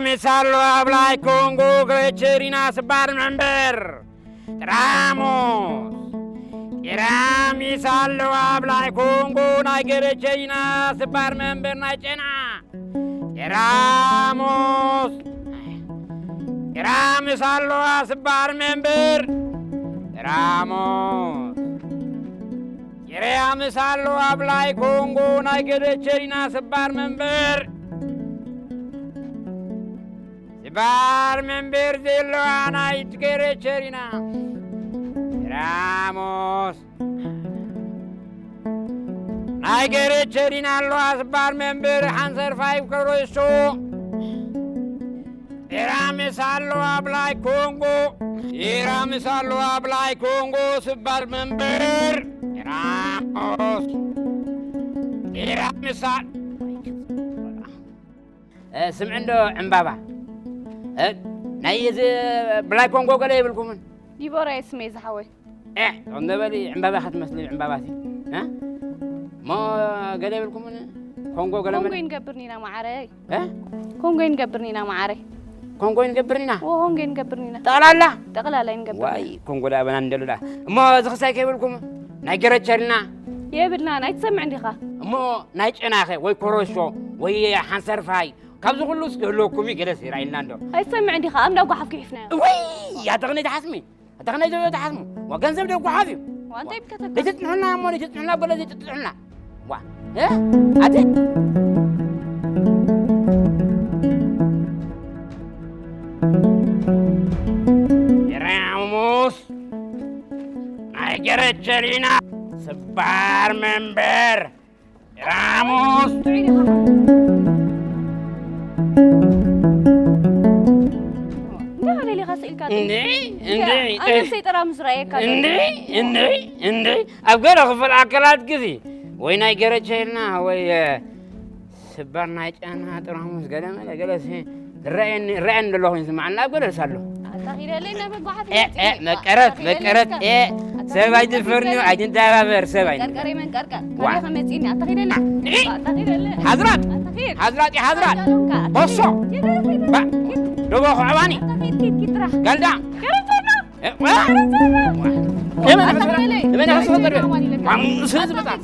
ሚሳሎ ኣብ ላይ ኮንጎ ገረቸሪና ስባር መንበር ራሞስ። ኪራሚስ ኣሎ ኣብ ላይ ኮንጎ ናይ ገረቸሪና ስባር መንበር ናይ ጨና። ኪራሞስ። ኪራሚስ ኣሎ ስባር መንበር ራሞስ። ኪራሚስ ኣሎ ኣብ ላይ ኮንጎ ናይ ገረቸሪና ስባር መንበር። ስባር መንበር ዘለዋ ናይ ገረቸሪና ራሞስ። ናይ ገረቸሪና ኣለዋ ስባር መንበር ሓንሰር ፋይቭ ከሮሾ። ራምስ ኣሎ ኣብ ላይ ኮንጎ። ራምስ ኣሎ ኣብ ላይ ኮንጎ ስባር መንበር ራሞስ። ራምስ ኣ- እ፣ ስምዒ እንዶ ዕምባባ። እ፣ ናይ እዚ ብላይ ኮንጎ ገለ የብልኩምን? ዲቦራ እየ ስመይ ዝሓወይ። እ፣ እንደ በሊ ዕምባባ ክትመስሊ ዕምባባ ሲ። እ? እሞ ገለ የብልኩምን? ኮንጎ ገለ ኮንጎ መለ- ይንገብርኒና መዓረይ። እ? ኮንጎ ይንገብርኒና መዓረይ። ኮንጎ ይንገብርኒና? ኦ፣ ኮንጎ ይንገብርኒና። ጠቕላላ? ጠቕላላ ይንገብርኒና። ዋይ፣ ኮንጎ ዳ በና እንደሉላ። እሞ እዚ ክሳይ ከይብልኩም ናይ ገረቸልና? የብልና፣ ናይ ትሰምዕ እንዲኻ? እሞ ናይ ጨናኸ ወይ ኮረሾ ወይ ሓንሰርፋይ ካብዚ ኩሉ እስኪ ህልወኩም እዩ ገለስ ይራይልና እንዶ። ኣይትሰምዕ እንዲኻ? ኣም ዳጓ ሓፍኪ ሒፍናዮ። ወይ ኣተኽነይ ተሓስሚ፣ ኣተኽነይ ዘበ ተሓስሙ። ዋ ገንዘብ ደጓሓፍ እዩ። ዋ እንታይ ይምከተካ? ዘይትጥንሑልና እሞ ዘይትጥንሑልና በለ ዘይትጥንሑልና። ዋ እ? ኣቲ ራሙስ ናይ ገረቸሊና ስባር መንበር ራሙስ። እንታይ ገለ ኢኻ ስኢልካ? እንዴ፣ እንዴ፣ ኣነ ሰይጠራ ምስ ረኣየካ እንዴ፣ እንዴ፣ እንዴ፣ ኣብ ገለ ክፍል ኣካላት ግዚ ወይ ናይ ገረቸልና ወይ፣ እ፣ ስባር ናይ ጨና ጥራሙስ ገለ መለ ገለ ሲ-፣ ረኣየኒ፣ ረኣየኒ ዘለኹ ይስምዓኒ፣ ኣብ ገለ ርሳሎ። ኣታ ኺደለይ ናብ መጓሓፊ እ፣ መጺእ። እ፣ መቀረት፣ ኣታ ኺደለይ መቀረት፣ እስከ። እ፣ ኣታ ሰብ ኺደለይ ኣይትፈርኒ፣ እስከ። ኣይትደባበር፣ ሰብ ኣይን-። ቀርቀር የመን ቀርቀር። ዋ። ወዲኻ መጺእኒ፣ ኣታ ኺደለይ። ንዒ። ኣታ ኺደለይ። ሓዝራት። ኣታ ኺድ። ሓዝራት፣ ሓዝራት። ኣታ ሎምካ፣ ኣታ ቦሶ። ኺድ። ባ። ዶቦ ኹዕባኒ። ኣታ ኺድ፣ ኺድ፣ ኺድ ጥራሕ። ገልዳ። ገረተና። እ፣ ዋ። የመን ሓዝራት። የመን ሓዝራት። ማሙስ ህዝብ በጣም።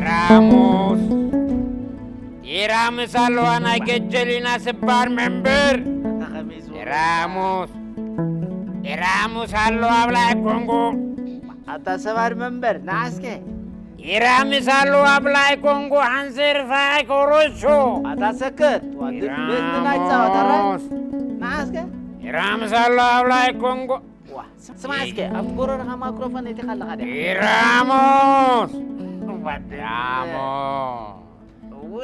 ራሙስ፣ ራሙስ ኣለዋ ናይ ገጀሊና ስባር መንበር። ራሙስ፣ ራሙስ ኣለዋ ኣብ ላይ ኮንጎ። ኣታ ሰባር መንበር፣ ንዓ እስከ። ኢራምስ ኣሎ ኣብ ላይ ኮንጎ ሓንሴር ፋይ ኮሮሾ። ኣታ ሰክት፣ ዋ፣ ግን ኢራምስ። ብእዝንና ይጻወት፣ ኣራይ? ንዓ እስከ። ኢራምስ ኣሎ ኣብ ላይ ኮንጎ። ዋ፣ ስማዕ እስከ፣ ኣብ ጎረረኻ ማይክሮፎን እቲኻ ኣለኻ ዲኻ? ኢራሞስ። ዋ፣ ኢራሞስ። እወ።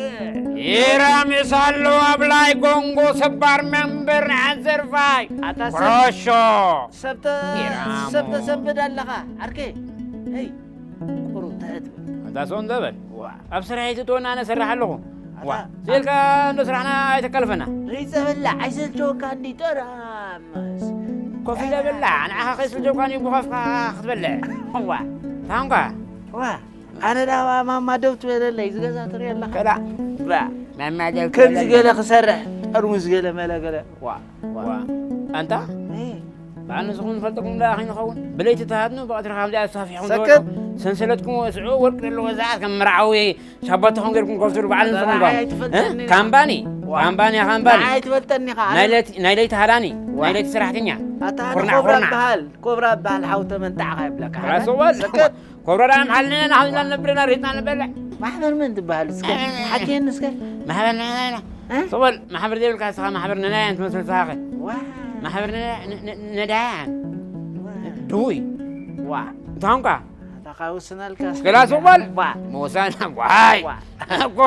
ኢራምስ ኣሎ ኣብ ላይ ኮንጎ ሰባር መንበር ሓንሴር ፋይ ኣታ ሰብ ኮሮሾ። ሰብ ተ-፣ ኢራሞስ። ሰብ ተሰንብድ ኣለኻ፣ ዓርከይ። ሄይ፣ ቁሩብ ትሕት በል። ኣንታ ሰው እንደ በል። ዋ። ኣብ ስራሐይ ትእትወና ኣነ እሰርሕ ኣለኹ። ኣታ ዋ። ስኢልካ እንዶ ስራሕና ኣይተካልፈና። ሪጸ በላዕ፣ ኣይሰልቸወካ እንዲ ጠራምስ። ኮፍ ኢለ በላዕ፣ ንዓኻ ከይስልቸወካን እዩ ብኾፍካ ክትበልዕ። ዋ። ታንኳ። ዋ። ኣነ ዳ ማማ ደው ትበለለይ፣ ዝገዛ ትርኢ ኣለኻ። ከላ። ባ። ማማ ደው ከምዚ ትበለለይ። ገለ ክሰርሕ፣ ጠርሙዝ ገለ መለ ገለ። ዋ። ዋ። ኣንታ? እ። በዓል ንስኹም ዝፈልጠኩም ደኣ ከይንኸውን። ብለይቲ ተሃድኑ፣ ብቐትሪ ከምዚኣ ተሳፊሕኩም ሰክት። ትበልዑ። ሰንሰለትኩም ወስዑ፣ ወርቂ ዘለዎ ሰዓት ከም መርዓዊ ሻባቶኹም ጌርኩም ከፍትሩ በዓል ንስኹም ደኣ። ኣይትፈልጠኒ እ? ኢኻ። ካምባኒ፣ ዋ። ካምባኒ፣ ካምባኒ። ንዓይ ኣይትፈልጠኒ ኢኻ። ናይ ለይቲ፣ ናይ ለይቲ ሃዳኒ፣ ዋ። ናይ ለይቲ ሰራሕተኛ። ኣታ ኣነ ኩርናዕ፣ ኮብራ ኩርናዕ። በሃል፣ ኮብራ በሃል ሓው ተመንጣዕኻ ይብለካ። ራስ ወል። ሰክት። ኮብራ ደኣ ምሓልነ፣ ንሕና ንነብር ኢና፣ ሪትና ንበልዕ። ማሕበር መን ትበሃል እስከ? እ። ሓትየኒ እስከ። ማሕበር ነናይና። እ? ሶበል፣ ማሕበር ዘይብልካ ንስኻ ማሕበር ነናያን ትመስል ንስኻ ኸ? ዋ። ማሕበር ነና-፣ ነ-፣ ነ-፣ ነዳያን። ዋ። ድውይ። ዋ። እንተኾንካ? ኣታ ካብ ውስነልካ እስከ። ገላ ሶበል? ዋ። ምውሳን፣ ዋይ። ዋ። እኮ፣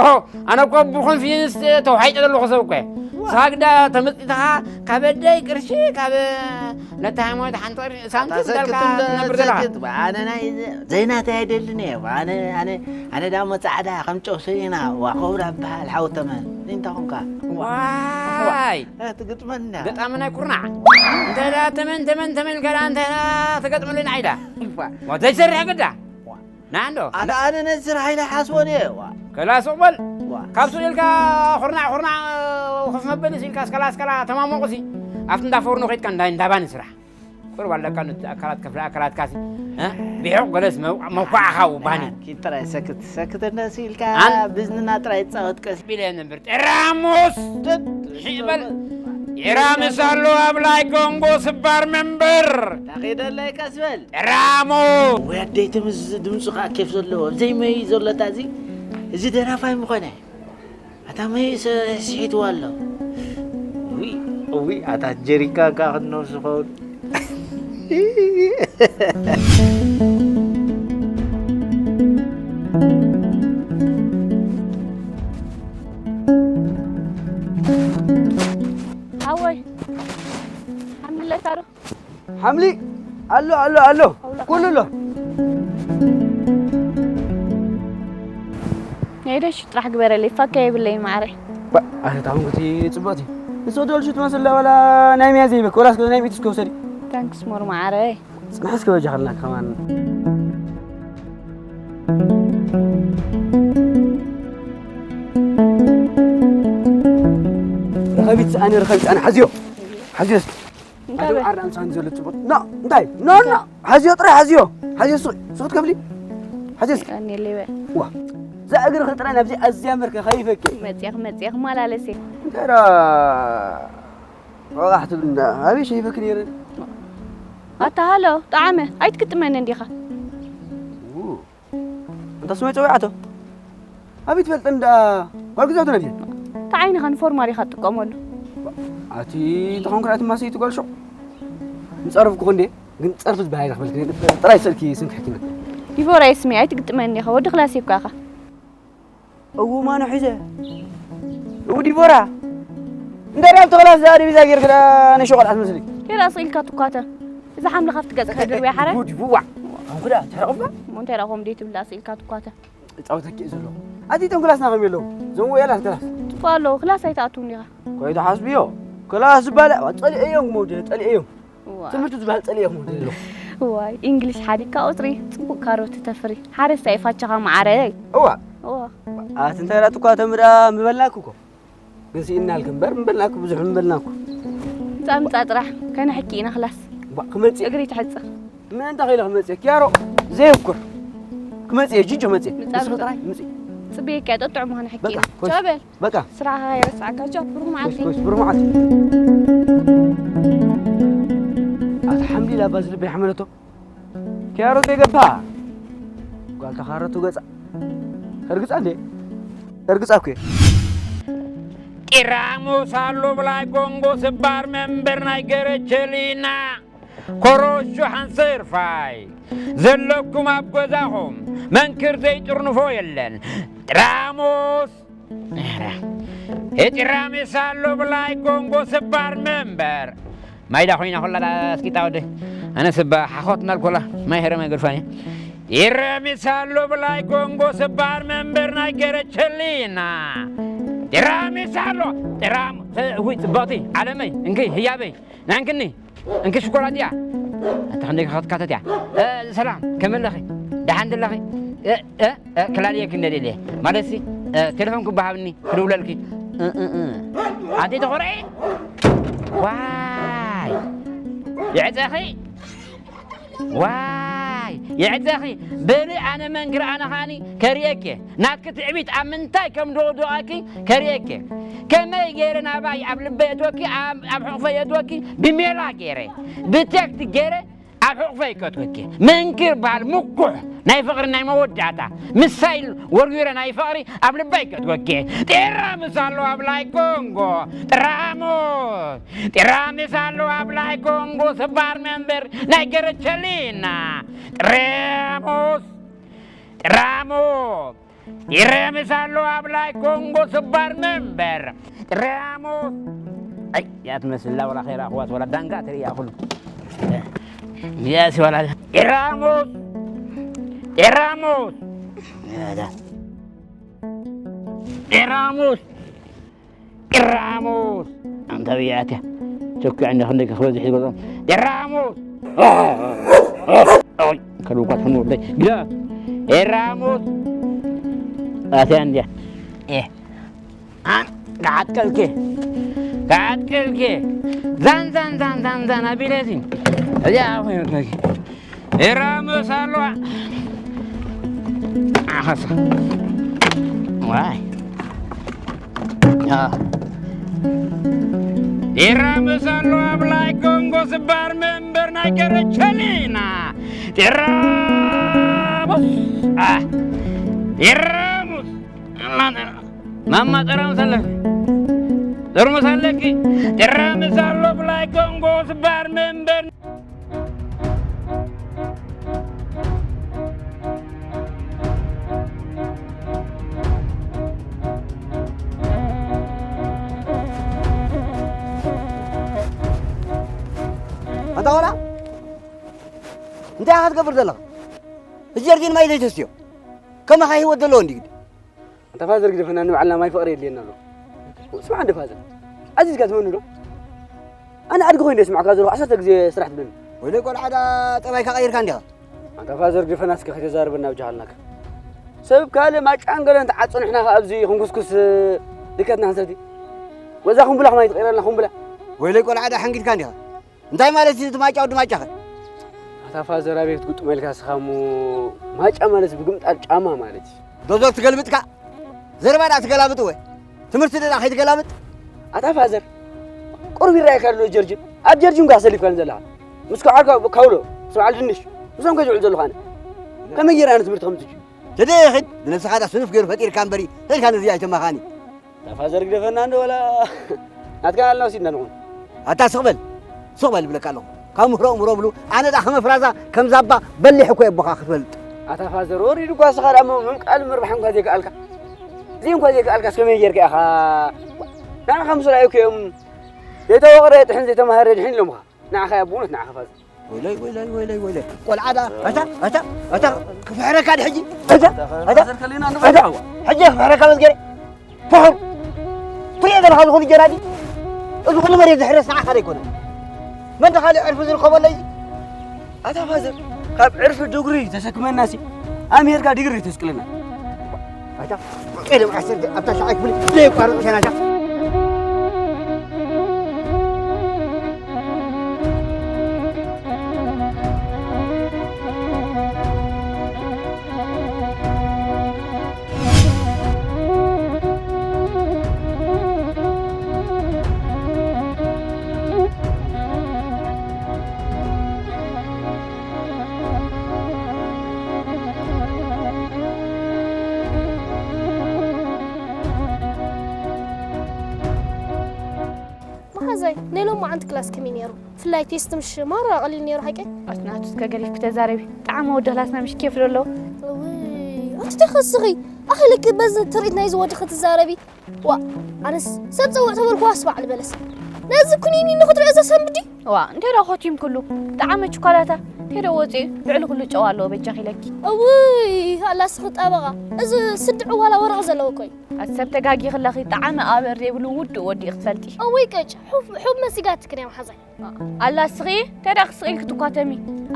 ኣነ እኮ ብኮንፊደንስ ተዋሒጠ ዘለኹ ሰብ እኮ እየ። ዋ። ንስኻ ግዳ ተመጽኢትኻ ካብ ኣደይ ቅርሺ፣ ካብ ነታ ሃይማኖት ሓንቲ ቅርሺ ሳንቲም ኣታ እንዳልካ ሰክት እንደ-፣ ትነብር ዘለኻ። ሰክት። ኣነ ናይ ዘይናተይ ኣይደልን እየ። ኣነ፣ ኣነ፣ ኣነ ዳሞ ጻዕዳ ከም ጨው ሰሪና፣ ዋ፣ ኮብራ በሃል ሓው ተመን። እንታይ ኾንካ? ዋይ! እ፣ ትግጥመና። ገጣሚ ናይ ኩርናዕ። እንታይ ደኣ ተመን፣ ተመን፣ ተመን ኢልካ ደኣ እንታይ ደኣ ትገጥመሉ ንዓይ ደኣ? ዋ። ዋ፣ ዘይሰርሕ ግዳ። ዋ። ንዓንዶ? ኣታ ኣነ ነዚ ስራሕ ኢለ ሓስቦን እየ። ዋ። ከላ ሱቕ በል። ዋ። ካብ ሱቕ ኢልካ ኩርናዕ፣ ኩርናዕ ኮፍ መበሊ ኢልካ እስከላ፣ እስከላ ተማሞቑሲ ኣብቲ እንዳ ፎርኖ ከይድካ እንዳ፣ እንዳ ባኒ ስራሕ። ቁሩብ ኣለካ ነት ኣካላት፣ ክፍለ ኣካላትካሲ፣ እ? ቢሑቕ ገለስ መው-፣ መውቃዕኻ ውባኒ። ኪድ ጥራይ ሰክት፣ ሰክት እንደሲ ኢልካ ኣን- ብዝንና ጥራይ ይጻወት ቀስ። ቢለ ነበር። ጢራሙስ! ሂበል! ጢራሙስ ኣሎ ኣብ ላይ ጎንጎ ስባር መንበር! ታኺደለይ ቀስ በል! ጢራሙስ! ወይ ኣደይ ትምዝ ድምፁ ከዓ ኬፍ ዘለዎ። ዘይመይ ዘሎታ እዚ፣ እዚ ደራፋይ ምኾነ። ኣታ መይስ ስሒትዋ ኣሎ። እውይ፣ እውይ፣ ኣታ ጀሪካን ከኣ ክንነብሱ ኸውን። ሓወይ፣ ሓምለካ ዶ? ሓምሊ ኣሎ፣ ኣሎ፣ ኣሎ። ኩሉ ኣሎ። ነይደሽ ጥራሕ ግበረለይ፣ ፋካ የብለይን ማዕረይ። ባ-፣ ኣረ፣ ታሁን ጉቲ ጽቡቕቲ። ንስኺ ዶልሹ ትመስል፣ ዋላ ናይ ሚያ ዘይብክ፣ ዋላ እስከ ናይ ሚትስ ከውሰዲ። ታንክስ ሞር ማዕረይ። ጽናሕ እስከ በጃ ከለና ከማን። ረኸቢት ኣነ፣ ረኸቢት ኣነ፣ ሓዝዮ። ሓዝዮ እስኪ። እንታይ ኣደው በል? ዓርዲ ኣምሳን ዘሎ ጽቡቕ። ና፣ እንታይ? ና፣ ና። ሓዝዮ ጥራይ፣ ሓዝዮ። ሓዝዮ ሱቕ፣ ሱቕ ትከፍሊ? ሓዝዮ እስኪ። ቀኒለይ በል። ዋ። እዛ እግርኺ ጥራይ ናብዚ ኣዝያ መርከ ከይፈኪ። መጽየኽ፣ መጽየኽ፣ ማላለሴ። እንታይ ደኣ? ቆቓሕ ትብል እንዳ፣ ኣበይ ሸይፈኪ ነይረ? ኣታ ሃሎ፣ ጠዓመ፣ ኣይትግጥመኒ እንዲኻ። ው። እንተ ስመይ ጸዊዓቶ? ኣበይ ትፈልጠን ደኣ? ጓል ግዛቱ ነድየ? እንታይ ዓይንኻ ንፎርማል ኢኻ ትጥቀመሉ? ኣቲ ተኾንኩ ደኣ ትማሰይ ትጓል ሹቕ። ምጸረፍኩ እንዴ? ግን ጸርፊ ዝበሃል ኣይረኽበልኪ። ጥራይ ስእልኪ ስንክሕኪ ነበር። ዲቦራ ስሚ፣ ኣይትግጥመኒ ኢኻ። ወዲ ክላስ እኮ ኢኻ። እው ማኖ ሒዘ። እው ዲቦራ። እንታይ ደኣ ኣብቲ ክላስ ደኣ ዲቪዛ ጌርኪ ደኣ ንእሽቶ ቆልዓ ትመስሊ? ኬራ ስኢልካ ትኳተ። እዛ ሓምሊ ካብቲ ገጽ ከድርብያ ሓረ? ጉድ ይዋ። ኣንኩ ደኣ ትሕረቕባ? እሞ እንታይ ደኣ ከምኡ ደይ ትብላ ስኢልካ ትኳተ? እጻወተኪ እየ ዘለኹ። ኣቲ እቶም ክላስና ከመይ ኣለዉ? እዞም ወያላት ክላስ። ጽቡቕ ኣለዉ። ክላስ ኣይትኣትዉን ዲኻ? ኮይዳ ሓስብዮ። ክላስ ዝበሃል ጸሊኤዮም ክመውደ፣ ጸሊኤዮም። እዋ። ትምህርቲ ዝበሃል ጸሊኤ ክመውደ ዘለኹ። እዋይ፣ እንግሊሽ ሓዲግካ ቁጽሪ፣ ጽቡቕ ካሮት ተፍሪ። ሓረስታይ ፋቻኻ መዓረይ። እዋ። እዋ። ኣቲ እንታይ ደኣ ትኳቶም ደኣ ምበልናኩ እኮ። ግን ስኢንናልኪ እምበር ምበልናኩ፣ ብዙሕ ምበልናኩ። ምጻእ ምጻእ ጥራሕ፣ ከነሕኪ ኢና ክላስ። ባ፣ ክመጽእ። እግሪ ትሕጽር። ምእንታ ኸይለ ክመጽእ፣ ኪያሮ፣ ዘየፍኩር። ክመጽእ፣ ጅጆ መጽእ። ምጻእ ንስኺ ምጻእ። ጥራይ ምጽእ። ጽበየኪ እያ፣ ጠጥዑ ምዃን ሕኪ በቃ፣ ኢና። ኮይስ። ቻው በል። በቃ። ስራሕኻ ኣይረስዓካ፣ ቻው፣ ብሩኽ መዓልቲ። ኮይስ፣ ኮይስ፣ ብሩኽ መዓልቲ። ኣታ ሓምሊ ላባ ዝልበይ ሓመለቶ። ኪያሮ ዘይገባ ጓል ተኻረቱ ገጻ። እርግጻ እንዴ? እርግጻ እኮ እየ። ጢራሙስ ኣሎ ብላይ ጎንጎ ስባር መንበር ናይ ገረቸሊና። ኮሮሾ ሓንሰር ፋይ ዘለኩም ኣብ ገዛኹም መንክር ዘይጥርንፎ የለን። ጢራሙስ ኧረ፣ ሄጢራሚስ ኣሎ ብላይ ጎንጎ ስባር መንበር። ማይዳ ኮይና ኮላ እስኪ ጣወደ። ኣነ ስባ ሓኾት እናልኮላ ማይ ሄረ ማይ ገድፋኒ። ጢራሚስ ኣሎ ብላይ ጎንጎ ስባር መንበር ናይ ገረቸሊና። ጢራሚስ ኣሎ። ጢራም-፣ ውይ፣ ጽብቕቲ ዓለመይ፣ እንኪ ህያበይ፣ ናንክኒ። እንኪ ሽኮር ኣዲኣ። ኣታ ክንደይ ክትካተት እያ። እ፣ ሰላም፣ ከመይ ኣለኺ? ደሓን ደለኺ? እ፣ እ፣ እ፣ ክላልየኪ እንደ ደልየ። ማለትሲ፣ እ፣ ቴሌፎን ክበሃብኒ፣ ክድውለልኪ። እ፣ እ፣ እ። ኣንተ ተኾርዒ? ዋይ። ይዕጸኺ። ዋይ ይዕጸኺ። በሊ ኣነ መንክር ኣነ ኸኣኒ ከርእየኪ። ናትኪ ትዕቢት ኣብ ምንታይ ከም ደወደቐኪ ከርእየኪ። ከመይ ገይረ ናባይ ኣብ ልበይ የእትወኪ፣ ኣብ ኣብ ሕቑፈይ የእትወኪ፣ ብሜላ ገይረ፣ ብቴክት ገይረ ኣብ ሕቑፈይ ከእትወኪ። መንክር በሃል ምኩሕ ናይ ፍቕሪ ናይ መወዳእታ ምሳይ ወርዊረ ናይ ፍቕሪ ኣብ ልበይ ከእትወኪ። ጢራምስ ኣሎ ኣብ ላይ ኮንጎ፣ ጥራሙስ። ጢራምስ ኣሎ ኣብ ላይ ኮንጎ፣ ስባር መንበር ናይ ገረቸሊና። ጥራሙስ፣ ጥራሙስ። ጢራምስ ኣሎ ኣብ ላይ ኮንጎ፣ ስባር መንበር። ጢራሙስ። ኣይ፣ እዚኣ ትመስል ወላ ከይረኣኽዋስ ወላ ዳንጋ ትርእያ ኩሉ። እዚኣስ ወላ ጢራሙስ፣ ጢራሙስ። እዛ ጢራሙስ፣ ጢራሙስ። ኣንታ ብያትያ። ቸኩ ዕንደ ክንደይ ክበዝሕ ይገዝኦም። ጢራሙስ። ኦይ፣ ከልውኳት ክንወደይ። ግዳ ጢራሙስ። ኣትያ እንድያ። ኤ። ኣን፣ ክዓጥቀልኪ። ክዓጥቀልኪ። ዛን፣ ዛን፣ ዛን፣ ዛን፣ ዛን ኣቢለሲ። እዚኣ ኮይንኩ። ጢራሙስ ኣለዋ። ዓኸሳ። ዋይ። አ። ጢራሙስ ኣለዋ ኣብ ላይ ኮንጎ፣ ስባር መንበር ናይ ገረቸሊና። ጢራሙስ። አ። ጢራሙስ። ማማ ጠራሙስ ኣለኪ። ጠርሙስ ኣለኪ። ጢራሙስ ኣሎ ብላይ ኮንጎ፣ ስባር መንበር። ኣንታ ቆልዓ፣ እንታይ ኢኻ ትገብር ዘለኻ? እዚ ጀርዲን ማይ ዘይተስትዮ? ከማኻ ህይወት ዘለዎ እንዲ ግዲ። ኣንታ ፋዘር ግደፈና፣ ንባዕልና ማይ ፍቕሪ የድልየና ኣሎ። ስማዕ እንደ ፋዘር፣ ኣዚዝካ ትመኑ ዶ? ኣነ ኣድጊ ኮይነ ስማዕካ ዘለኹ ዓሰርተ ግዜ ስራሕ ትብለኒ። ወይለይ ቆልዓ፣ ዳ ጠባይካ ቀይርካ እንዲኻ። ኣንታ ፋዘር ግደፈና እስከ ከይተዛርበና ብጃሃልናካ። ሰብ ካልእ ማጫን ገለን ተዓጽኑ፣ ንሕና ከኣ ኣብዚ ክንኩስኩስ ልከትና ክንሰቲ። ወዛ ኩምቡላ ከማይ ትቐይረልና ኩምቡላ። ወይለይ ቆልዓ፣ ዳ ሓንጊድካ እንዲኻ። እንታይ ማለት እዩ እቲ ማጫ ወዲ ማጫኸ? ኣታ ፋዘር ኣበይ ክትግጥሞ ኢልካ እስኻ እሞ፣ ማጫ ማለት ብግምጣል ጫማ ማለት እዩ። ዶዘር ትገልብጥካ? ዘረባ ደኣ ትገላብጥ ወይ? ትምህርቲ ደኣ ከይትገላብጥ? ኣታ ፋዘር፣ ቁሩብ ይረኣየካ ኣሎ ጀርጅን። ኣብ ጀርጅን ጓ ሰሊፍካኒ ዘለኻ። ምስ ከዓልካ ካውሎ፣ ምስ በዓል ድንሽ፣ ምስኦም ከ ዝውዕል ዘለኹ ኣነ። ከመይ ጌረ ኣነ ትምህርቲ ከምጽእ? ተደኺድ፣ ብነብስኻ ደኣ ስኑፍ ገይሩ ፈጢርካ እምበሪ፣ ከይድካ ንዝያ ኣይተማኻኒ። እታ ፋዘር ግደፈና እንዶ ወላ ናትካ ኣልና ወሲድና ንኹን። ኣታ ስቕ በል፣ ስቕ በል እብለካ ኣለኹ። ካብ ምህሮ እምሮ ብሉ፣ ኣነ ደኣ ከመ ፍራዛ ከም ዛባ በሊሕ እኮ የቦኻ ክትፈልጥ። ኣታ ፋዘር ወሪዱ እኳ እስኻ ደኣ ም-፣ ምምቃል ምርባሕ እንኳ ዘይከኣልካ። እዚ እንኳ ዘይከኣልካ እስከ መይ ጌርካ ኢኻ? ንዓኻ ምስ ረኣዩካ እዮም ዘይተወቕረ የጥሕን ዘይተማሃረ የድሕን ኢሎምኻ። ንዓኻ እያ ብእውነት ንዓኻ ፋዘር። ወይለይ፣ ወይለይ፣ ወይለይ፣ ወይለይ። ቆልዓ ደኣ፣ ኣታ፣ ኣታ፣ ኣታ፣ ክፍሕረካ ድሕጂ? ኣታ፣ ኣታ፣ ፋዘር ከሊና ኣታ፣ ንፈትሖ። ሕጂ ክፍሕረካ መዝገረ። ፍሑር። ትሪኦ ዘለኻ እዚ ኩሉ ጀራዲ? እዚ ኩሉ መሬት ዝሕረስ ንዓኻ ዶ ኣይኮነን? መን ዶ ካልእ ዕርፊ ዝርከቦ ኣሎ እዚ? ኣታ ፋዘር፣ ካብ ዕርፊ ድግሪ ተሰክመናሲ፣ ኣምሄርካ ዲግሪ ተስቅለና። ኣታ፣ ቀደም ዓሰርተ ኣብታ ሻዓይ ክፍሊ ዘየቋርጥ ሸናሻ። መሓዛይ፣ ናይ ሎማዓንቲ ክላስ ከመይ ነይሩ? ብፍላይ ቴስት ምሽ ማራ ቀሊል ነይሩ ሓቀይ? ኣቲ ናቱ እስከ ገሊፍኪ ተዛረቢ። ጣዕሚ ወዲ ክላስና ምሽ ኬፍ ዶ ኣለዎ? እውይ፣ ኣቲ ተኸስኺ። ኣኺ ልክ በዚ ትርኢት ናይዚ ወዲ ክትዛረቢ። ዋ፣ ኣነስ ሰብ ጸውዕ ተበልኩ ዋስ በዓል በለስ። ነዚ ኩኒኒ ንኽትሪኦ ዘሰንብዲ? ዋ፣ እንታይ ደኣ ኾቲም ኩሉ? ጣዕሚ ችኮላታ እንታይ ደኣ ወፂኡ? ልዕሊ ኩሉ ጨው ኣለዎ በጃኺ ኢለኪ። እውይ፣ ኣላ ስኺ ጠበቓ። እዚ ስዲ ዕዋላ ወረቐ ዘለዎ እኮ እዩ። ኣቲ ሰብ ተጋጊኺ ኣለኺ፣ ጣዕሚ ኣበር ዘይብሉ ውዱእ ወዲ ኢኺ ትፈልጢ። እውይ ቅጭ፣ ሑፍ፣ ሑፍ መሲጋትክን እያ መሓዛይ። ኣላ ስኺ፣ እንታይ ደኣ ክስቕ ኢልኪ ትኳተሚ?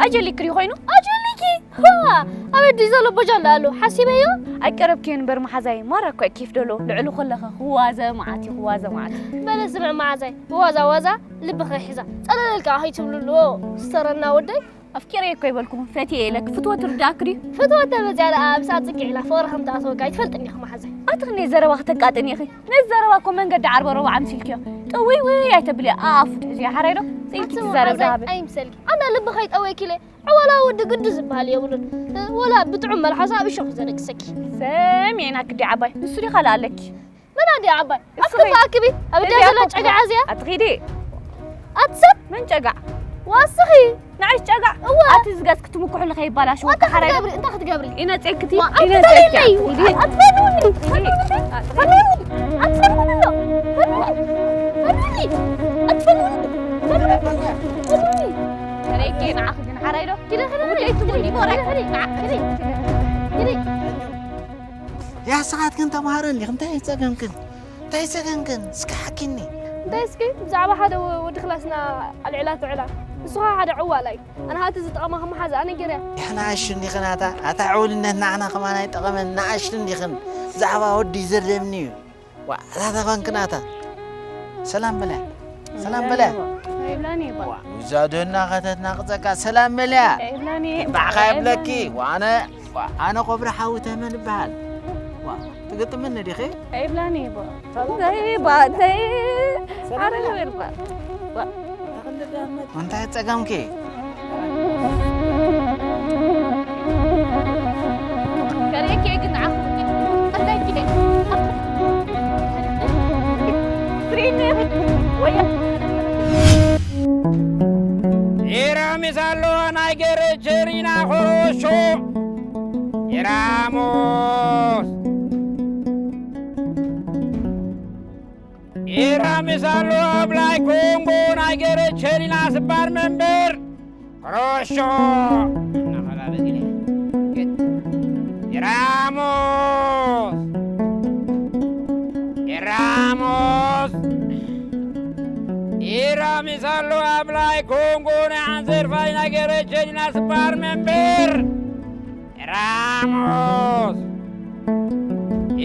ኣጀሊኪ ድዩ ኮይኑ? ኣጀሊኪ? ሃ፣ ኣበይ ድዩ ዘሎ ቦጃ እንዳኣሉ ሓሲበዮ። ኣይቀረብክዮ እምበር መሓዛይ፣ ማራ እኮ ኬፍ ደሎ ልዕሉ ከለኸ ክዋዘ መዓት እዩ፣ ክዋዘ መዓት። በለ ስምዕ መሓዛይ፣ ዋዛ ዋዛ ልብኸ ይሕዛ። ጸለለልካ ከይትብልልዎ ስተረና ወደይ። ኣፍቂረ እኮ ይበልኩም፣ ፈትየ ኢለክ ፍትወት ርዳእክ ድዩ? ፍትወት ተመጽያ ደኣ ብሳ ጽግዕ ኢላ ፍቕሪ ከም ትኣትወካ ኣይትፈልጥን ኢኻ መሓዛይ። ኣቲ ክንደይ ዘረባ ክተቃጥን ኢኺ? ነዚ ዘረባ እኮ መንገዲ ዓርበ ረቡዕ ኣምሲልክዮ። ጥውይ ውይ ኣይተብልዮ፣ ኣኣፉ ትሕዝዮ ሓራይ ዶ? ጽኢልኪ ኣቲ ትዛረብ መሓዛይ ደሃበ። ኣይምሰልኪ። ኣነ ልብኸ ይጠወይኪ ኢለ ዕዋላ ወዲ ግዲ ዝበሃል የብሉን። ወላ ብጥዑም መልሓሳ ኣብ እሾኽ ዘደቅሰኪ። ሰሚዕናኪ ዲ ዓባይ፣ ንሱ ዲኻ ለኣለኪ? መን ኣዲ ዓባይ? እስኺ። ኣክቢ ኣክቢ። ኣብ እዚኣ እዚኣ ዘላ እኮ ጨጋዓ እዚኣ። ኣትኺዲ። ኣትሰብ? መን ጨጋዕ? ዋስኺ። ንዓይሽ ጨጋዕ? እወ። ኣቲ ዝገዝ ክትምኩሕሉ ከይባላሽ ኣታ ወካ ሓራይ ክትገብሪ፣ እንታይ ክትገብሪ? ኢነ ጸክቲ፣ ዋ፣ ኢነ ኣትፈልኒ። ጸክቲ። ኣትፈልኒ። ኣትፈልኒ። ኣትፈልኒ። ኣትፈልኒ። ኣትፈልኒ። ኣትፈልኒ። ኣትፈልኒ። ከረይከ ንዓኺ ግን ሓራይ ዶ? ኪደ፣ ኪደ፣ ውደይ ትሙኒ፣ ኪደ፣ ኪደ፣ ኪደ። ያ፣ ንስኻትክን ተምሃሮ እንዲኽን፣ እንታይ ጸገምክን? እንታይ ጸገምክን? እስኪ ሓኪኒ። እንታይ እስኪ? ብዛዕባ ሓደ ወ-፣ ወዲ ክላስና ኣልዒላቶ ዕላል። ንሱ ኸኣ ሓደ ዕዋላ እዩ። ኣነ ኸኣ እቲ ዝጠቐማ ከመሓዛኣ ነጊረያ። ንሕና ንኣሽቱ እንዲኽን ኣታ፣ ኣታ ዕውልነት ንዓና ከማን ኣይጠቐመን፣ ንኣሽቱ እንዲኽን። ብዛዕባ ወዲ ዘደምኒ እዩ። ዋ፣ ኣታ ተኾንክን ኣታ። ሰላም በልያ። ሰላም በልያ። ኣይብላን እየ ባ። ዋ፣ ውዛዶ እናኸተትና ቅጸቃ ሰላም በልያ። ኣይብላን እየ። ባዕኻ ይብለኪ። ዋ፣ ኣነ፣ ዋ፣ ኣነ ቆብሪ ሓዊ ተመን እበሃል። ዋ፣ ትግጥምኒ ዲኺ? ኣይብላን እየ ባ። እንታይ ባ፣ እንታይ? ኣረ ንበል ባ። ባ። እንታይ ጸገምኪ? ከርእየኪ እየ ግን ንዓኹም። እንታይ ኪደ? ትርእይኒ ኢኺ? ወያ። ኢራሚስ ኣለዋ ናይ ገረቸሪና ኾሮሾ። ኢራሞስ። ኢራሚስ ኣሎ ኣብ ላይ ኮንጎ ናይ ገረቸሪና ስባር መንበር ሮሾ እናኸባበ ኢለ። ኢራሞስ፣ ኢራሞስ፣ ኢራሚስ ኣሎ ኣብ ላይ ኮንጎ ናይ ዓንዘር ፋይ ናይ ገረቸሪና ስባር መንበር ራሞስ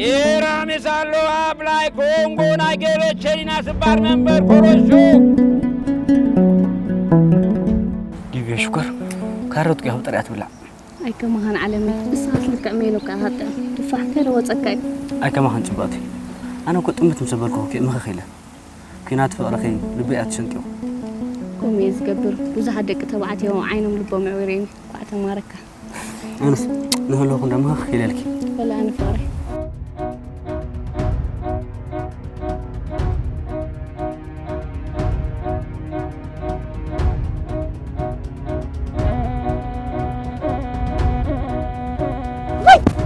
ኢራሚስ ኣሎ ኣብ ላይ ኮንጎ ናይ ገበቸሪና ስባር መንበር ኮሮሾ። ዲብዮ ሽኮር፣ ካሮት ቂኹ ጥሪያ ትብላዕ። ኣይከማኻን ዓለመይ፣ ንስኻስ ልክዕ ሜኖ ከኣ ሃጥዕ። ትፋሕ ከይለወጸካ እዩ። ኣይከማኻን ጽብቕቲ። ኣነ እኮ ጥምት ምስ በልኩ እኮ ምኽኽ ኢለ። ኲናት ፍቕርኺ ልበይ ኣትሸንቂቑ። ከምኡ እየ ዝገብር። ብዙሓት ደቂ ተባዕትዮ ዓይኖም ልቦም ኣዕዊረኒ። እንኳዕ ተማረካ። ኣነስ ንህልኹ እንዳ ምኽኽ ኢለልኪ። ወላ ኣነ ፍቕረይ።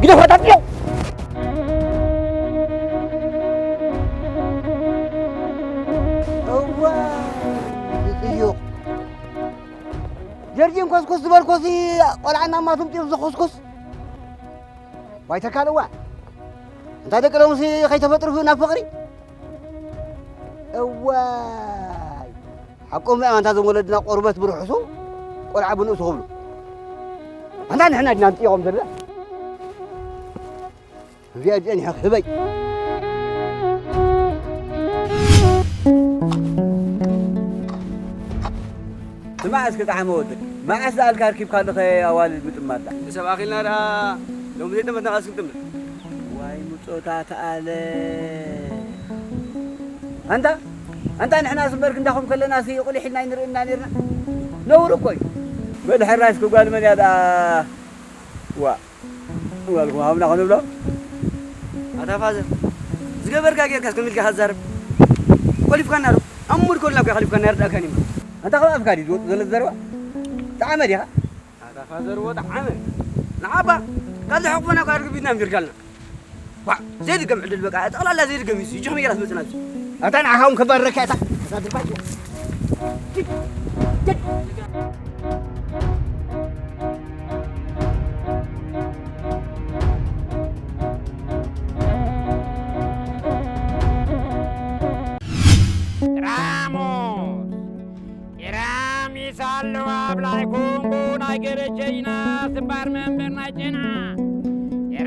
ግደፍ ኣጣጥዮ። እዋ፣ ዝጥዩቕ። ጀርጂን ኮስኮስ ዝበልኮሲ ቆልዓ ናብ ማቱም ጢሩ ዝኹስኩስ። ዋይ ተካል እዋ። እንታይ ደቂ ሎምሲ ከይተፈጥሩ ናብ ፍቕሪ? እዋይ። ሓቆም እዮም ኣንታ እዞም ወለድና ቆርበት ብርሑሱ ቆልዓ ብንእሱ ክብሉ። ኣንታ ንሕና ዲና ንጥይቖም ዘለና። እዚኣ ጸኒሐ ክህበይ። ስማዕ እስኪ ጣዕመ ወደይ፣ መዓስ ዝኣልካ ኣርኪብካ ኣለኸ ኣዋልድ ምጥማታ? ሰብ ኣኺልና ደኣ ሎሚ ዘይጠመትና እስኪ ንጥምት። ዋይ ምጾታት ኣለ። ኣንታ፣ ኣንታ ንሕናስ እምበር ክንዳኹም ከለናሲ ቁሊሕ ኢልና ኣይንርእና ኔርና። ነውሪ እኮ እዩ። በል ሕራይ እስኪ ጓል መን እያ ደኣ? ዋ። ዋልኩም ሃብና ክንብሎ። ኣታ ፋዘር፣ ዝገበርካ ጌርካስ ከመይ ኢልካ ክትዛረብ? ቆሊፍካና ዶ? ኣብ ሙድ ከሉና እኮ ከሊፍካና፣ ኣይርድኣካን እዩ። ኣንታ ካብ ኣፍካ ድዩ ዝወጽእ ዘሎ ዘረባ? ጠዓመ ዲኻ? ኣታ ፋዘር፣ ወጣ ዓመ። ንዓባ፣ ካልእ ሕቕፎና እኮ ኣርግቢትና ኣንቢርካልና። ዋ፣ ዘይድገም ዕድል በቃ፣ ጠቕላላ ዘይድገም እዩ። ይጭኽመ ጌራ ትመጽና ኣብዚ። ኣታ ንዓኻ እውን ከባረካ እታ። ኣታ ድርባይ። ራሞስ፣ ኢራሚስ ኣለዋ ኣብ ላይ ኮንጎ ናይ ገረቸይና ስባ ስባር መምህር ናይ ጨና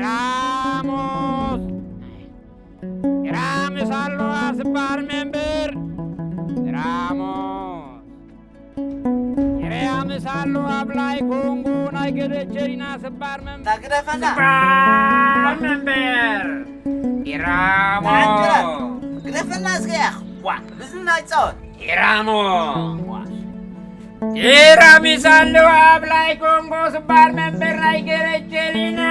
ራሞስ ራምስ ኣለዋ ስባር መምህር ራሞስ ራምስ ኣለዋ ብላይ ኮንጎ ናይ ገደቸሪና ስባር መምህር ግደፈና። ስባር መምህር ራሞስ ግደፈና እስከ ያኽ ዋ ብዝና ይጻወት ራሞስ ራምስ ኣለዋ ብላይ ኮንጎ ስባር መምህር ናይ ገደቸሪና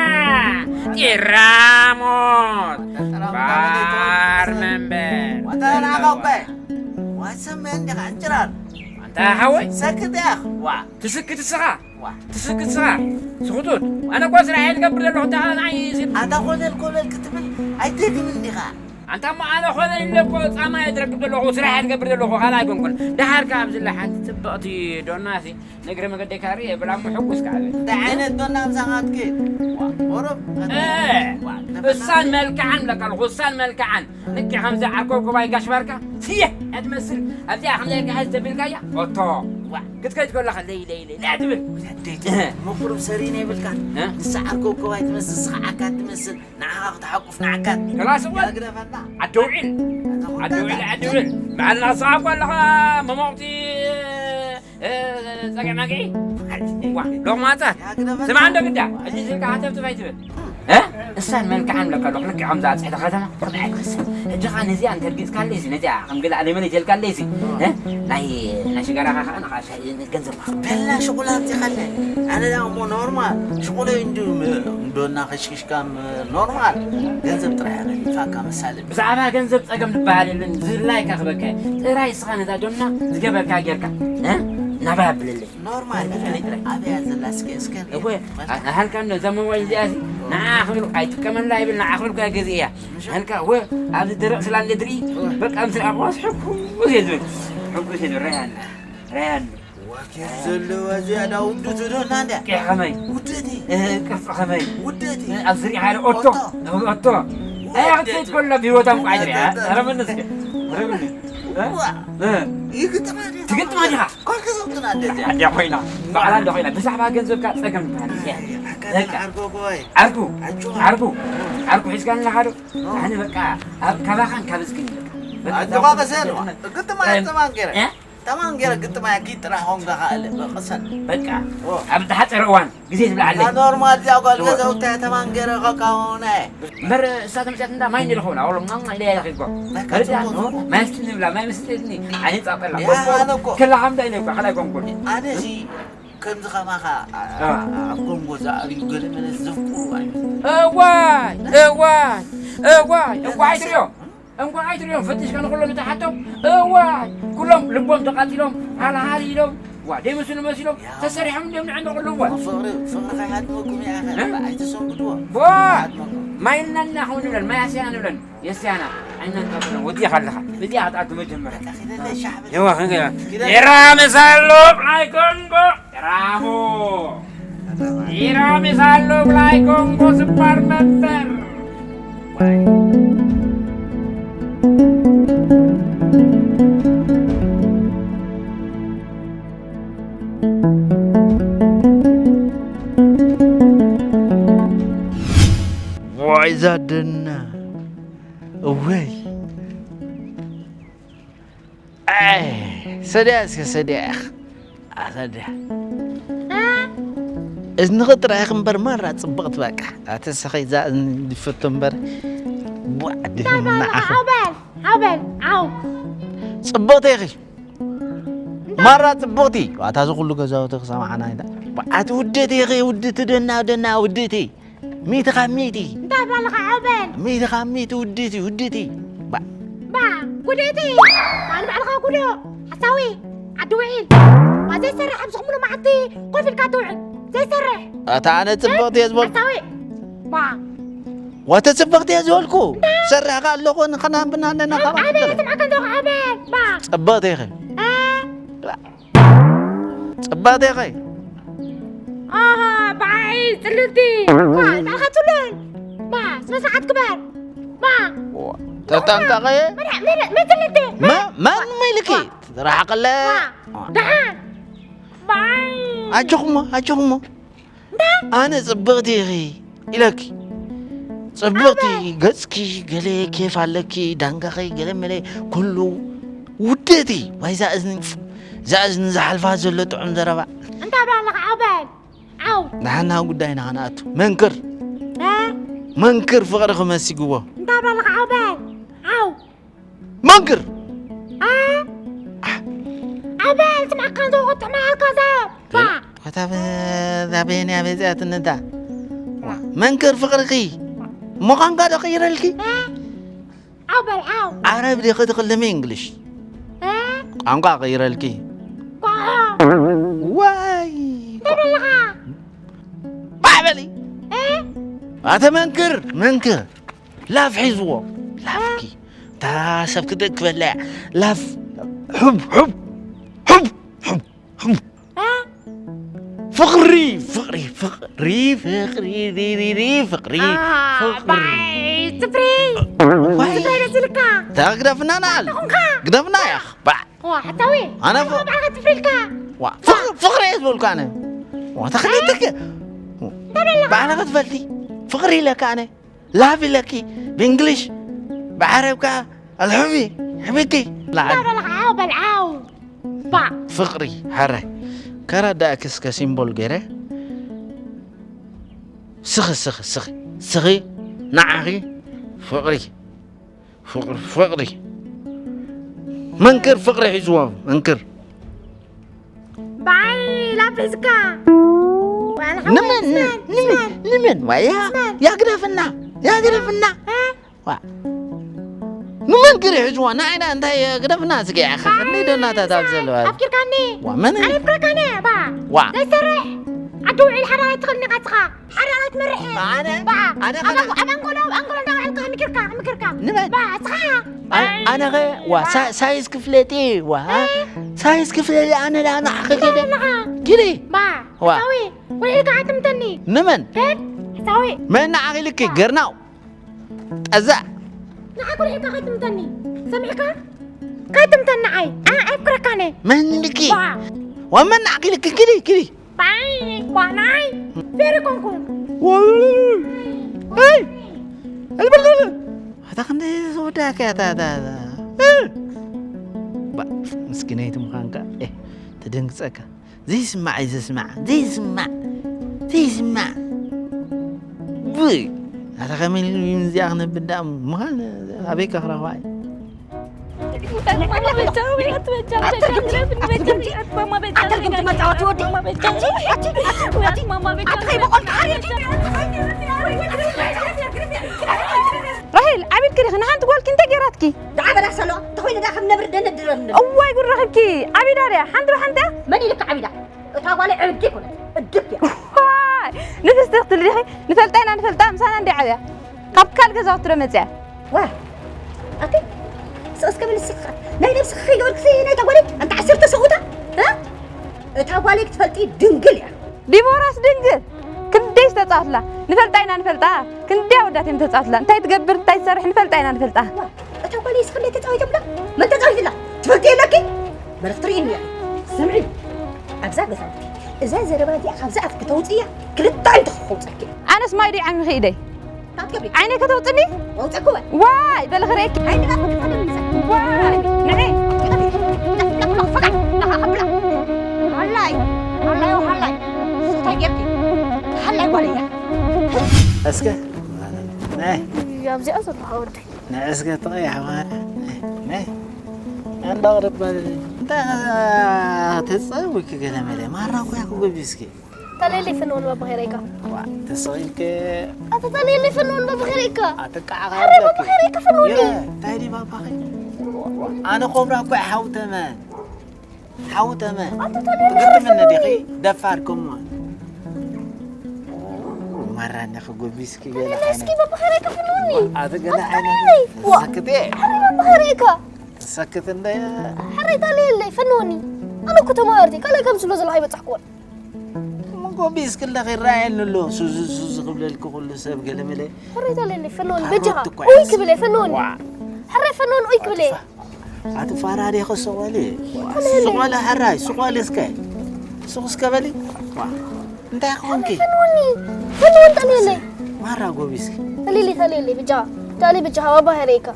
ራሞስ ስባር መምህር ዋታ ናኻ እኮ ዋሰም እንዲኻ ዕንጭራር ኣንታ ሓወይ ሰክት ያኽ ዋ ትስክት ስኻ ዋ ትስክት ስኻ ስኹቱት ኣነ እኮ ስራሕ እየ ዝገብር ዘለኹ እንታይ ንዓይ ሲል ኣታ ኮለል ኮለል ክትብል ኣይትደግምን ዲኻ ኣንታ እሞ ኣነ ኮለል ኢለ እኮ ጻማ እየ ዝረክብ ዘለኹ ስራሕ እየ ዝገብር ዘለኹ ካልእ ኣይኮንኩን ደሓር ከኣ ኣብዚ ሓንቲ ጽብቕቲ ዶናሲ ንእግረ መገደይ ካሪ ብላሞ ሕጉስ ከዓል እንታይ ዓይነት ዶና ምሳኻትኪ ቁሩብ እሳን መልክዓን ብለካ ኣለኹ እሳን መልክዓን ልክዕ ከምዚ ዓርኮብኮባይ ጋሽ ባርካ ስየ እያ ትመስል ኣብዚኣ ከምዚ ኢልካ ሄዝ ተቢልካያ ኦቶ ክትከይድ ከለኻ ለይ ለይ ለይ ለይ ትብል ምቁሩብ ሰሪነ ይብልካ ንሳ ዓርኮብኮባይ ትመስል ስኻ ዓካት ትመስል ንዓኻ ክትሓቁፍ ንዓካት ከላስ እውን ግደፈና ዓዲ ውዒል ዓዲ ውዒል ዓዲ ውዒል በዓልና ንስኻ እኮ ኣለኻ መሞቕቲ ጸገማቂ ሎማጻት ስማዕ እንዶ ግዳ እዚ ስልካ ሃተፍትፍ ኣይትብል እሳን መልክዓን ለካ ሎክ ልክ ከምዛ ጽሕተ ከተማ ከምዚ ኣይትመስል ሕጂ ኸ ነዚኣ እንተርጊጽካለይሲ ነዚኣ ከም ገለ ኣለመለ ይተልካለይሲ ናይ ናይ ሽጋራኻ ኸዓ ንኻ ሻሂ ገንዘብ በላ ሽቁላ ኣምጺኻለ ኣነ ዳ እሞ ኖርማል ሽቁለይ እንዱ እንዶና ከሽክሽካ ኖርማል ገንዘብ ጥራሕ ይፋካ መሳለ ብዛዕባ ገንዘብ ጸገም ዝበሃል የለን ዝላይካ ክበካ ጥራይ ስኻ ነዛ ዶና ዝገበርካ ጌርካ ናባይ ኣብለለይ ኖርማል ኣበያ ዘላ እስከ እስከ እወ ኣሃልካ እዛ ሞባይል እዚኣ ንዓ ክብል ኣይጥቀመላ ይብል ንዓ ክብል እኮ ገዚእያ ሃልካ እወ ኣብዚ ደረቕ ስላለ ድርኢ በቃ ምስ ረኣኹዋስ ሕጉስ እየ ዝብል ሕጉስ እየ ዝብል ረያኒ ረያኒ ዋኬት ዘለዋ ዝያዳ ውድቱ ዶ ናንዳ ከመይ ውድእቲ ቅርፂ ከመይ ውድእቲ ኣብዚ ሪሓ ኦቶ ኦቶ ኣያ ክትከይድ ከሎ ብሂወታ እንኳ ኣይትሪኣ ረበኒ እስከ ረበኒ ትግጥማ ዲኻ ኣደ ኮይና ባዕላ እንደ ኮይና ብዛዕባ ገንዘብካ ፀገም ትበሃል ዓርኩ ዓርኩ ዓርኩ ሒዝካ ኣለኻ ዶ ኣነ በቃ ካባኻን ካብ ዝክን ተማን ገይረ ግጥም ኣያ ኪድ ጥራሕ ኾንካ ኸኣለ በቕሰን በቃ ኣብ ዝሓፀረ እዋን ግዜ ትብልዓለይ ኖርማል እዚኣ ጓል ገዛውታ ተማን ገይረ ኸካውነ እምበር እሳ ተመፅያት እንዳ ማይ ንልኸውና ወሎ ማማ ኢለ ያለኺ እኮ ማይ ኣስትኒ ብላ ማይ መስትኒ ኣነ ፃቀላ ከላ ሓምዳ ኢለ እኳ ከላይ ኮንኩን ኣነ እዚ ከምዚ ከማኻ ኣብ ኮንጎ ዝኣርዩ ገለ መለ ዘፍቅሩ ኣይመስለኒ እዋይ እዋይ እዋይ እኳ ኣይትሪኦ እንኳን ኣይትሪኦም ፈቲሽካ ንኩሎም እታ ሓቶም እዋይ ኩሎም ልቦም ተቃፂሎም ሃልሃል ኢሎም ዋ ደይመስሉ መሲሎም ተሰሪሖም እንዲዮም ንዕንዶ ኩሉ እዋን ፍቅሪ ፍቅሪ ከይሃድመኩም እያ ኸ ኣይተሰንብድዎ ዋ ማይ ኢልና ኢና ከምኡ ንብለን ማይ ኣስያና ንብለን የስያና ኣይናንጣጥለን ወዲእኻ ኣለኻ እዚኣ ክትኣቱ መጀመርያ ኪደለይ ሻሕበ ይዋ ክንገ ኪደለይ ኤራ መሳሎ ኣይኮንጎ ራሞ ኢራሚስ ኣሎ ብላይ ኮንጎ ስባር መንበር ዋይ ዛደና እወይ ሰድያ እስከ ሰድያ ኢኻ ኣሰድያ እዝንኺ ጥራይ ኢኺ እምበር ማራ ፅብቕቲ በቃ ኣተ ሰኸይ እዛ እዝኒ ዝፈቶ እምበር ቡዕ ድህምና ዓኹ ሓውበል ሓውበል ዓው ፅብቕቲ ኢኺ ማራ ፅብቕቲ ኣታ እዚ ኩሉ ገዛውቲ ክሰማዓና ኢና ኣቲ ውድእቲ ኢኺ ውድእቲ ደና ደና ውድእቲ ሚእቲ ካብ ሚእቲ እንታይ ትብላለኻ ዓውበል ሚእቲ ካብ ሚእቲ ውድእቲ ውድእቲ ባ ባ ጉድእቲ ባል ባዕልኻ ጉዶ ሓሳዊ ዓዲ ውዒል ባ ዘይሰርሕ ኣብዚ ኩምሉ መዓልቲ ኮፍ ኢልካ ትውዕል ዘይሰርሕ ኣታ ኣነ ፅብቕቲ እየ ዝበልኩ ሓሳዊ ባ ወተ ፅብቕቲ እየ ዝበልኩ ሰርሕካ ኣለኹ ንኸናንብና ኣለና ካብ ኣነ ስምዓካ ኣለኹ ዓውበል ባ ፅብቕቲ ኢኺ ፅባቴኸይ ኣሃ በዓይ ፅልልቲ ባ ንዓኻ ፅሉል ባ ስነ ስርዓት ግበር ባ ተጠንቀቐ መን መን መን ፅልልቲ መን መን ኢልኪ ራሕቅለ ደሓን በዓይ ኣጆኹሞ ኣጆኹሞ ኣነ ጽብቕቲ ኢኺ ኢለኪ። ጽብቕቲ፣ ገጽኪ ገለ ኬፍ ኣለኪ፣ ዳንጋኺ ገለ መለ፣ ኩሉ ውድእቲ። ዋይ፣ እዛ እዝኒ፣ እዛ እዝኒ ዝሓልፋ ዘሎ ጥዑም ዘረባ። እንታይ ብላ ኣለኻ? ዓው በል። ዓው። ደሓና ጉዳይና ኸነኣቱ። መንክር። እ? መንክር ፍቕሪ ክመሲግዎ። እንታይ ብላ ኣለኻ? ዓው በል። ዓው። መንክር። እ? ዓው በል፣ ስማዕካ እንተ ወጥሕ ማዕካ ዘ-፣ ባ። ዋታ በ-፣ ዛ በየንያ በዚኣትኒ እታ። ዋ፣ መንክር ፍቕርኺ። እሞ ቋንቋ ዶ ቀይረልኪ? እ? ዓው በል፣ ዓው። ዓረብ ዲኺ ትኽልሚ እንግሊሽ? እ? ቋንቋ ቀይረልኪ። ቋ-፣ ዋይ። እንታይ በለኻ? ባዕ በሊ። እ? ኣተ መንክር፣ መንክር። ላፍ ሒዝዎ። ላፍኪ። እታ ሰብ ክትእክበላ እያ። ላፍ። ሑብ፣ ሑብ፣ ሑብ፣ ሑብ፣ ሑብ። እ? ፍቕሪ፣ ፍቕሪ፣ ፍቕሪ፣ ፍቕሪ፣ ሪ፣ ሪ፣ ሪ፣ ፍቕሪ፣ አ፣ ፍቕሪ። ባይ፣ ጽፍሪ። ዋይ። ጽፍሪ ደስ ኢልካ። እታ ግደፍና ንዓል። ኣንተ ኾንካ። ግደፍና ያኽ። ባዕ። ዋ፣ ሓታዊ። ኣነ ፍ-፣ ባዕልኻ ጽፍሪ ኢልካ። ዋ፣ ፍቕሪ፣ ፍቕሪ እየ ዝበልኩ ኣነ። ዋ፣ ተኸሊተክ። እንታይ በለኻ? ባዕልኻ ትፈልጢ። ፍቕሪ ኢለካ ኣነ። ላቭ ኢለኪ ብእንግሊሽ፣ ብዓረብ ከኣ ኣልሑቢ፣ ሕቢኪ። ላዕል። እንዳበልኻ ዓው በል ዓው። ባ። ፍቕሪ፣ ሕራይ። ከረዳእኪ እስከ ሲምቦል ገይረ። ስኺ፣ ስኺ፣ ስኺ፣ ስኺ፣ ንዓኺ ፍቕሪ፣ ፍቕሪ፣ ፍቕሪ። መንክር ፍቕሪ ሒዝዎ፣ መንክር። በዓይ ላብ ሒዝካ። ዋላ ሓወይ፣ ንመን? ስመን፣ ንመን? ስመን። ንመን? ዋያ? ስመን። ያግደፍና፣ ያግደፍና። እ? ዋ። ንመን ክሪ ሒዝዋ? ንዓይና እንታይ ግደፍና ስጋ ያኸ። በዓይ፣ ክንደይ ደናታት ኣብ ዘለዋ። ኣፍቂርካኒ። ዋ፣ መን? ኣነ ኣፍቅረካኒ፣ ባ። ዋ። ዘይሰርሕ። ዓዲ ውዒል ሓዳር ኣይትኽእልኒ ኢኻ ንስኻ። ሓዳር ኣይትመርሕ። ኣነ? ባ። ኣነ ኣብ ከነ- ኣንጎ-፣ ኣብ ኣንጎሎ፣ ኣብ ኣንጎሎ እንዳውዓልካ ምኪርካ፣ ምኪርካ። ንመን? ባ፣ ንስኻ። ኣ-፣ ኣነ ኸ፣ ዋ፣ ሳ-፣ ሳይዝ ክፍለጥ እየ፣ ዋ። እ? ሳይዝ ክፍለጥ እየ፣ ኣነ ዳ ንዓኺ እንታይ ከደ። ኣለኻ? ኪዲ። ባ፣ ዋ። ሓሳዊ፣ ውዒልካ ኣይትምተኒ። ንመን? ከድ፣ ሓሳዊ። መን ንዓኺ ልኪ? ባ። ገርናው። ጠዛዕ። ንዓይ ኩርዒካ ከይትምተኒ። ሰሚዕካ? ከይትምተኒ ንዓይ። ኣነ ኣይፍቅረካን እየ። መን ልኪ? ዋ። ወመን ንዓኺ ልኪ? ኪዲ፣ ኪዲ። ባይ፣ ዋ፣ ንዓይ። ፌሪ ኮንኩ። ዋ። ሄይ! ኣልበርት! ኣታ ክንደይ ዝወዳእካ እያ፣ እታ፣ እታ፣ እታ። እ! ባ፣ ምስኪነይቲ ምዃንካ፣ ኤ፣ ተደንግጸካ። ዘይስማዕ እዩ ዘስማዕ። ዘይስማዕ። ዘይስማዕ። ብይ። ኣታ ከመይ ኢሉ እዚኣ ክነብር ደኣ ምዃን ኣበይ ከኽረኽባ እዩ? ራሄል፣ ዓቢድኪ ዲኺ? ንሓንቲ ጓልኪ እንታይ ገይራትኪ? ደዓ በላ ሰሎ፣ ተኾይነ ደኣ ከም ነብሪ ደነድረኒ። እዋይ ጉድ ረኺብኪ። ዓቢዳ ድያ? ሓንቲ ብሓንቲ እያ? መን ኢልካ ዓቢዳ? እታ ጓለይ ዕብዲ ኣይኮነት፣ እድብ እያ። ዋይ፣ ንፍስቲ ክትብሊ ዲኺ? ንፈልጣ ኢና ንፈልጣ፣ ምሳና እንድያ ዓብያ። ካብ ካልእ ገዛውቲ ዶ መጽያ? ዋ፣ ኣቲ፣ ስቕ እስከ በሊ ንስኺ ኸኣ። ናይ ነብስኺ ከይገበርክሲ ናይታ ጓለይ፣ ኣንታ ዓሰርተ ሰብኡታ፣ እ? እታ ጓለይ ክትፈልጢ ድንግል እያ። ዲቦራስ ድንግል? ክንደይ ዝተጻወትላ? ንፈልጣ ኢና ንፈልጣ። ክንደይ ኣወዳት እዮም ተጻወትላ? እንታይ ትገብር፣ እንታይ ትሰርሕ ንፈልጣ ኢና ንፈልጣ። ዋ፣ እታ ጓለይስ ክንደይ ተጻዊቶምላ? መን ተጻዊትላ? ትፈልጢ የለኪ? በረኽ ትርእይኒ እያ። ስምዒ፣ ኣብዛ ገዛውቲ፣ እዛ ዘረባ እዚኣ ካብዛ ኣፍ ከተውፅእያ፣ ክልተ ዓይንትኺ ከውፀኪ። ኣነስ ማይ ድዩ ዓሚኺ ኢደይ? እንታይ ትገብሪ? ዓይነይ ከተውፅኒ? ወውፀኪ ወ። ዋይ፣ በሊ ክርእየኪ። ዓይንኻ ክትፈለኒ ዘ-፣ ዋይ፣ ንዒ። ሃላይ፣ ሃላይ፣ ሃላይ። እንታይ ጌርኪ? ሃላይ ጓል እያ። እስከ፣ ናይ። ኣብዚኣ ዘለኻ ወደይ። ንዕስከ ተቐያሕ ማለት ናይ ኣንዳ ቅርበል እንታይ ተጸውክ ገለ መለ ማራ እኮ ያኩ ገቢስኪ። ተሌሊ ፍንውን በብኸይረይካ። ዋ፣ ተሰቒልከ። ኣተ ተሌሊ ፍንውን በብኸይረይካ። ኣትቃዓ ሐረ በብኸይረይካ ፍንውኒ። ታይ ዲ ባባኺ? ኣነ ኮብራ እኮ ሓውተመ። ሓውተመ። ኣተ ተሌሊ ትግጥምነ ዲኺ? ደፋር ከሞ። ማራ እንዲኺ ጎቢስኪ ገለ ተሌሊ እስኪ ዓይነት። በብኸይረይካ ፍንውኒ። ኣተ ገለ ኣተ ዓይነት። ተሌሊ። ዋ። ሰክቴ። ሐረ በብኸይረይካ። ሰክት እንደ ሐረ ተሌሊ ፍንውኒ። ኣነ እኮ ተማሃርቲ ካልእ ከም ዝሎ ዘለኻ ይበጻሕኩ። እሞ ጎቢስኪ እንደ ኺረኣየኒ ኣሎ። ሱዚ ሱዚ ክብለልኪ ኩሉ ሰብ ገለ መለ። ሕሬታ ለኒ ፈኖኒ በጃኻ። ካልኦት እኮ ኡይ ክብለ ፈኖኒ። ዋ። ሕሬ ፈኖኒ ኡይ ክብለ። ኣቲ ፋ-፣ ኣቲ ፋራ ዲኺ ሱቕ በሊ። ዋ፣ ሱቕ በሊ ሕራይ፣ ሱቕ በሊ እስከ። ሱቕ እስከ በሊ። ዋ። እንታይ ኾንኪ? ፈንወኒ ፈንወን ጠልየለይ ማራ ጎቢስኪ ተልየለይ ተልየለይ ብጃ ተልይ ብጃ ሃባ ባህረይካ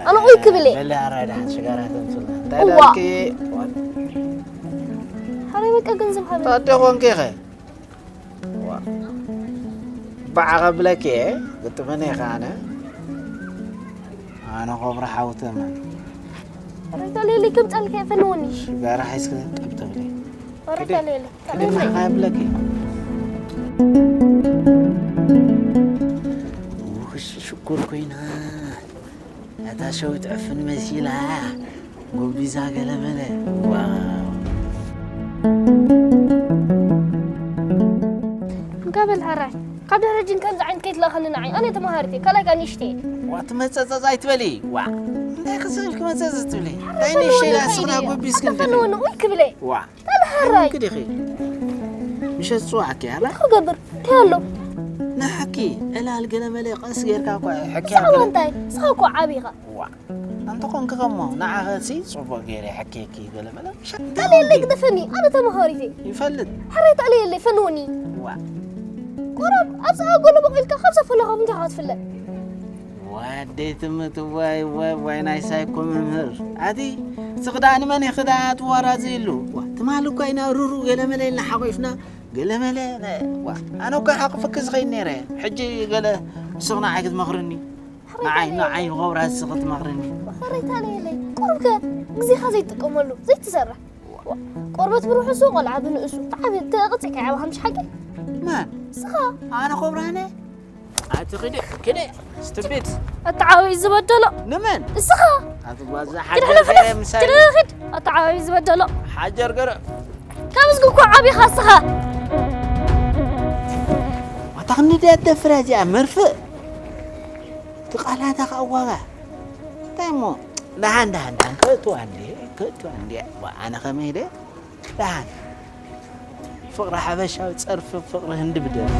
ኣነ ኡይ ክብል እየ። በለ ኣራዳ ሽጋራ ተምፅላ እንታይ እዋ። ዳልኪ ሓረ በቃ ገንዘብ ሃበ ታደ ኾንኪ ኸ ባዓ ኸብለኪ እየ ግጥመኒ ኸኣነ ኣነ ኾብሪ ሓውተመ ተልየለይ ከም ጠልከ ፈንወኒ ሽጋራ ሒዝኪ ጠብተብለይ ተልየለይ ክድምሓኻ የብለኪ ሽኩር ኮይና እታ ሸዊት ዕፍን መሲላ ጎቢዛ ገለመለ ዋው እንካ በል ሓራይ ካብ ድሕሪ ጅን ከምዚ ዓይነት ከይትለእኸኒ ንዓይ ኣነ ተምሃሪት እየ ካልኣይ ቃ ንእሽተ እየ ዋ ትመፀፀፅ ኣይትበሊ ዋ እንታይ ክስእልኪ መፀፀፅ ትብሊ እንታይ ንእሽተ ኢላ ስኽና ጎቢስኪ እንድኺ ፈንወኒ ኡይ ክብል እየ ዋ ተምሃራይ እንክዲኺ ምሸት ፅዋዕኪ ኣላ እንታይ ክገብር እንታይ ኣሎ ንሓኪ ዕላል ገለመለ ቀስ ጌርካ እኳ ሕኪ ሳባ እንታይ ንስኻ እኮ ዓብኻ ዋ እንተኾንኪ ከሞ ንዓኸሲ ፅቡቅ ገይረ ሕኪኪ ገለመለ ተለየለይ ግደፈኒ ኣነ ተምሃሪት እየ ይፈልጥ ሕራይ ተለየለይ ፈንወኒ ዋ ቆረብ ኣብ ሰኣ ጎሎ በቂልካ ካብ ሰፈለኻ እንታይ ካ ትፍለ ዋደይ ትምት ዋይ ዋይ ዋይ ናይ ሳይኮ መምህር ኣቲ ስኽዳ ንመን ይኽዳ ትዋራዚ ኢሉ ትማል እኳ ኢና ሩሩ ገለመለ ኢልና ሓቆፍና ገለመለ ኣነ እኳ ሓቅፍክ ዝኸይድ ነይረ ሕጂ ገለ ስኽና ዓይ ክትመኽርኒ ንዓይ ንዓይ ንኸብራ ስኽ ትመኽርኒ ሕራይ ተለየለይ ቆርብከ ግዜኻ ዘይትጥቀመሉ ዘይትሰርሕ ቆርበት ብርሑሱ ቆልዓ ብንእሱ ተዓብየ ተቐፂዕካ ያባ ሃምሽ ሓቂ ማን ስኻ ኣነ ኸብራነ ኣቲ ክዲ ክዲ ስትቢት ኣተዓባቢ ዝበደሎ ንመን እስኻ ኣቲ ጓዛ ክድሕለፍለፍ ሓገር ምሳይ ክድኽድ ኣተዓባቢ ዝበደሎ ሓጀር ገረ ካብ ዝግኮ ዓቢኻ እስኻ ኣታ ክንዲ ደፍራ እዚኣ መርፍእ ትቃላታ ከዓ ዋጋ እንታይ እሞ ደሃን ደሃን ደሃን ከእትዋ እንዲ ከእትዋ እንዲ ኣነ ከመይ ደ ደሃን ፍቕሪ ሓበሻዊ ፀርፊ ፍቕሪ ህንዲ ብደርፊ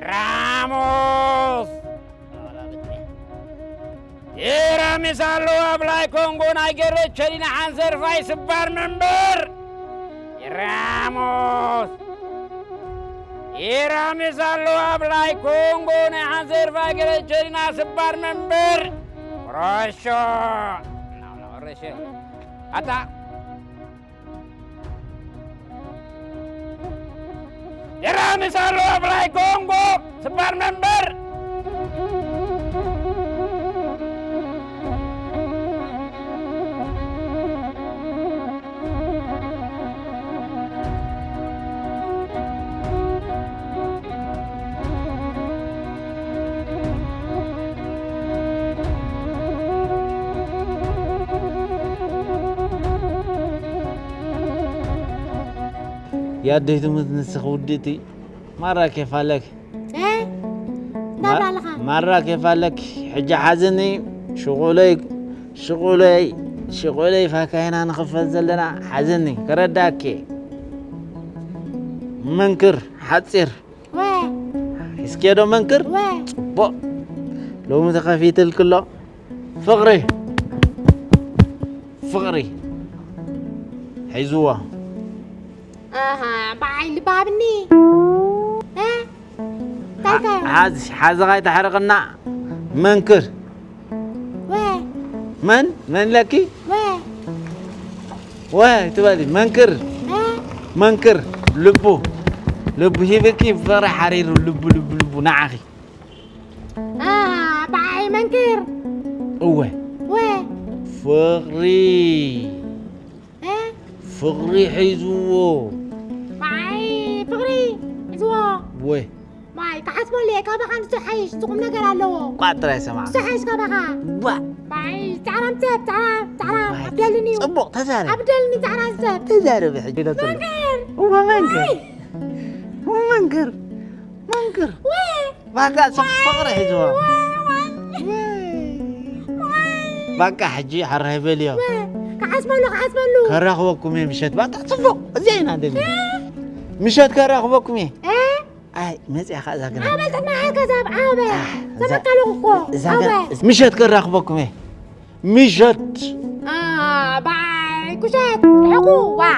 ራሞስ ቴራሚስ ኣሎ ኣብ ላይ ኮንጎ ናይ ገረቸሊና ሓንሰርፋይ ስባር መንበር ራሞስ ቴራሚስ ኣሎ ኣብ ላይ ኮንጎ ናይ ሓንሰርፋይ ገረቸሊና ስባር መንበር ሮሾ ሮሾ ኣታ ቴራሚስ ኣሎ ኣብ ላይ ኮንጎ ስባር መንበር ያደይ ትሙት ንስኺ ውድእቲ ማራ ኬፍ ኣለኪ እንዳብላለኻ ማራ ኬፍ ኣለኪ ሕጂ ሓዝኒ ሽቁለይ ሽቁለይ ሽቁለይ ፋካይና ንኽፈል ዘለና ሓዝኒ ከረዳኬ መንክር ሓፂር ወ ሒዝኬዶ መንክር ወ ፅቡቅ ሎሚ ተኸፊትልክሎ ፍቕሪ ፍቕሪ ሒዝዎ ኣሃ በዓይ ልባብኒ እ? እንታይ እንታይ ሓዝ ሓዝኻ ይተሕርቕና መንክር ወ መን መን ለኪ ወ ወ ትበሊ መንክር እ? መንክር ልቡ ልቡ ሂብኪ ፍቕሪ ሓሪሩ ልቡ ልቡ ልቡ ንዓኺ ኣሃ በዓይ መንክር እወ ወ ፍቕሪ እ? ፍቕሪ ሒዝዎ በዓይ ፍቕሪ ሒዝዎ ወይ ማይ ክሓስበሉ እየ ካባኻ ንሱ ሓይሽ ዝቁም ነገር ኣለዎ ቋዕ ጥራይ ሰማዕ ንሱ ሓይሽ ካባኻ ዋ በዓይ ፃዕራም ሰብ ፃዕራም ፃዕራም ኣብ ደልኒ እዩ ፅቡቕ ተዛረብ ኣብ ደልኒ ፃዕራም ሰብ ተዛረብ ሕጂ ኢለ መንክር እወ መንክር እወ መንክር መንክር ወይ ባካ ሰብ ፍቕሪ ሒዝዎ ባቃ ሕጂ ሓራይ በልዮ ክሓስበሉ ክሓስበሉ ከራኽበኩም እየ ምሸት ባቃ ፅቡቕ እዚኣ ኢና ደሊ ምሸት ከራኽበኩም እየ እ? ኣይ መፅያ ከዓ እዛ ግና ኣበል ተማሓር ከዛብ ኣበ እዛ- ዘመካለኹ እኮ እዛ ኣበ ግና ምሸት ከራኽበኩም እየ ምሸት ባይ ኩሸት ሕቁ ዋ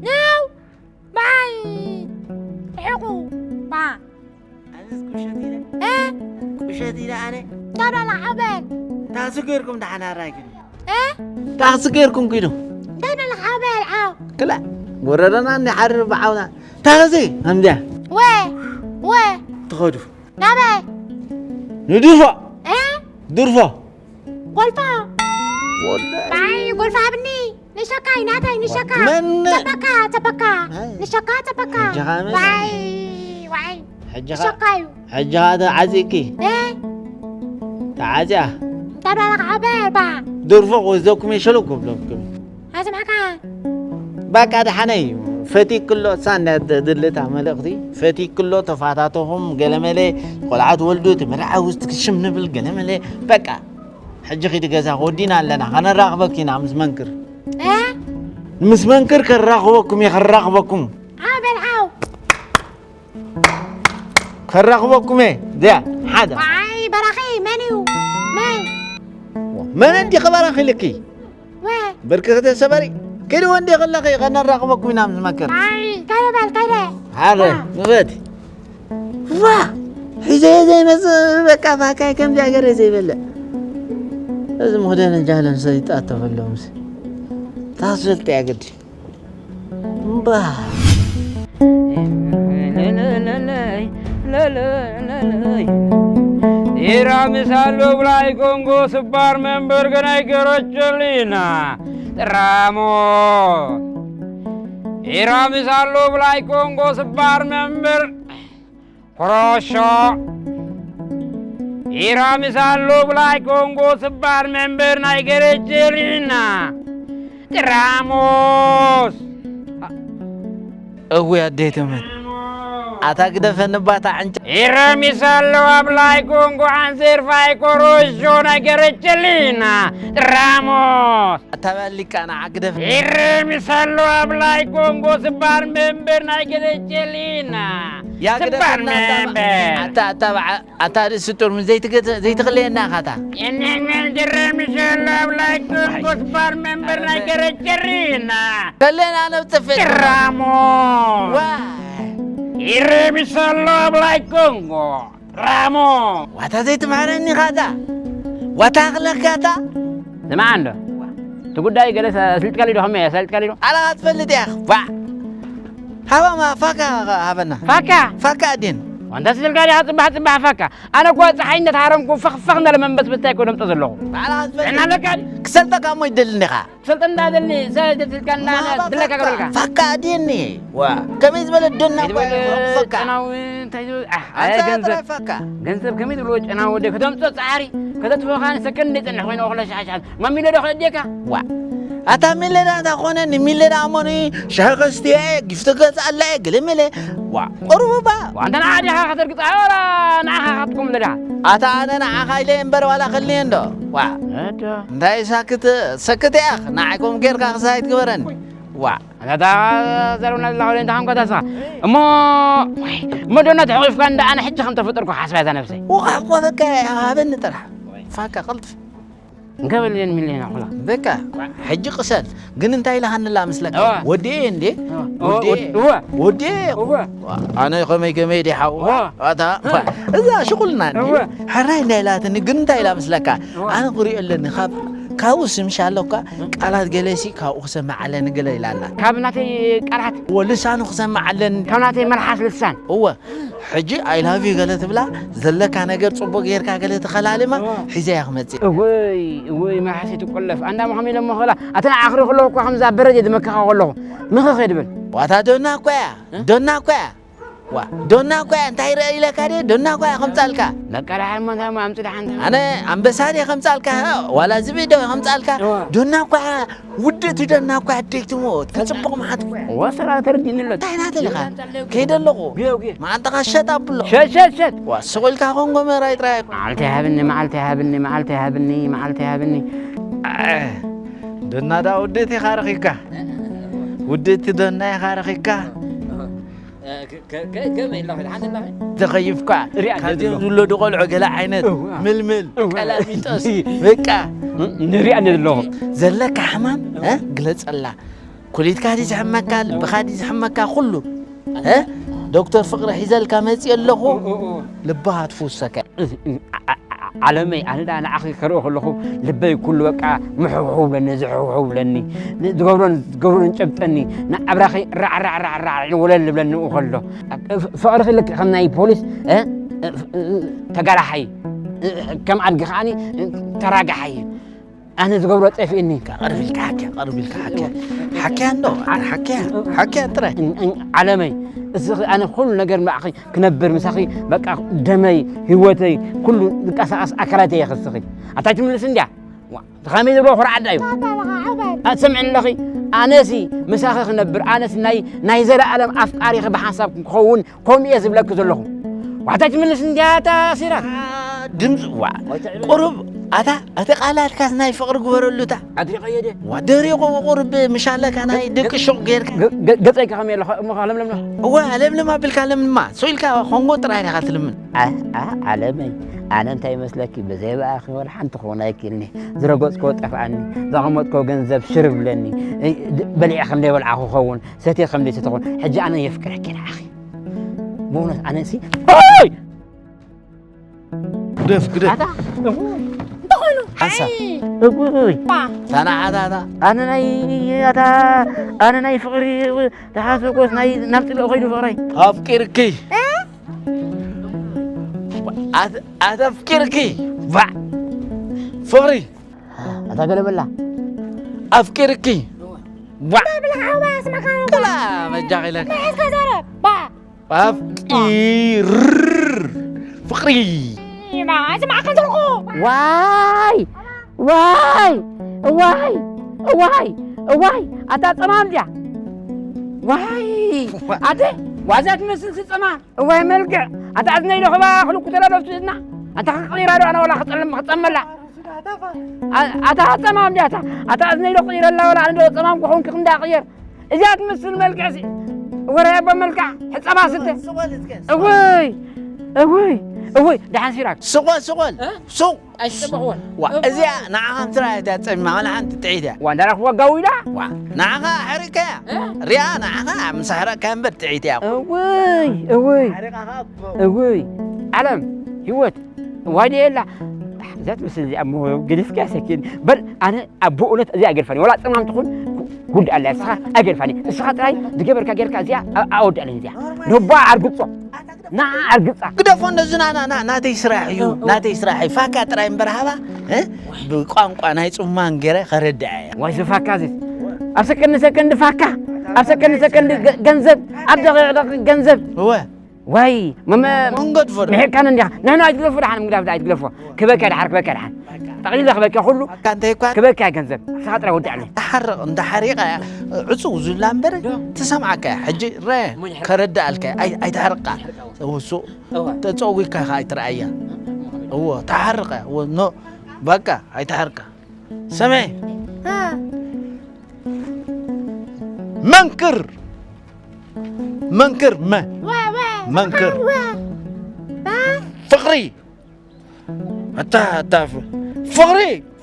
ነው ባይ ርሕቁ ባ ኣነስ ቁሸት ኢለ እ ቁሸት ኢለ ኣነ ዳዳላ ሓበል ታክሲ ገይርኩም ደሓን ኣራኪ እ ታክሲ ገይርኩም ኪዱ ዳዳላ ሓበል ዓው ክላ ጎረረና እንዲ ሓርር ብዓውና ታክሲ ኣምድያ ወ ወ ትኸዱ ናበይ ንድፎ እ ድርፎ ጎልፎ ወላሂ ባይ ጎልፎ ኣብኒ ንሸካይ ናተይ ንሸካ መን? ጸበካ ጸበካ ኣይ። ንሸካ ጸበካ ሕጂ ኸኣ መን? ዋይ ዋይ ሕጂ ኸኣ ንሸካዩ ሕጂ ኸኣ ተዓጺእኪ እ ተዓጺኣ ተባረኽ ዓበባ ድርፎ ወዘኩም የሸለኩም ለኩም ኣስምዓካ በቃ ደሓነይ ፈቲክሎ እሳ እንድያ ድልታ መልእኽቲ ፈቲክሎ ተፋታተኹም ገለመለ ቆልዓ ትወልዱ ትምርዓው ትክሽም ንብል ገለመለ በቃ ሕጂ ኺዲ ገዛ ወዲና ኣለና ኸነራኽበኪ ኢና ምስ መንክር እ? ምስ መንክር ከራኽበኩም እየ ከራኽበኩም ዓው በል ዓው ከራኽበኩም እየ እዚኣ ሓደ ኣይ በራኺ መን እዩ መን መን እንዲኺ በራኺ ልኪ ወ ብርክኽተ ሰበሪ ኪዲ ወንዲ ኸለኺ ኸነራኽበኩም ኢና ምስ መንክር ኣይ ከይደ በል ከይደ ሓደ ንፈት ዋ ሒዘዮ ዘይመፅእ በቃ ባካይ ከምዚኣ ገረ ዘይበልዕ እዚ ምኽደነ ጃለን ሰይጣተፈሎም ታስፈልጥ እያ ግዲ እምባ ኢራምሳሎ ብላይ ኮንጎ ስባር መንበር ገናይ ገሮችሊና ጥራሞ ኢራምሳሎ ብላይ ኮንጎ ስባር መንበር ፖሮሾ ኢራምሳሎ ብላይ ኮንጎ ስባር መንበር ናይ ገረጀሊና ጥራሞስ እዊ ኣደይ ተመን ኣታ ግደፈኒ ባታ ዕንጨ ኢራምሳሎ ኣብ ላይ ኮንጎ ዓንሴር ፋይ ኮሮሾ ናይ ገረጀሊና ጥራሞስ ኣታ በሊካ ንዓ ግደፍ ኢራምሳሎ ኣብ ላይ ኮንጎ ስባር መንበር ናይ ገረጀሊና ያ ስባር ግደፈና ኣታ መንበር ኣታ ኣታ በዓ ኣታ ርእሲ ጥርሙዝ ዘይትገ- ዘይትኽለየና ኢኻ እታ። የነኛል ድረ ምሸሎ ኣብ ላይክ ጎስባር መንበር ናይ ገረጀሪና። ከለና ነብጽፍእ። ጭራሞ። ዋ። ይረ ምሸሎ ኣብ ላይክ ጎ። ራሞ። ዋታ ዘይትምሃረኒ ኢኻ እታ። ዋታ ኣኽለካ እታ። ስማዕ እንዶ። እቲ ጉዳይ ገለ ኣስሊጥካሉ ዶ ከመይ ኣስሊጥካሉ ዶ? ኣላ ትፈልጥ ኢኻ። ዋ። ሃባማ ፋካ ሃበና። ፋካ። ፋካ ኣዴን። ዋንታ ስልካ ዲኻ ጽባሕ ጽባሕ ፋካ። ኣነ እኮ ጸሓይ እንዳተሃረምኩ ፈኽ ፈኽ እንዳለ መንበስበስታ እኮ ደምጾ ዘለኹ። ባዕላ ጥዕና ኣለካ ድዩ? ክሰልጠካ እሞ ይደሊ እንዲኻ። ክሰልጠ እንዳደሊ፣ ሰ-፣ ስልካ እንዳ-፣ ማባ ድለካ ፋካ፣ ገብረልካ። ፋካ ኣዴኒ። ዋ፣ ከመይ ዝበለ ደና ከይትበል እኳ እዩ፣ ፋካ። ጨናዊ፣ እንታይ ዝብል፣ ኣህ፣ ኣንጻር ገንዘብ። ጥራይ ፋካ። ገንዘብ ከመይ ትብልዎ ጨናዊ ወዲ፣ ከተምጾ ጻዕሪ፣ ከተትፎኻ ንሰከንድ ዘይጸንሕ ኮይኑ እኹለ ሻሓሻሓት። ማሚሎ ዶ ከእድየካ? ዋ። ኣታ ሚለዳ እንታ ኾነ፣ ንሚለዳ እሞኒ፣ ሻሂ ከስትያ እየ፣ ጊፍቲ ገዝኣላ እየ፣ ገለ መለ። ዋ፣ ቁሩብ እባ። ዋ፣ እንተ ንዓ ዲኻ ከተርግጻ፣ ወላ ንዓኻ ክትኩም ለዳ። ኣታ ኣነ ንዓኻ ኢለ እምበር ዋላ ከልኒ እንዶ። ዋ። እዶ። እንታይ ሳክት፣ ሰክት እያ፣ ንዓይኩም ጌርካ ክሳይት ግበረኒ። ዋ። ኣታ ዘረውና ዘለኻ ወደ እንታ ኾንካ ታስኻ። እሞ፣ እሞ ዶ እናተሕቂፍካ እንዳ ኣነ ሕጂ ከም ተፈጠርኩ ሓስባ እዛ ነብሰይ። ውቓ እኮ በቃ ሃበኒ ጥራሕ። ፋካ፣ ቀልጥፍ። እንከበልን ሚሊዮን ኣኹላ። በቃ ሕጂ ቅሰን ግን እንታይ ኢልሃንላ ምስለካ እዋ። ወዲኤ እንዴ እዋ። ወዲኤ እዋ። ወዲኤ እዋ። ኣነ ከመይ ከመይ ዲ ሓው እዋ። ኣታ እዋ። እዛ ሽቁልና እንዴ እዋ። ሕራይ እንታይ ኢላትኒ ግን እንታይ ኢላ ምስለካ እዋ። ኣነ ክሪኦ ኣለኒ ካብ ካብኡ ስምሽ ኣሎካ ቃላት ገለሲ ካብኡ ክሰምዕ ኣለኒ ገለ ኢላና ካብ ናተይ ቃላት ወልሳኑ ክሰምዕ ኣለኒ ካብ ናተይ መልሓስ ልሳን እወ ሕጂ I love you ገለ ትብላ ዘለካ ነገር ጽቡቅ ጌርካ ገለ ተኸላልማ ሒዘያ ክመጽእ እወይ እወይ መርሓሰይ ትቆለፍ ኣንዳ መኸም ኢለ መኸላ ኣተን ዓኽሪ ከለኹ እኳ ከምዛ በረድ እየ ዝመክኻ ከለኹ ምኽኽ እየ ድብል ዋታ ዶና እኮ እያ ዶና እኮ እያ ዋ ዶና እኮ እያ እንታይ ርአ ኢለካ ድየ ዶና እኮ እያ ከምጻልካ በቃ ደሓን እሞ እንታይ እሞ ኣምጽእ ደሓን ኣነ ኣንበሳ ድየ ከምጻልካ ዋላ ዝብኢ ዶ ከምጻልካ ዶና እኮ እያ ውድእቲ ደና እኮ ኣደይ ትሞት ክጽብቕ መዓት እኮ እያ። ወሰራ ተረዲእኒ ኣሎ። እንታይ ናተልኻ? ከይደ ኣለኹ። ግዮ ግዮ። መዓንጥኻ ሸጥ ኣብሎ። ሸጥ ሸጥ ሸጥ። ዋ ስቕ ኢልካ ኮንጎ መራይ ጥራይ እኮ። መዓልቲ ሃብኒ መዓልቲ ሃብኒ መዓልቲ ሃብኒ መዓልቲ ሃብኒ። ደና ዳ ውድእቲ ኢኻ ረኺብካ። ውድእቲ ደና ኢኻ ረኺብካ። ተኸይፍካ ሪኣ ካብዚኦም ኣለኹ። ዝውለዱ ቆልዑ ገለ ዓይነት እዋ። ምልምል እዋ። ቀላሚጦስ በቃ ንሪኣ ኣለኹ። ዘለካ ሕማም እ? ግለጸላ ኩሊትካ ድዩ ዝሕመካ? ልብኻ ድዩ ዝሕመካ? ኩሉ እ? ዶክተር ፍቕሪ ሒዘልካ መፂእ ኣለኹ። ልብኻ ትፍውሰካ። ዓለመይ፣ ኣነ ደኣ ንዓኺ ከርኢ ከለኹ ልበይ ኩሉ በቃ ምሕውሕው ብለኒ፣ ዝሕውሕው ብለኒ፣ ዝገብሮን ዝገብሮን ጨብጠኒ፣ ንኣብራኺ ራዕራዕራዕራዕ ወለል ብለኒ ንኡ ከሎ። ፍቕርኺ ልክዕ ከም ናይ ፖሊስ እ? ተጋላሓይ፣ ከም ኣድጊ ከዓኒ ተራጋሓይ። ኣነ ዝገብሮ ጠፊእኒ። ቀርብ ኢልካ ሓኪያ፣ ቀርብ ኢልካ ሓኪያ። ሓኪያ እንዶ፣ ሓኪያ፣ ሓኪያ ጥራይ። እን-፣ እን-፣ ዓለመይ፣ እስኺ ኣነ ኩሉ ነገር ንባዕኺ ክነብር፣ ምሳኺ በቃ ደመይ፣ ህይወተይ፣ ኩሉ ዝንቀሳቐስ ኣካላተይ ኢኺ እስኺ። ኣታ ትምልስ እንድያ? ዋ፣ ከመይ ዝበለ ኩርዓት ድዩ? ኣታ በኻ፣ ዕበል። ኣትሰምዕኒ ኣለኺ? ኣነሲ ምሳኺ ክነብር፣ ኣነሲ ናይ፣ ናይ ዘለኣለም ኣፍቃሪኺ ብሓንሳብ ክኸውን ከምኡ እየ ዝብለኪ ዘለኹ። ዋሕታ ትምልስ እንድያ ኣታ ሲራክ? ድምፂ፣ ዋ፣ ቁሩብ፣ ኣታ፣ እቲ ቃላትካስ ናይ ፍቕሪ ግበረሉ እታ። ኣድሪቐዮ ድየ? ዋ፣ ደሪቑ ቁሩብ ምሻለካ ናይ ደቂ ሹቕ ጌርካ። ገ-፣ ገ-፣ ገፀይ ከ ከመይ ኣሎ? እሞ ከ ለምለም ኣሎ? እወ፣ ለምለም ኣቢልካ ለምልማ። ስቕ ኢልካ ኮንጎ ጥራይ ዲኻ ትልምን? ኣ-፣ ኣ-፣ ዓለመይ፣ ኣነ እንታይ ይመስለኪ? ብዘይ ብኣኺ ወላ ሓንቲ ክኾን ኣይክእልኒ። ዝረገፅክዎ ጠፍኣኒ፣ ዘቐመጥክዎ ገንዘብ ሽር ይብለኒ። እ-፣ ድ-፣ በሊዐ ከም ዘይበልዓኹ ክኸውን፣ ሰትየ ከም ዘይሰተኹን። ሕጂ ኣነ የፍቅረኪ ንዓኺ። ብእውነት ኣነሲ፣ ኦይ! ግደፍ፣ ግደፍ። ኣታ፣ እንተኾኑ፣ ሓንሳብ። ኣይ! እጉይ! ዋ! ታና ኣታ፣ ኣታ። ኣነ ናይ፣ ኣታ፣ ኣነ ናይ ፍቕሪ፣ ደሓን ሰጎስ ናይ፣ ናብ ጽልኢ ኸይዱ ፍቕረይ። ኣፍቂርኪ። እ? ኣት-፣ ኣት ኣፍቂርኪ። ባ! ፍቕሪ። ኣታ ገለ በላ። ኣፍቂርኪ። ባ! ብላ ዓዋ ስማካ። ክላ መጃኺ ኢለካ። ንሕስካ ዘረብ። ባ! ኣፍቂር ፍቕሪ። ማ፣ እዚ ማዕከን ዘልኩ። ዋይ! ዋይ! ዋይ! ዋይ! ዋይ! ኣታ ጸማም ድያ? ዋይ! ኣደ፣ ዋዛ ትመስል ሲ ጸማም። እዋይ መልክዕ! ኣታ እዝነይ ዶ ክባ ክልኩ ተላደፍቱ እዝና? ኣታ ክቕይራ ዶ ኣነ ወላ ክጸልም-፣ ክጸመላ? ኣ-፣ ኣታ ጸማም ድያ ኣታ? ኣታ እዝነይ ዶ ክቕይረላ ወላ ኣነ ዶ ጸማም ክኾንኪ ክንዳ ክቕየር? እዚኣ ትመስል መልክዕ ሲ-፣ ወረ ኣቦ መልክዕ፣ ሕጸባ ስተ። እውይ፣ እውይ፣ እውይ፣ ደሓን ሲራክ። ስቆል፣ ስቆል፣ እ? ሱቅ። ኣይተጸበኽዎን። ዋ፣ እዚኣ ንዓኻ ምስ ረኣየት እያ ጸሚማ፣ ዋላ ሓንቲ ጥዒት እያ። ዋ፣ እንዳረኽቦ ጋዊዳ? ዋ፣ ንዓኻ ኣሕሪቀያ። እ? ሪኣ፣ ንዓኻ ምስ ኣሕረቅካ እምበር ጥዒት እያ። እውይ፣ እውይ። ሓሪቓኻ እኮ። እውይ። ዓለም፣ ህይወት፣ ዋይ ድየ የላ። እዛ ትመስል እዚኣ እሞ ገዲፍካያ ሰኪን። በል፣ ኣነ ኣብ ብእውነት እዚኣ ኣይገድፋን እየ። ወላ ጸማም ትኹን፣ ጉድ ኣላ። እስኻ ኣይገድፋን እየ። እስኻ ጥራይ ዝገበርካ ጌርካ እዚኣ ኣ-፣ ኣወዳእለይ እዚኣ። ነባ ኣርግጾ። ንዓ ኣርግጻ። ግደፎ፣ ነዚ ና-፣ ና-፣ ና-፣ ናተይ ስራሕ እዩ፣ እ፣ እ። ናተይ ስራሕ እዩ። ፋካ ጥራይ እምበር ሃባ፣ እ? ብቋንቋ ናይ ጽማን ገይረ ከረድኣ እየ። ዋይ፣ እዚ ፋካ እዚ። ኣብ ሰከንድ ሰከንድ ፋካ፣ ኣብ ሰከንድ ሰከንድ ገ-፣ ገንዘብ፣ ኣብ ደቂቕ ደቂቕ ገንዘብ። እወ። ዋይ፣ መ-፣ መ-፣ መንገድ ፈር። ምሒርካን እንዲኻ። ንሕና ኣይትግደፎ፣ ደሓን ምግዳፍ ኣይትግደፎ። ክበካ ደሓር፣ ክበካ ደሓን። ጠቕሊለ ክበካ ኩሉ። ኣካ እንታይ እኳ ክበካ ገንዘብ። ንስኻ ጥራይ ወድዓለይ። ተሓርቕ፣ እንተ ሓሪቐ ዕጹው ዝብላ እምበር ዶ? ትሰምዓካ እያ። ሕጂ ረ-፣ እሞ ይሕረቕ። ከረድኣልካ እያ። ኣይ-፣ ኣይተሕርቕካ። ይሕረቕ። እሱ እወ። ተጸዊካ ኢኻ ኣይትረኣያ። እወ፣ ተሓርቐ። እወ፣ ኖ፣ በቃ፣ ኣይተሓርቀ። ሰሜ። እ። መንክር። መንክር፣ መ-፣ ወ-፣ ወ-፣ መንክር። ወ-፣ እ? ፍቕሪ። ኣታ፣ ኣታ፣ ፍ-፣ ፍቕሪ፣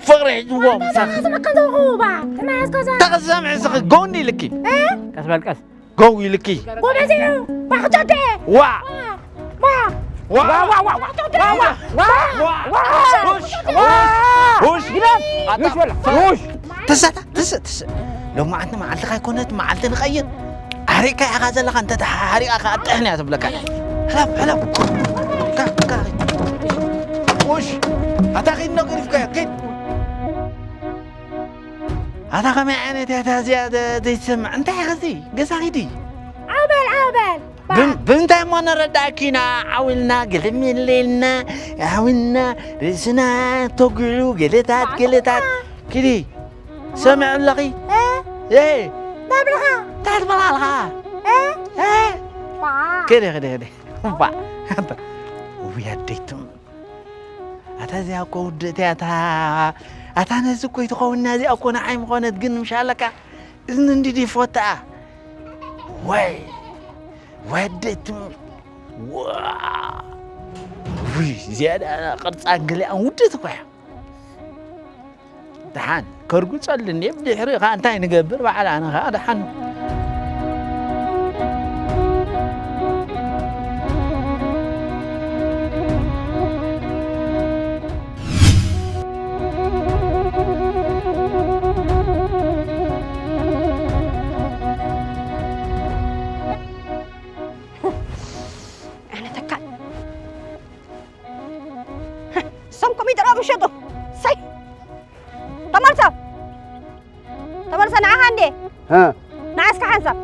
ፍቕሪ ሒዝዎ ምሳኺ። ስምካ ተውኹ፣ ባ፣ ተመያዝካ ዛ። ተቐሳሚ ስኺ ጎኒ ኢልኪ። እ? ቀስ በል ቀስ። ጎው ኢልኪ። ጎበዝ እዩ፣ ባ፣ ክጨደ። ዋ። ዋ። ዋ። ዋ፣ ዋ፣ ዋ፣ ዋ። ክጨደ። ዋ፣ ዋ፣ ዋ። ዋ። ውሽ፣ ውሽ፣ ውሽ። ግደፍ። ኣታ፣ ውሽ በላ። ፍቕሪ። ውሽ። ትሰታ፣ ትስ-፣ ትስ-፣ ሎማዓንቲ መዓልትኻ ኣይኮነት፣ መዓልቲ ንቐይር። ሓሪቕካ ኢኻ ዘለኻ፣ እንተ ተሓሪቓ ከኣ ጥሕን እያ ትብለካ። ሕለፍ፣ ሕለፍ። ካ፣ ካ። ውሽ። ኣታ ኺድ ነው ገሪፍካዮ፣ ኪድ። ኣታ ኸመይ ዓይነት እያ እታ እዚኣ ደ-፣ ዘይትሰምዕ? እንታይ ኢኻ እዚ? ገዛ ኺዲ። ዓው በል፣ ዓው በል። ባ- ብም-፣ ብምንታይ እሞ ነረዳእኪ ኢና? ዓው ኢልና፣ ግልም ኢልና፣ ዓው ኢልና፣ ርእስና ተጉሉ፣ ገለታት፣ ባዕልኻ። ገለታት። ኪዲ። ሰሚዐ ኣለኺ? እ? እ። ናብልኻ። እንታይ ትበላ ኣለኻ? እ? እ? ባ። ከደ፣ ከደ፣ ከደ። ባ። ውይ፣ ኣደይ ትም-፣ ኣታ እዚኣ እኮ ውድእቲ እያ፣ ኣታ፣ ኣታ ነዚ እኮ ይትኸውን፣ እዚኣ እኮ ንዓይ ምኾነት፣ ግን ምሻለካ እዝኒ እንዲዲ ይፈትኣ። ወይ፣ ወይ ኣደይ ትም-፣ ዋ። ውይ፣ እዚኣ ደኣ ቅርጻን ገሊኣን ውድእቲ እኮ እያ። ደሓን ከርጉጸልኒ እየ። ብድሕሪ ኸኣ እንታይ ንገብር? በዓል ኣነ ኸኣ ደሓን። ኣነ ተካል። እሶም ኮሚደረ ምሸጡ። ሰይ። ተመልሰ። ተመልሰ ንዓኻ እንዴ? እ። ንዓ እስከ ሓንሳብ።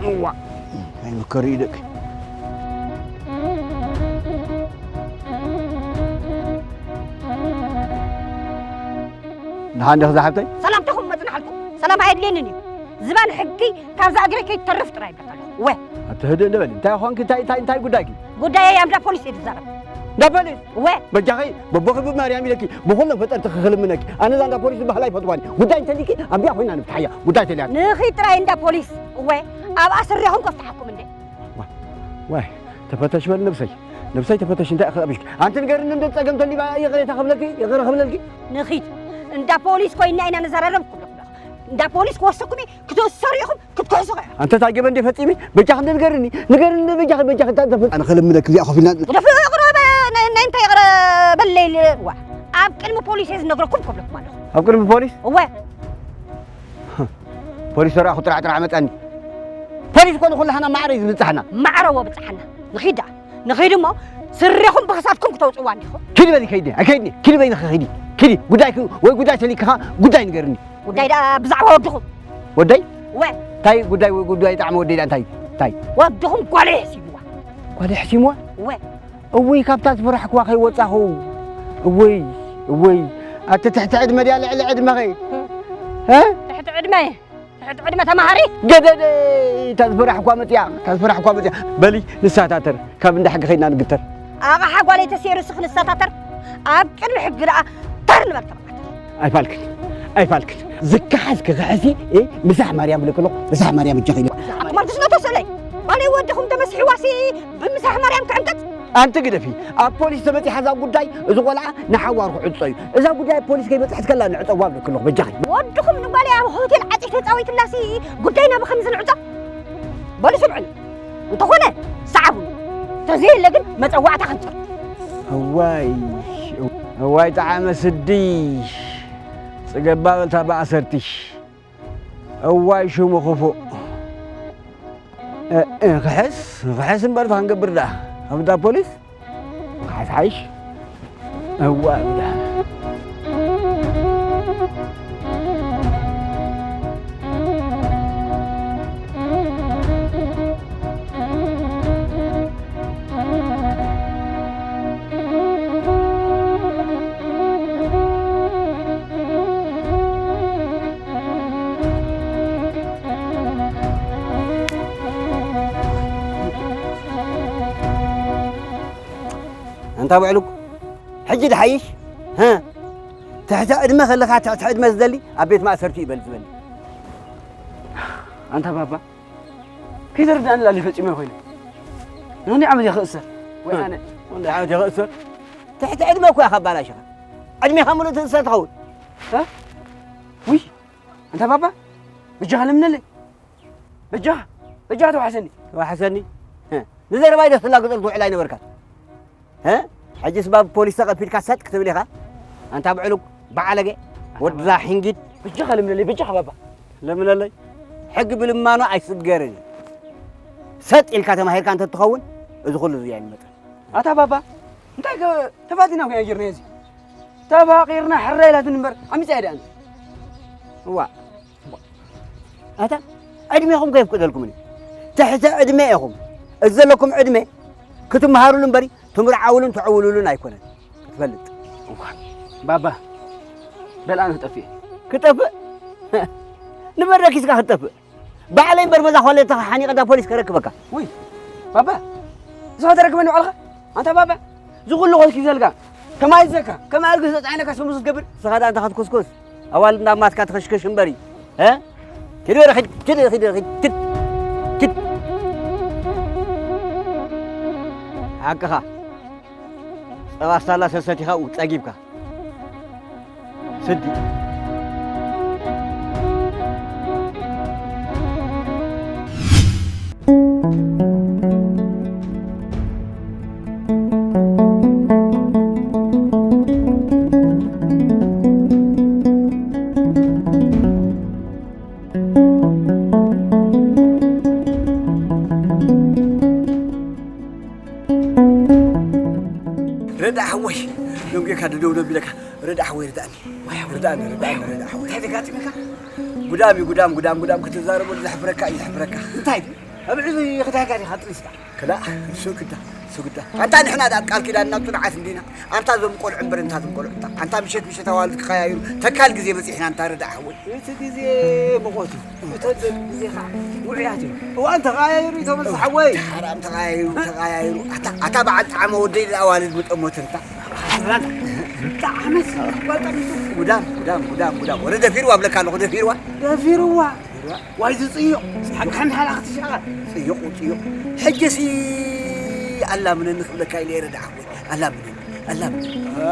እዋ። ኣይምከሩ እዩ ደቂ። ደሓን ዲኺ ዝሓብተይ? ሰላምታኹም መጽናሕልኩም። ሰላም ኣየድልየንን እዩ። ዝባን ሕጊ ካብዛ እግረይ ከይትተርፍ ጥራይ ይብለካ ኣለኹ። ወ። ኣቲ ህድእ እንደ በሊ። እንታይ ኾንኪ? እንታይ፣ እንታይ፣ እንታይ ጉዳይኪ? ጉዳየይ ኣብ እንዳ ፖሊስ እየ ዝዛረብ። እንዳ ፖሊስ? ወ። በጃኺ፣ በቦኺ ብማርያም ኢለኪ፣ ብኹሎም ፈጠርቲ ክኽልምነኪ። ኣነ እዛ እንዳ ፖሊስ ዝበሃል ኣይፈትዋን። ጉዳይ እንተሊኪ፣ ኣብያ ኮይና ንፍትሓያ። ጉዳይ ተልያ። ንኺድ ጥራይ እንዳ ፖሊስ። ወ። ኣብኣ ስሪኹም ከፍትሓኩም እንደ። ዋይ፣ ዋይ፣ ተፈተሽ በል ነብሰይ። ነብሰይ ተፈተሽ፣ እንታይ ክኣብሽ? ኣንቲ ንገርኒ፣ እንደ ጸገም ተሊባ ይቕሬታ ክብለኪ፣ ይቕረ ክብለልኪ? ንኺድ። እንዳ ፖሊስ ኮይና ኢና ንዘራረብ ክብለኩም። እንዳ ፖሊስ ክወስደኩም እየ፣ ክትእሰሩ ኢኹም፣ ክትክሕሱ ኢኹም። ኣንተ እንታይ ገበን እንደ ፈጺመ? በጃኺ እንደ ንገርኒ፣ ንገርኒ በጃኺ፣ በጃኺ እንታይ ተፈ-፣ ኣነ ክልምነኪ እዚኣ ኮፍ ኢልና። ደፍ ይቕረ በ-፣ ናይ፣ ናይ እንታይ ይቕረ በለይ ል-፣ ዋ። ኣብ ቅድሚ ፖሊስ እየ ዝነግረኩም ክብለኩም ኣለኹ። ኣብ ቅድሚ ፖሊስ? እወ። ፖሊስ ተረኣኹ ጥራሕ ጥራሕ መጸኒ። ፖሊስ ኮነ ኩላህና ማዕረ እዩ ዝብጽሓና። ማዕረ ወ ብጽሓና። ንኺድ ደኣ። ንኺድ እሞ ስሪኹም ብኽሳድኩም ክተውጽዋ እንዲኹም። ኪዲ በሊ ከይዲ፣ ኣይከይድኒ። ኪዲ በይንኺ ኺዲ። ኪዲ፣ ጉዳይኪ ወይ ጉዳይ ሰሊክኻ ጉዳይ ንገርኒ። ጉዳይ ደኣ ብዛዕባ ወድኹም። ወደይ? ወ። እንታይ ጉዳይ ወይ ጉዳይ ጣዕሚ ወደይ ደኣ እንታይ? እንታይ? ወድኹም ጓለይ ሕሲምዋ። ጓለይ ሕሲምዋ? ወ። እውይ፣ ካብታ ዝፈራሕክዋ ከይወጻኹ። እውይ፣ እውይ። ኣቲ ትሕቲ ዕድመ ድያ ልዕሊ ዕድመኺ? እ? ትሕቲ ዕድመ፣ ትሕቲ ዕድመ ተማሃሪ? ገደደ፣ እታ ዝፈራሕክዋ መጽያ፣ እታ ዝፈራሕክዋ መጽያ። በሊ፣ ንሳታተር፣ ካብ እንዳ ሕጊ ኸይድና ንግተር። ኣቕሓ ጓለይ ተሰይሩ እስኺ ንሳታተር፣ ኣብ ቅድሚ ሕጊ ደኣ ተር ንበል ተባዕታይ። ኣይፋልክን፣ ኣይፋልክን። ዝከሓስ ክኽሕሲ፣ እ፣ ምሳሕ ማርያም ብለክሎ፣ ምሳሕ ማርያም እጃኺ ኢለ። ኣትማርክስ ነቶ ሰለይ፣ ባለይ ወድኹም ተመሲሕዋሲ ብምሳሕ ማርያም ክዕንቀጽ። ኣንቲ ግደፊ፣ ኣብ ፖሊስ ተበጺሓ እዛ ጉዳይ፣ እዚ ቆልዓ ንሓዋሩ ክዕጾ እዩ። እዛ ጉዳይ ኣብ ፖሊስ ከይበጽሐት ከላ ንዕጸዋ ብለክሎ፣ በጃኺ። ወድኹም ንጓለይ ኣብ ሆቴል ዓጺ ተጻዊትላሲ ጉዳይና ብኸምዚ ንዕጾ? በሉ ስምዑኒ። እንተኾነ፣ ሰዓቡኒ። ተዘየለ ግን መጸዋዕታ ክንጽር። እዋይ፣ እዋይ ጠዓመ ስዲ። ጽገባ በልታ ብዓሰርቲሽ። እዋይ ሽሙ ክፉእ። እ-፣ እ-፣ ክሕስ፣ ክሕስ እምበር እንታይ ክንገብር ደኣ? ኣብ እንዳ ፖሊስ? ክሓስሓይሽ? እዋ፣ እዋ። ኣንታ ብዕሉግ፣ ሕጂ ድሓይሽ? ሀ? ትሕቲ ዕድመ ከለኻ ትሕቲ ዕድመ ዝደሊ ኣብ ቤት ማእሰርቲ ይበል ዝበሊ። ኣንታ ባባ፣ ከይተረዳእኒ ላሊ ፈጺመ ኮይነ። ንኽንደይ ዓመት እየ ክእሰር? ወይ ኣነ? ንኽንደይ ዓመት እየ ክእሰር? ትሕቲ ዕድመ እኮ ኢኻ ኣባላሽኻ። ዕድሜኻ ሙሉእ ትእሰር ትኸውን። ሀ? ውይ፣ ኣንታ ባባ፣ በጃኻ ለምነለይ። በጃኻ፣ በጃኻ ተዋሕሰኒ። ተዋሕሰኒ? ሀ፣ ንዘረባይ ዶ ትላገጸሉ ትውዕል ኣይነበርካን? ሀ? ሕጂስ ባብ ፖሊስ ተቐፊድካ ሰጥ ክትብል ኢኻ? ኣንታ ብዕሉግ፣ በዓለገ፣ ወድዛ ሕንጊድ። በጃኻ ለምነለይ፣ በጃኻ ባባ። ለምነለይ? ሕጊ ብልማኖ ኣይስገርን እዩ። ሰጥ ኢልካ ተማሂርካ እንተትኸውን፣ እዚ ኩሉ እዚ ኣይንመጽን። ኣታ ባባ፣ እንታይ ገ-፣ ተፋቲና እኮ ኢና ጌርናዮ እዚ። ተፋቒርና ሕራይ ኢላትኒ እምበር፣ ዓሚጻ እያ ደኣ። እዋ። ኣታ ዕድሜኹም ከየፍቅደልኩምን እዩ። ትሕቲ ዕድመ ኢኹም። እዚ ዘለኩም ዕድመ ክትመሃሩሉ እምበሪ ትምርዓውሉን ትዕውሉሉን ኣይኮነን። ክትፈልጥ። እዋ፣ ባባ፣ በል ኣነ ክጠፍእ እየ። ክጠፍእ? ንበር ረኪስካ ክትጠፍእ? ባዕለይ እምበር በዛ ኮሌታ ሓኒቐ እንዳ ፖሊስ ከረክበካ። ውይ፣ ባባ፣ ንስኻ ተረክበኒ ባዕልኻ? ኣንታ ባባ፣ እዚ ኩሉ ኮስኪ ዘልካ፣ ከማይ ዘካ፣ ከማይ ኣልግስ ተጻዒነካ ሰሙስ ትገብር? ንስኻ ደኣ እንተ ክትኩስኩስ፣ ኣዋልድ ናብ ማትካ ትኽሽክሽ እምበሪ። እ? ኪድ ወረ ኪድ፣ ኪድ፣ ኪድ፣ ኪድ፣ ኪድ። ሓቅኻ። ጸባ ስታላ ሰሰቲኻ ጸጊብካ። ስዲ። ረዳ ሓወይ፣ ደንጉየካ ደደው ደቢለካ። ረዳ ሓወይ ርዳእኒ። ርዳእኒ፣ ርዳእኒ፣ ረዳ ሓወይ። እንታይ ተጋጢመካ? ጉዳም እዩ፣ ጉዳም፣ ጉዳም፣ ጉዳም ክትዛረበሉ ዘሕፍረካ እዩ፣ ዘሕፍረካ። እንታይ ድዩ? ኣብ ዕዙ ይኽዳጋ ዲኻ ጥሪስካ? ክላ፣ እሱ ግዳ፣ እሱ ግዳ። ኣንታ ንሕና ደኣ ኣብ ቃል ኪዳን ናብ ጽንዓት እንዲና። ኣንታ እዞም ቆልዑ እምበር፣ እንታ እዞም ቆልዑ እንታ። ኣንታ ምሸት፣ ምሸት ኣዋልድ ክኸያይሩ። ተካል ግዜ በጺሕና፣ እንታ ረዳ ሓወይ። እቲ ግዜ ምቖት እዩ። እተን ደቂ ግዜ ኸዓ ውዑያት እዮም። እዋን ተቐያይሩ እዩ ተመልሶ ሓወይ። ሓራም ተቐያይሩ፣ ተቐያይሩ። ኣታ፣ ኣታ በዓል ጣዕመ ወደይ ደኣ ኣዋልድ ምጠሞትን እታ። ኣስላን ጣዕመስ ጓል ጠሚቱ። ጉዳም፣ ጉዳም፣ ጉዳም፣ ጉዳም። ወረ ደፊርዋ እብለካ ኣለኹ፣ ደፊርዋ። ደፊርዋ። ደፊርዋ። ዋይ ዝጽዮ። ሓንቲ ሓንቲ ሓላ ክትሻቓል። ጽዮቕ፣ ጽዮቕ። ሕጂሲ ኣላምነኒ ክብለካ ኢለ እየ ረዳ ሓወይ። ኣላምነኒ፣ ኣላምነኒ። እ፣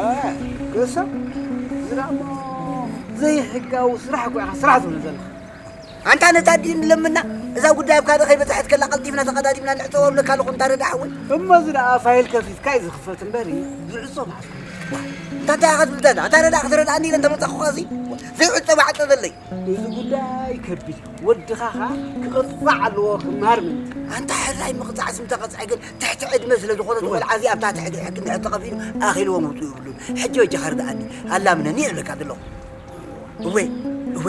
ገሶ፣ እዚ ደኣ እሞ ዘይሕጋዊ ስራሕ እኮ ኢኻ ስራሕ ትብሎ ዘለኻ። ኣንታ ነታ ኣዲኡ ንለምና፣ እዛ ጉዳይ ኣብ ካልእ ከይበጽሐት ከላ ቀልጢፍና ተቐዳዲምና ንዕጸዋ እብለካ ኣለኹ፣ እንታ ረዳ ሓወይ። እሞ እዚ ደኣ ፋይል ከፊትካ እዩ ዝኽፈት እምበሪ፣ ዝዕጾ መዓስ ኮነ? ዋ፣ እንታ እንታይ ኢኻ ትብል ዘላ? እታ ረዳ ክትረድኣኒ ኢለ እንተመጻኹ ኸዚ፣ ዘይዕጾ ማዕጾ ዘለይ። እዚ ጉዳይ ከቢድ እዩ። ወድኻ ኸኣ ክቕጻዕ ኣለዎ፣ ክመሃር ምእንቲ። ኣንታ ሕራይ ምቕጻዕስ ምተቐጽዐ ግን ትሕቲ ዕድመ ስለ ዝኾነ፣ እወ። እቲ ቆልዓ እዚ ኣብታ ትሕቲ ሕጊ እንድሕር ተቐቢሉ ኣኺልዎ ምውጽኡ የብሉን። ሕጂ በጃኻ ርድኣኒ፣ ኣላምነኒ እየ ዝብለካ ዘለኹ። እወ፣ እወ፣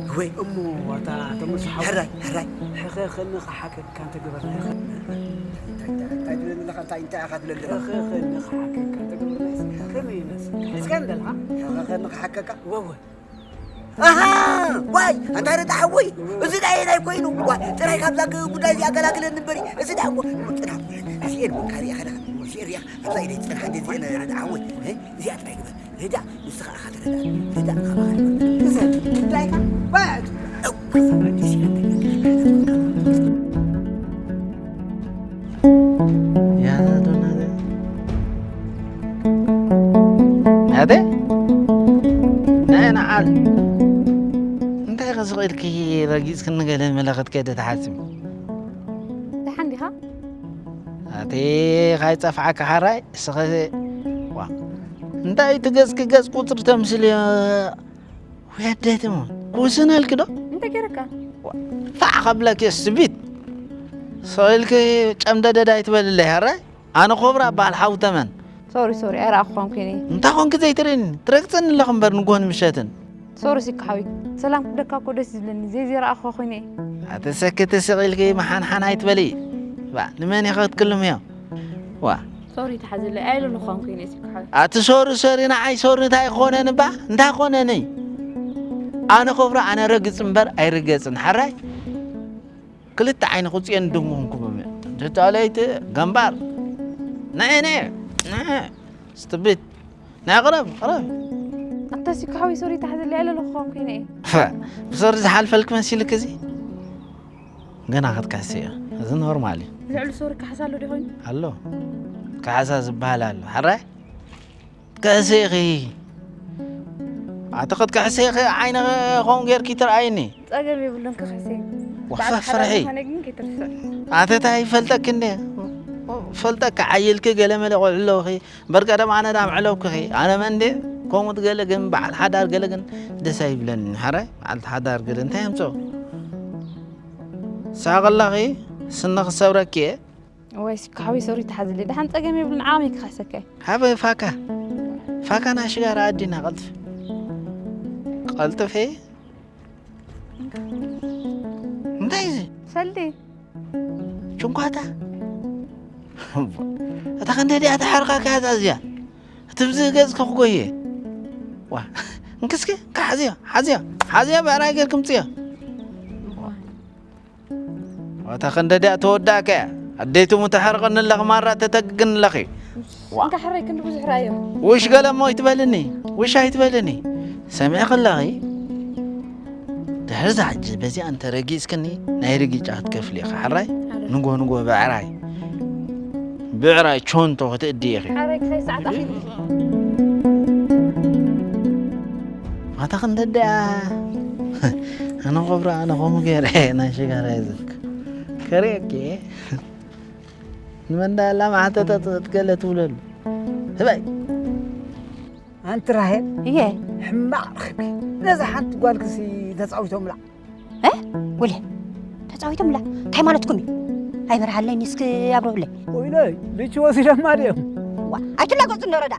እወ። እሞ ኣታ ተመርሶ ሓወይ። ሕራይ፣ ሕራይ። ሕኸኸኒ ክሓከካ እንተ ገበርና ኢኻ። እንታይ፣ እንታይ፣ እንታይ ትብለኒ ኣለኻ? እንታይ፣ እንታይ ኢኻ ትብለኒ ዘለኻ? ሕኸኸኒ ክሓከካ እንተ ገበርናስ ከመይ ይመስል? ሒዝካ እንደልኻ? ሕኸኸኒ ክሓከካ? እወ፣ እወ። ኣሃ! ዋይ! ኣንታ ረዳ ሓወይ! እዚ ዳየናይ ኮይኑ? ዋይ! ጥራይ ካብዛ ግ-፣ ጉዳይ እዚኣ ገላግለኒ እምበሪ። እዚ ደኣ እሞ፣ ጥራሕ፣ እዚኤን እሞ ካሊእ ኸደ፣ እዚኤን ሪኣ፣ ኣብዛ ኢደይ ጽንሓ እንደ እዚኤን ረዳ ሓወይ። እ? እዚኣ ጥራይ ግበር። ረዳ፣ ንስኻ ኢኻ ትረዳ። ረዳ፣ ካባኻ ይበልጽ። እዚ ጉዳይካ፣ ዋይ! እው፣ ያዘ ዶናዘ። ኣተ? ናይ ንዓል። እንታይ ኸ ስቕ ኢልኪ ረጊጽክኒ ገለ መለኸት ከደ ትሓስቢ? ደሓን ዲኻ? ኣቴ፣ ካይጸፍዓካ ሓራይ፣ እስኸ፣ ዋ። እንታይ እቲ ገጽኪ ገጽ ቁጽሪ ተምስልዮ? ወይ ኣደይ ትሙን፣ ክውስነልኪ ዶ? እንታይ ገይረካ? ዋ፣ ፋዕ ከብለኪ ስቢት። ስቕ ኢልኪ ጨምደደድ ኣይትበልለይ፣ ሕራይ? ኣነ ኮብራ እበሃል፣ ሓው ተመን። ሶሪ፣ ሶሪ፣ ኣይረኣኹኻን ኮይነ። እንታይ ኾንኪ ዘይትርእኒ? ትረግጽኒ ኣለኺ እምበር ንግሆን ምሸትን። ሶሪ ሲካ ሓወይ፣ ሰላም ክብለካ እኮ ደስ ዝብለኒ፣ ዘይዘይረኣኹኻ ኮይነ እየ። ኣቲ ሰክቲ ስቕ ኢልኪ መሓንሓን ኣይትበሊ። ባ፣ ንመን ኢኺ ክትክልምዮ? ዋ። ሶሪ ተሓዘለይ፣ ኣይለለኹኻን ኮይነ ሲካ ሓወይ። ኣቲ ሶሪ፣ ሶሪ፣ ንዓይ ሶሪ እንታይ ክኾነኒ ባ? እንታይ ክኾነኒ? ኣነ ኮብራ፣ ኣነ ረግጽ እምበር ኣይርገጽን፣ ሓራይ? ክልተ ዓይኒ ክውፅኤን ድም ምኾንኩ በመ-፣ ተጫለይቲ ገንባር። ነየ፣ ነየ፣ ነየ። ስትብት። ናይ ቅረብ፣ ቅረብ። ኣታ ሲካ ሓወይ ሶሪ ተሓዘለይ፣ ኣይለለኹኻን ኮይነ እየ። ፈ፣ ብሶሪ ዝሓልፈልክ መሲልክ እዚ? ገና ክትካሕሲ እያ። እዚ ኖርማል እዩ። ልዕሊ ሶሪ ካሕሳ ኣሎ ዶ ኮይኑ? ኣሎ። ካሕሳ ዝበሃል ኣሎ። ሓራይ? ክትክሕሲ ኢኺ። ኣቲ ክትክሕሲ ኢኺ፣ ዓይንኺ ከምኡ ጌርኪ ትርኣይኒ። ጸገም የብሉን ክኽሕሲ። ወፈ በዓል ሓዳር ፍርሒ። ምዃነይ ግን ከይትርስዕ። ኣቲ ታይ ይፈልጠኪ እንዴ? ፈልጠኪ ዓይልኪ ገለ መለ ቆልዑ ኣለውኺ። እምበር ቀደም ኣነ ዳ ምዕለውክኺ። ኣነ መን እንዴ? ከምኡ ትገለ ግን በዓል ሓዳር ገለ ግን ደስ ኣይብለኒ። ሓራይ በዓል ሓዳር ገለ እንታይ የምጽኦ? ሳቕ ኣለኺ፣ ስኒ ክሰብረኪ እየ። እዋይ፣ ሲካ ሓወይ ሶሪ ተሓዝለይ። ደሓን ጸገም የብሉን፣ ዓቕመይ ክኸሰካ እየ። ሃበ ፋካ። ፋካ ናይ ሽጋራ ኣዲና ቀልጥፍ። ቀልጥፍ እየ። እንታይ እዚ? ሰልዲ። ችንኳታ? እታ ክንደ ድያ ተሓርቓ ከያዛ እዚኣ? እቲ ብዚ ገጽ ከኽጎየ። ዋ፣ እንክስኪ፣ እንካ ሓዝዮ፣ ሓዝዮ፣ ሓዝዮ፣ ብዕራይ ጌርኪ ምጽዮ። እታ ክንደዲኣ ተወዳእካ እያ። ኣደይትሙ ተሕርቕኒ ኣለኺ፣ ማራ ተተግግኒ ኣለኺ። ዋ። እንካ ሕራይ ክንዲ ብዙሕ ረኣዮም። ውሽ ገለ እሞ ኣይትበልኒ፣ ውሽ ኣይትበልኒ። ሰሚዕኺ ኣለኺ? ድሕሪ እዛ ሕጂ በዚኣ እንተ ረጊጽክኒ፣ ናይ ርጊጫ ክትከፍሊ ኢኺ። ሕራይ? ሕራይ። ንጎ ንጎ ብዕራይ። ብዕራይ ቾንቶ ክትእዲ ኢኺ። ሕራይ ክሳይ ሰዓት ኣኺሉ። ማታ ክንደድኣ ኣነ ቆብራ ኣነ ከምኡ ገይረ ናይ ሽጋራ ይዘክ ከርእየኪ ንመንዳ ኣላ ማሕተተት ገለ ትብለሉ ህበይ። ኣንቲ ራሄል እየ። ሕማቕ ረኺብኪ። ነዛ ሓንቲ ጓልክሲ ተጻዊቶምላ። እ? ወለ ተጻዊቶምላ? እንታይ ማለትኩም እዩ? ኣይበርሃለይን እስኪ ኣብርሁለይ። ወይለይ ልቺ ወሲደማ ድዮም? ዋ ኣይትላገጹ እንዶ ረዳ።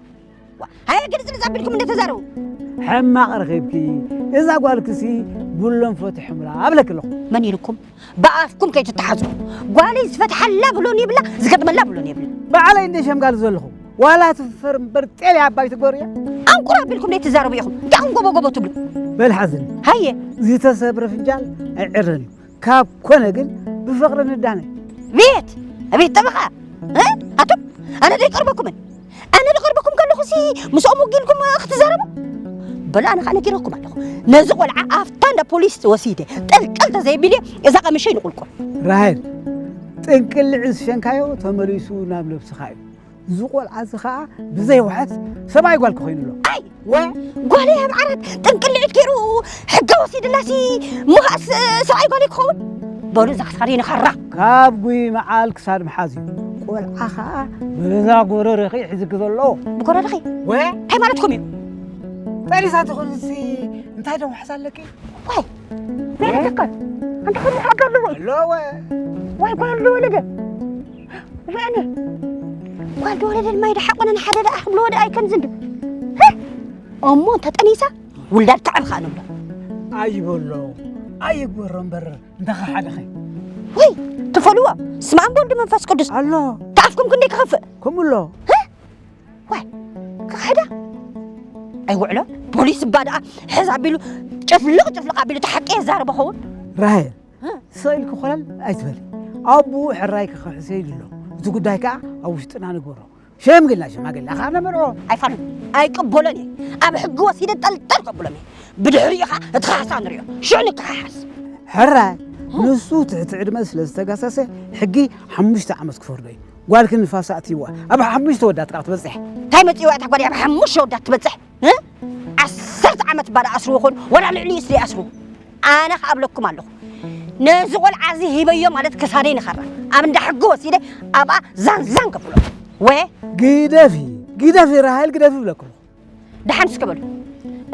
ዋ ሃየ ግልጽልጽ ኣቢልኩም እንደ ተዛረቡ። ሕማቕ ረኺብኪ። እዛ ጓልክሲ ብሎም ፈትሖምላ ኣብለኪ ኣለኹ። መን ኢልኩም? ብኣፍኩም ከይትተሓዙ። ጓለይ ዝፈትሓላ ብሎን ይብላ ዝገጥመላ ብሎን ይብላ። ባዕለይ እንደ ሸምጋል ዘለኹ ዋላ ትፈር እምበር ጤል ኣባይ ትጎር እያ። ኣንቁር ኣቢልኩም ደይ ትዛረቡ ኢኹም እንታይ ኹም ጎቦ ጎቦ ትብሉ። በል ሓዝን ሃየ ዝተሰብረ ፍንጃል ኣይዕረን እዩ። ካብ ኮነ ግን ብፍቕሪ ንዳነ። ቤት ቤት ጠበኻ እ? ኣቱም ኣነ ደይቀርበኩምን ኣነ ዝቐርበኩም ከለኹ ሲ ምስኦም ውጊልኩም ክትዛረቡ። በሉ ኣነ ከዓ ነጊረኩም ኣለኹ። ነዚ ቆልዓ ኣብታ እንዳ ፖሊስ ወሲደ ጠልጠል ተዘይቢልየ እዛ ቀምሸይ ንቁልቁል። ራሄል ጥንቅልዒ ዝሸንካዮ ተመሊሱ ናብ ነብስኻ እዩ። እዚ ቆልዓ እዚ ከዓ ብዘይ ውሓት ሰብኣይ ጓል ክኾይኑ ኣሎ። ኣይ ወ ጓለይ ኣብ ዓራት ጥንቅልዒት ገይሩ ሕጋ ወሲድላሲ ምኻስ ሰብኣይ ጓለይ ክኸውን። በሉ እዛ ክሳደይ ንኸራ ካብ ጉይ መዓል ክሳድ ምሓዝ እዩ። ቆልዓ ከዓ በዛ ጎረረኺ ሒዝኪ ዘሎ። ብጎረረኺ ወ እንታይ ማለትኩም እዩ? ጠሊሳ ትኾንሲ እንታይ ዶ ውሓስ ኣለኪ? ዋይ ናይ ተካል ኣንተ ከም ሓጋ ኣለዎ ኣለወ ዋይ ጓል ወለደ ወያኔ ጓል ወለደ ድማ ይደሓቆነ ንሓደ ደኣ ክብልዎ ደኣ ኣይከን ዝንድብ። እሞ እንተ ጠኒሳ ውላድ ከዕብ ከኣ ንብሎ። ኣይበሎ ኣይግበሮ እምበር እንተኻ ሓደኸ ወይ ትፈልዎ ስማን ቦልድ መንፈስ ቅዱስ ኣሎ። ተኣፍኩም ክንደይ ክኸፍእ ከምኡ ኣሎ። ዋይ ክኽሕዳ ኣይውዕሎ። ፖሊስ እባ ደኣ ሕዝ ኣቢሉ ጭፍልቕ ጭፍልቕ ኣቢሉ ተሓቂ የዛርቦ ኸውን። ራሄል ሰኢልኪ ኮለል ኣይትበሊ። ኣቡኡ ሕራይ ክኽሕሰ ኢሉ ኣሎ። እቲ ጉዳይ ከኣ ኣብ ውሽጥና ንግበሮ። ሸምግልና ሽማግለ ኣኻ ነመርዖ። ኣይፋሉን ኣይቅበሎን እየ። ኣብ ሕጊ ወሲደ ጠልጠል ከብሎም እየ። ብድሕሪኡ ኸዓ እቲ ካሕሳ ንሪኦ ሽዑ ንከሓሓስ። ሕራይ ንሱ ትሕቲ ዕድመ ስለ ዝተጋሰሰ ሕጊ ሓሙሽተ ዓመት ክፈርዶ እዩ። ጓልኪ ንፋሳ ኣትይዋ ኣብ ሓሙሽተ ወዳት ከዓ ትበፅሕ። እንታይ መፅእዋ እታ ጓል ኣብ ሓሙሽተ ወዳት ትበፅሕ? እ? ዓሰርተ ዓመት ባዳ ኣስርዎ ኾን ወላ ልዕሊ ስለ ኣስሩ ኣነ ከኣብለኩም ኣለኹ። ነዚ ቆልዓ እዚ ሂበዮ ማለት ክሳደይ ንኸራ ኣብ እንዳ ሕጊ ወሲደ ኣብኣ ዛንዛን ከብሎ ወ ግደፊ ግደፊ ራሃይል ግደፊ ብለኩም። ደሓን እስከ በሉ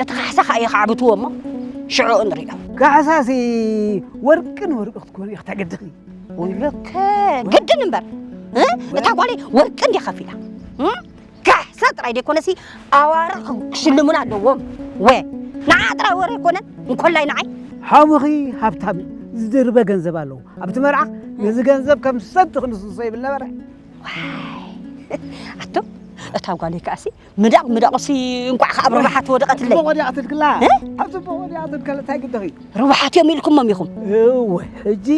እቲ ካሕሳ ከኣ ይኻዕብትዎ እሞ ሽዑ ንሪኦ። ካሕሳሲ ወርቂ ንወርቂ ክትኮኒ ኢኺ ተገድኺ። ወይለከ ግድን እምበር እ? እታ ጓለይ ወርቂ እንዲ ከፊላ እ? ካሕሳ ጥራይ ደይኮነሲ ኣዋርቕ ክሽልሙና ኣለዎም። ወ ንዓ ጥራይ ወረ ኣይኮነን እንኮላይ ንዓይ ሓሙኺ ሃብታም እዩ ዝድርበ ገንዘብ ኣለዎ። ኣብቲ መርዓ ነዚ ገንዘብ ከም ሰንቲ ክንስሶ ይብል ነበረ። ኣቶ እታ ጓለይ ከኣሲ ምዳቕ ምዳቑሲ እንቋዕ ከኣ ኣብ ረብሓት ወደቐትለይ። ጽቡቕ ወዲቓትልክላ። እ? ኣብ ጽቡቕ ወዲቓትልከላ እንታይ ግደኺ? ረብሓት እዮም ኢልኩሞም ኢኹም። እወ ሕጂ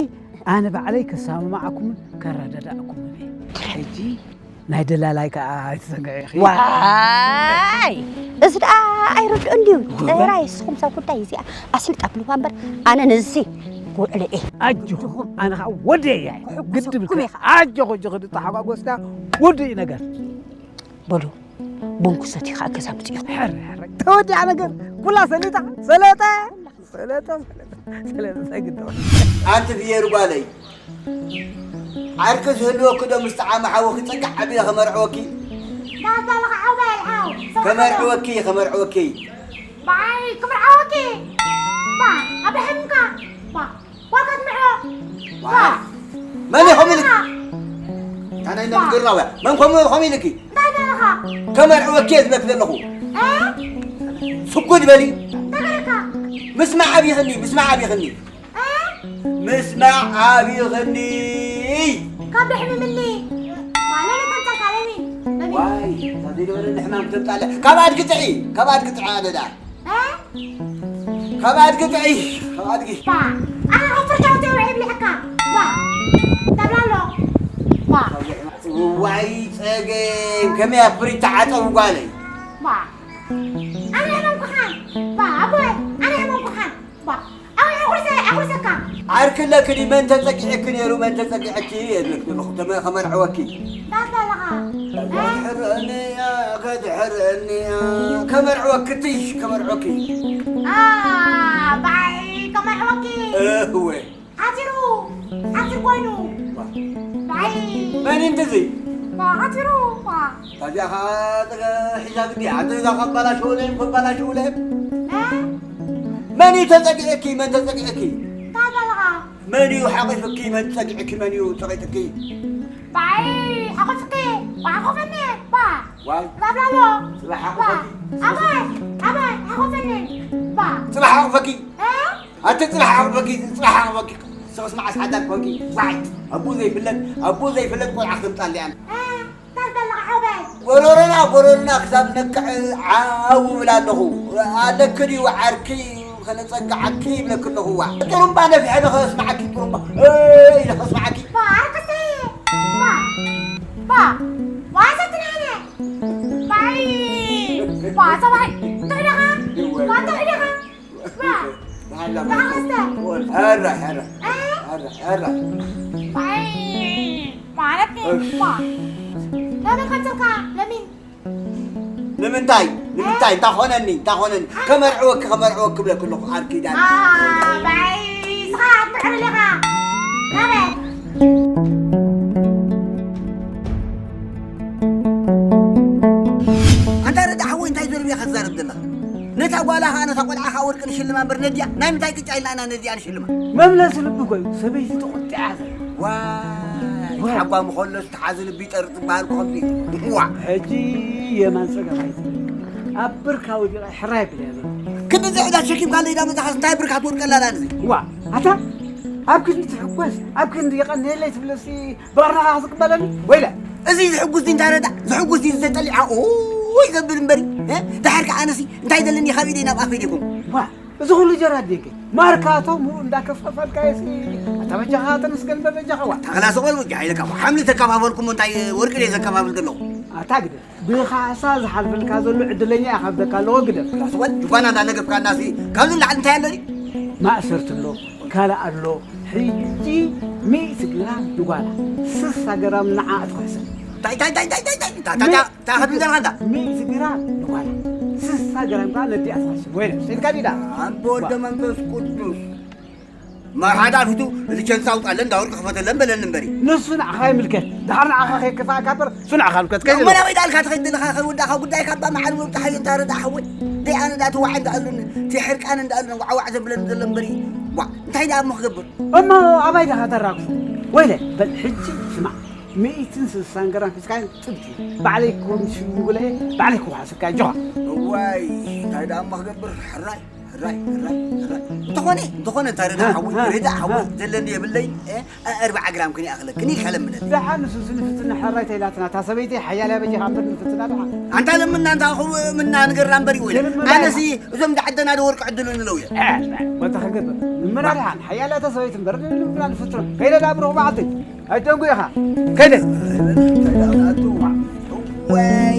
ኣነ ባዕለይ ከሰማምዓኩምን ከረዳዳእኩምን እየ። ሕጂ ናይ ደላላይ ከኣ ኣይትዘንግዒ ኢኺ። ዋይ እዚ ደኣ ኣይርድኦን ድዩ? ጥራይ እስኹም ሰብ ጉዳይ እዚኣ ኣስልጣ ብልዋ እምበር ኣነ ነዚ ውዕለ እየ። ኣጆኹም ኣነ ኸዓ ወዲ እየ። ግድም ኣጆኹ ኣጆኹ ድተሓጓጎስካ ውዲ እዩ ነገር። በሉ ቦንኩ ሰቲ ኸዓ ገዛ ምፅኡ። ተወዲኣ ነገር ኩላ ሰሊጣ ሰለጠ ሰለጠ ሰለጠ ሰለጠ ግድም። ኣንቲ ብየር ጓለይ ዓርኪ ዝህልወኪ ዶ ምስ ጠዓመ ሓወኺ ጸግዕ ኣቢለ ከመርዕወኪ? ዳስ ዳለኻ ሓው በል ሓው። ከመርዕወኪ፣ ከመርዕወኪ። ብዓይ ክምርዓወኪ። ባ፣ ኣብ ሕምካ። ባ፣ ዋ ክትምዕሮ። ባ። መን እዩ ከምኡ ኢልኪ? ኣነ ኢና ባ። ምግራው እያ። መን ከምኡ፣ ከምኡ ኢልኪ? እንታይ ዳለኻ? ከመርዕወኪ እየ ዝብለኪ ዘለኹ። እ? ስጉድ በሊ። እንታይ ገይረካ? ምስማዕ ኣብይኽኒ፣ ምስማዕ ኣብይኽኒ። እ? ምስማዕ ኣብይኽኒ። ካብ ደሕምምኒ። ማለኒ ከምፀልካ ለሚ። ለሚ። ዋይ፣ እዛ ዘይነበረኒ ሕማም ክተምፃለ። ካብ ኣድጊ ጥዒ፣ ካብ ኣድጊ ጥዒ ኣነ ደኣ። እ? ካብ ኣድጊ ጥዒ፣ ካብ ኣድጊ። ባ፣ ኣነ ካብ ፍርጫ ወፂአ ውዒ ብልዕካ። ባ፣ ተብላሎ። ባ። ዋይ ፀገም፣ ከመይ ኣብ ፍሪጅ ተዓፀቡ ጓለይ? ባ፣ ኣነ ሕመምኩኻን። ባ፣ ኣቦይ፣ ኣነ ሕመምኩኻን። ባ፣ ኣው ኣጉርሰ-፣ ኣጉርሰካ። ዓርኪ ኣለኪ ድዩ? መን ተጸጊዕኪ ነይሩ? መን ተጸጊዕኪ? የብለኪ ዘለኹ ተመ-፣ ከመርዕወኪ። ዳስ ኣለኻ። ከድሕረኒ እያ፣ ከድሕረኒ እያ። ከመርዕወኪ ትሽ፣ ከመርዕወኪ። አ፣ ባይ ከመርዕወኪ። እህወ። ሓጺሩ፣ ሓጺር ኮይኑ። ባይ። መን እንድዚ? ዋ፣ ሓጺሩ፣ ዋ። ታዲያ ኸዓ ሒዛ ግዲ፣ ኣንተ እዛ ከባላሽውለ፣ ከባላሽውለ። እ? መን እዩ ተጸጊዕኪ? መን ተጸጊዕኪ? እንታይ በልኻ? መን እዩ ሓቂፍኪ? መን ጸጊዕኪ? መን እዩ ጸቂጥኪ? ባይ ሓቆፍኪ፣ ባይ ሓቆፈኒ፣ ባ። ዋይ። ባብላሎ። ጽባሕ ባ። ሓቆፈኪ። ኣባይ፣ ኣባይ ሓቆፈኒ፣ ባ። ጽባሕ ሓቆፈኪ። እ? ኣቲ ጽባሕ ሓቆፈኪ፣ ጽባሕ ሓቆፈኪ። ሰብስ መዓስ ሓዳር ኮንኪ? ዋይ። ኣቦ ዘይፍለጥ፣ ኣቦ ዘይፍለጥ ቆልዓ ክምጻልያን። እ? እንታይ ዘለኻ ሓወይ? ጎረሮና፣ ጎረሮና ክሳብ ነክዕ ዓው እብል ኣለኹ። ኣለኪ ድዩ ዓርኪ? ከነጸግዓኪ ይብለኪ ኣለኹ። ዋ፣ ጥሩምባ ነፊሐ ዶ ከስምዓኪ? ጥሩምባ፣ እ፣ ኢለ ከስምዓኪ። ባ፣ ኣርክሲ። ባ፣ ባ፣ ዋ፣ ሰትናነ። ባይ፣ ባ፣ ሰባይ፣ ትዕደኻ? ባ፣ ትዕደኻ? ባ፣ ባ፣ ኣርክስተ። ኧረ፣ ኧረ፣ እ? ኧረ፣ ኧረ። ባይ፣ ማለት እሺ። ባ፣ ለምን ቀጽልካ? ለምን? ንምንታይ? ንምንታይ? እንታይ ኾነኒ? እንታይ ኾነኒ? ከመርዕወኪ፣ ከመርዕወኪ እብለኪ ኣለኹ፣ ቃል ኪዳን። አ፣ ባይ፣ ንስኻ ኣትምዕብል ኢኻ። ናበይ? ኣንታ ረዳ ሓወይ፣ እንታይ ዘረባ ኢኻ ትዛረብ ዘለኻ? ነታ ጓላ ኸኣ፣ ነታ ቆልዓ ኸኣ ወርቂ ንሽልማ እምበር ነዲኣ፣ ናይ ምንታይ ቅጫ ኢልና ኢና ነዲኣ ንሽልማ? መምለሲ ልቢ ኮይኑ፣ ሰበይቲ ተቖጢዓ ዘላ። ዋይ፣ ዋይ። ሓጓሚ ከሎ ዝተሓዘ ልቢ ይጠርጥ ዝበሃል እኮ ከምዚ እዩ። ዋ። ሕጂ የማን ጸጋም ኣይትብል። ኣብ ብርካ ወዲቐ ሕራይ ብል እያ ዘሎ። ክንዲ ዝዕዳ ተሸኪምካለይ ዳ መጻኻስ እንታይ ብርካ ትወድቀላ ኣላ እዚ? ዋ፣ ኣታ ኣብ ክንዲ ትሕጎስ፣ ኣብ ክንዲ የቐንየለይ ትብለሲ ብቐርንኻ ክትቅበለኒ? ወይለ። እዚ ዝሕጉስ ድዩ እንታይ ረዳ? ዝሕጉስ ድዩ ዘጠሊዓ? ኦይ ዘብል እምበሪ። እ? ድሓር ከኣ ኣነሲ እንታይ ዘለኒ ካብ ኢደይ ናብ ኣፈይ ዲኹም? ዋ፣ እዚ ኩሉ ጀራዲንከ ማርካቶ ሙሉ እንዳከፋፈልካየሲ፣ ኣታ በጃኻ ተመስገን በበጃኻ። ዋ፣ ተኽላ ስቕ በል ወጃ ኢለካ። ሓምሊ ተከፋፈልኩሞ እንታይ ወርቂ ድየ ዘከፋፍል ዘለኹ? ኣታ ግደፍ፣ ብኻሳ ዝሓልፈልካ ዘሎ ዕድለኛ ኢኻ ክብለካ ኣለዎ ግደፍ። ተኽላ ስቕ በል፣ ጅጓና እንዳነገፍካናሲ ካብዚ ንላዕሊ እንታይ ኣሎ ድዩ? ማእሰርቲ ኣሎ፣ ካልእ ኣሎ። ሕጂ ሚእቲ ግራም ንጓላ፣ ስሳ ግራም ንዓ እትኽሕሰብ። ታይ፣ ታይ፣ ታይ፣ ታይ፣ ታይ፣ ታይ፣ ታ፣ ታ፣ ታ፣ ታ፣ ኸቢድ ዘልካ እንታ? ሚእቲ ግራም ንጓላ፣ ስሳ ግራም ከኣ ነዲኣ ትኸስብ። ወይለ፣ ሰይድካ ዲዳ? ኣንቦ ወልደ መንፈስ ቅዱስ። መርሓ ዳፊቱ እቲ ቸንሳ ኣውጣለን፣ እንዳ ወርቂ ክፈተለን በለኒ እምበሪ። ንሱ ንዓኻ ይምልከት። ድሓር ንዓኻ ከይከፋእካ እምበር፣ እሱ ንዓኻ ይምልከት። ከይድለ። መላ ወይ ዳልካ ትኸይድ ዘለኻ፣ ከይወዳእካ ጉዳይካ እባ መዓር ምብጣሕ እዩ፣ እንታ ረዳ ሓወይ። ደይ ኣነ ዳ ትዋዕ እንዳ ኣሉኒ፣ እቲ ሕርቃን እንዳ ኣሉኒ፣ ዋዕዋዕ ዘብለኒ ዘሎ እምበሪ። ዋ፣ እንታይ ደኣ እሞ ክገብር? እሞ ኣባይ ዳኻ ተራግፉ? ወይለ፣ በል ሕጂ ስማዕ። ሚእትን ስሳን ግራም ሒዝካዮ ጥብቲ። ባዕለይ ክወምሽ ይጉለየ፣ ባዕለይ ክውሓሰካ ጆኻ። እዋይ፣ እንታይ ደኣ እሞ ክገብር? ሕራይ፣ ሕራይ፣ ሕራይ፣ ሕራይ። እንተኾነ፣ እንተኾነ እንታይ ረዳ እ፣ ሓወይ፣ እ፣ ረዳ ሓወይ፣ እ። ዘለኒ የብለይን፣ እ፣ እ፣ ኣርብዓ ግራም ክን ይኣኽለክን ኢልካ ለምነኒ። ደሓን ንሱ ንፍትና ሕራይ ተይላትና፣ እታ ሰበይቲ ሓያል እያ በጃኻ እምበር ንፍትና ደሓን። ኣንታ ለምና፣ እንታ ኹ ምና ንገርና እምበር ይወይለ። የለምና ኣነሲ እዞም ደዓደና ዶ ወርቂ ዕድሉ ንለው እየ። እ፣ እ፣ ወታ ክገብር። ንምና ደሓን ሓያል እያ እታ ሰበይቲ እምበር ንፍትና ንፍትኖ። ከይደ ዳብርኹ በዓልተይ። ኣይደንጉ ኢኻ። ከይደ። ወይ።